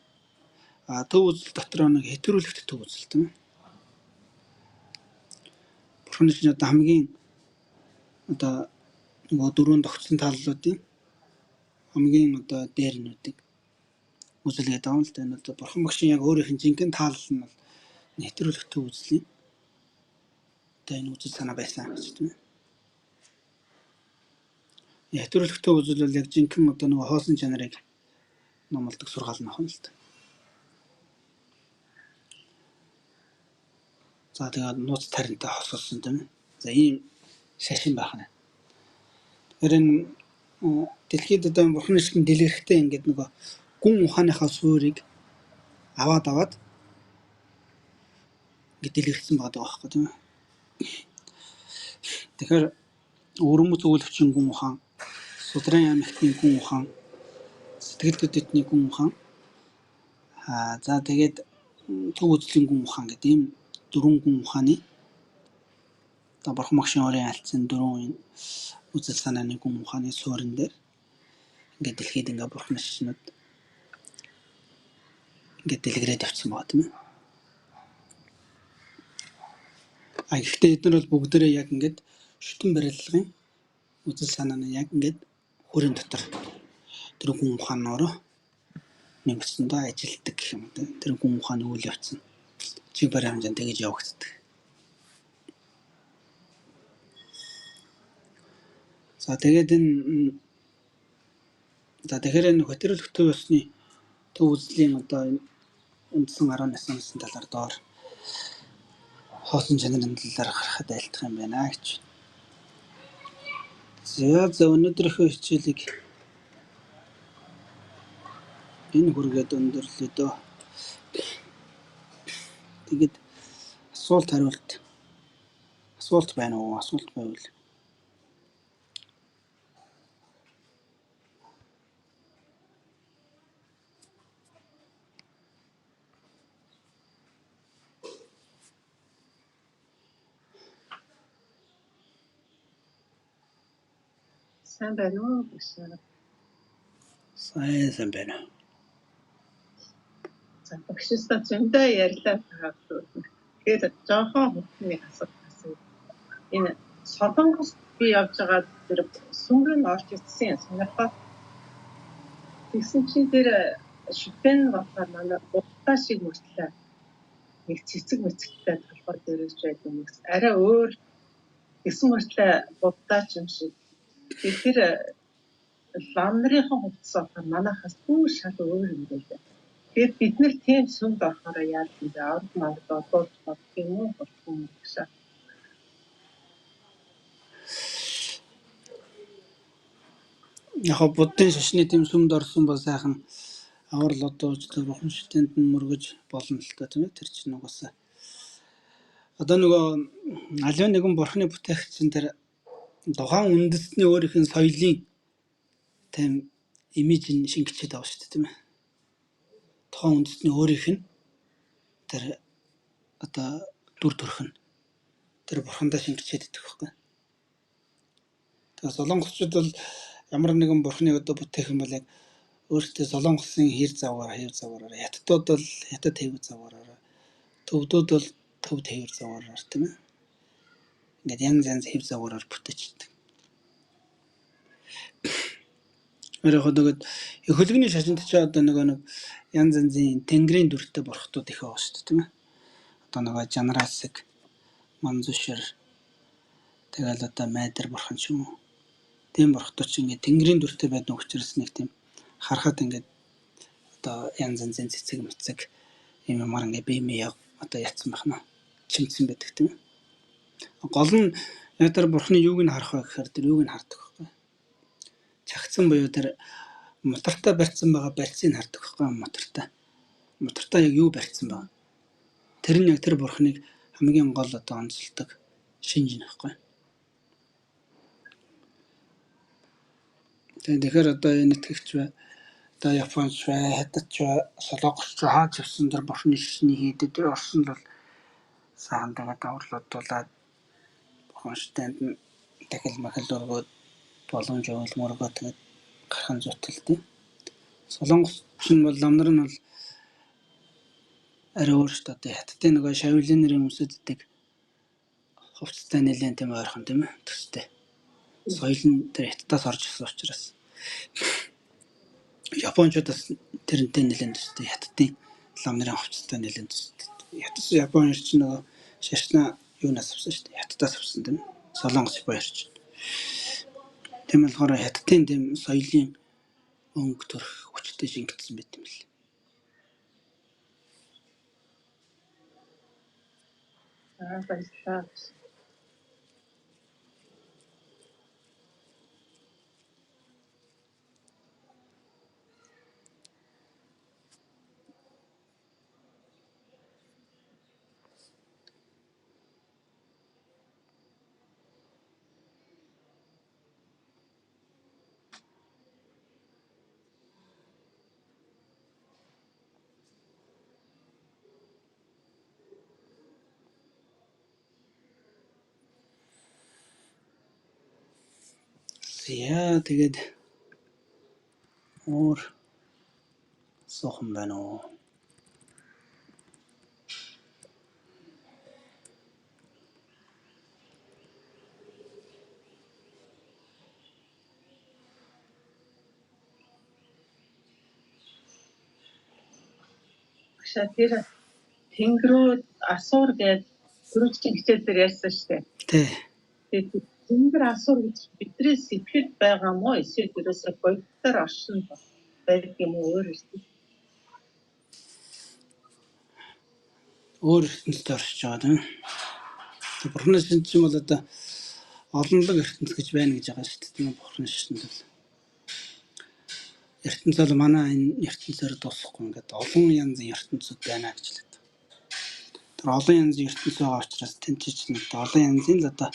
төв үзэл дотор нэг хэтрүүлэгт төв үзэл тийм ээ. Бурханы шашны одоо хамгийн одоо нөгөө дөрвөн тогтсон таллуудын хамгийн одоо дээр нь үүдэг үзэл гэдэг юм л да. Энэ одоо Бурхан багшийн яг өөрийнх нь жинхэнэ таалал нь бол хэтрүүлэгт төв үзлийн одоо энэ үзэл санаа байсан гэж тийм ээ. Хэтрүүлэгт төв үзэл бол яг жинхэнэ одоо нөгөө хоосон чанарыг номлодог сургаал нь ахна л да. За тэгээд нууц таринтай хосолсон тийм ээ. За ийм шашин байх нь. Тэгэхээр энэ дэлхийд одоо Бурханы шашин дэлгэрхтээ ингээд нөгөө гүн ухааныхаа суурийг аваад ингээд дэлгэрсэн байгаа байхгүй тийм ээ. Тэгэхээр өрмөц өгүүлэгчийн гүн ухаан, судрын аймагтны гүн ухаан, сэтгэл төдийтний гүн ухаан. За тэгээд Төв үзлийн гүн ухаан гэдэг ийм дөрвөн гүн ухааны одоо бурхан багшийн өөрийн альцсан дөрвөн үзэл санааны гүн ухааны суурин дээр ингээд дэлхийд ингээд бурхны шашнууд ингээд дэлгэрээд явцсан байгаа тийм ээ. А гэхдээ эдгээр бол бүгдээрээ яг ингээд шүтэн барилгын үзэл санааны яг ингээд хүрэн дотор тэр гүн ухаан өөрөө нэг өсөндөө ажилтдаг гэх юм уу. Тэр гүн ухааны үйл явц нь чиг барай хэмжээнд тэгж явагддаг. За тэгээд энэ за тэгэхээр энэ хөтөрөлөх төв ёсны төв үзлийн одоо энэ үндсэн 19 үндсэн талаар доор хоосон чанарын талаар гаргахад айлтгах юм байна гэж. За за өнөөдрийнхөө хичээлийг энэ хүргээд өндөрлөө дөө. Тэгээд асуулт хариулт асуулт байна уу? Асуулт байвал Сайн байна уу багш? Сайн сайн байна. За багштай зөндөө ярьлаа таавал. Тэгэхээр жоохон хөвгний асуулт асуу. Энэ Солонгост би явж байгаа тэр сүмэр нь орж ирсэн сонирхоод тэгсэн чинь тэр шүтэн болохоор манай буддаа шиг мөртлөө нэг цэцэг мэцэгтэй толгой дээрэж байдаг юм. Арай өөр тэгсэн мөртлөө буддаа ч юм шиг. Тэгэхээр тэр лам нарын хувцас болохоор манайхаас бүр шал өөр юм байлаа. Тэгэхээр бид нэр тийм сүмд орохоор яаж юм бэ? Авраг мард одуулж болдго юм уу? Болдго юм гэсэн. Яг буддын шашны тийм сүмд орсон бол сайхан аврал одууж тэр бурхан шүтэнд нь мөргөж болно л доо тийм ээ. Тэр чинь угаасаа одоо нөгөө аливаа нэгэн бурханы бүтээгч чинь тэр тухайн үндэстний өөрийнх нь соёлын тийм имиж нь шингэчээд байгаа шүү дээ тийм ээ. Тухайн үндэстний өөрийнх нь тэр одоо дүр төрх нь тэр бурхандаа шингэчээд идэх байхгүй. Тэгээ солонгосчууд бол ямар нэгэн бурхныг одоо бүтээх юм бол яг өөрсдөө солонгосын хэр загвар, хэв загвараар, хятадууд бол хятад хэв загвараар, төвдүүд бол төвд хэв загвараар тийм ээ. Ингээд янз янз хэв загвараар бүтээчдэг. Тэр яг нөгөө эхлэгний шашинд ч одоо нөгөө нэг янз янзын тэнгэрийн дүртэй бурхтууд их байгаа шүү дээ тийм ээ. Одоо нөгөө Жанрасыг, Манзушир, тэгэл одоо Майдар бурхан ч юм уу. Тийм бурхтууд ч ингээд тэнгэрийн дүртэй байдаг учраас нэг тийм харахад ингээд одоо янз янзын цэцэг мэцэг юм юмар ингээд бие мие одоо ятсан байна. Чимцэн байдаг тийм ээ. Гол нь яг тэр бурхны юуг нь харах вэ гэхээр тэр юуг нь хардаг байхгүй. Чагцсан буюу тэр мутартай барьцсан байгаа барьцыг хардаг байхгүй мутартай. Мутартай яг юу барьцсан байгаа. Тэр нь яг тэр бурхныг хамгийн гол одоо онцолдог шинж нь байхгүй. Тэгэхээр одоо энэ итгэгч бай, одоо Японч бай, Хятадч бай, Солонгосч бай хаач явсан тэр бурхны шашны хийдэг тэр орсон бол сайхан тэгээд авралуудуулаад бурхан шүтэнд нь дахил махил өргөөд боломж байвал мөргөө тэгээд гарах нь зүйтэй л дээ. Солонгос чинь бол лам нар нь бол арай өөр шүү дээ. Одоо Хятадын нөгөө шавлын нарын өмсөд идэг хувцастай нэлээд тийм ойрхон тийм ээ төстэй. Соёл нь тэр Хятадаас орж ирсэн учраас. Япончууд бас тэрнтэй нэлээд төстэй. Хятадын лам нарын хувцастай нэлээд төстэй. Хятад Япон хоёр чинь нөгөө шашнаа юунаас авсан шүү дээ. Хятадаас авсан тийм ээ. Солонгос Япон хоёр чинь. Тийм болохоор Хятадын тийм соёлын өнгө төрх хүчтэй шингэсэн байт юм л. За баярлалаа. За тэгээд өөр асуух юм байна уу? Багшаа тэр тэнгэрүүд асуур гэж түрүүчийн хичээл дээр ярьсан шүү дээ. Тий. Тэгээд тэнгэр асуур гэж бидний сэтгэл байгаа мó эсвэл ерөөсөө бодитоор оршин байдаг юм уу өөр ертөнц? Өөр ертөнцид оршиж байгаа тийм. Тэг Бурхны шинж чинь бол одоо олонлог ертөнц гэж байна гэж байгаа шүү дээ. Тийм Бурхны шинж бол ертөнц бол манай энэ ертөнцөөр дуусахгүй ингээд олон янзын ертөнцүүд байна гэж хэлээд. Тэр олон янзын ертөнц байгаа учраас тэн чинь одоо олон янзын л одоо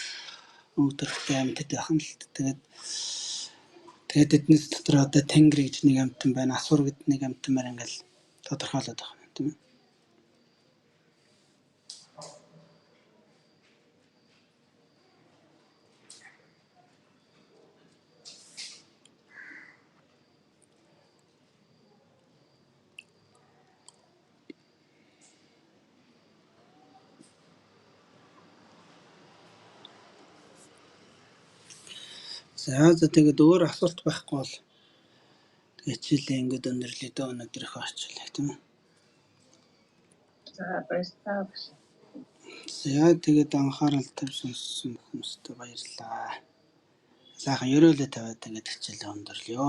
өнгө төрхтэй амьтад байх юм л та. Тэгээд эднээс дотор одоо тэнгэр гэж нэг амьтан байна, асуур гэдэг нэг амьтан байна ингээл тодорхойлоод байгаа юм тийм ээ. За за тэгээд өөр асуулт байхгүй бол хичээлээ ингээд өндөрлөе дөө өнөөдрийнхөө хичээлээ тийм ээ. За баярлалаа багш. За тэгээд анхаарал тавьж сонссон хүмүүстээ баярлалаа. Сайхан ерөөлөө тавиад ингээд хичээлээ өндөрлөё.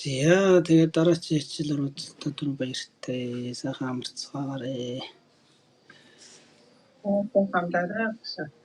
За тэгээд дараагийн хичээлээр уулзалтаа түр баяртай. Сайхан амарцгаарай. Хамтаарай багш.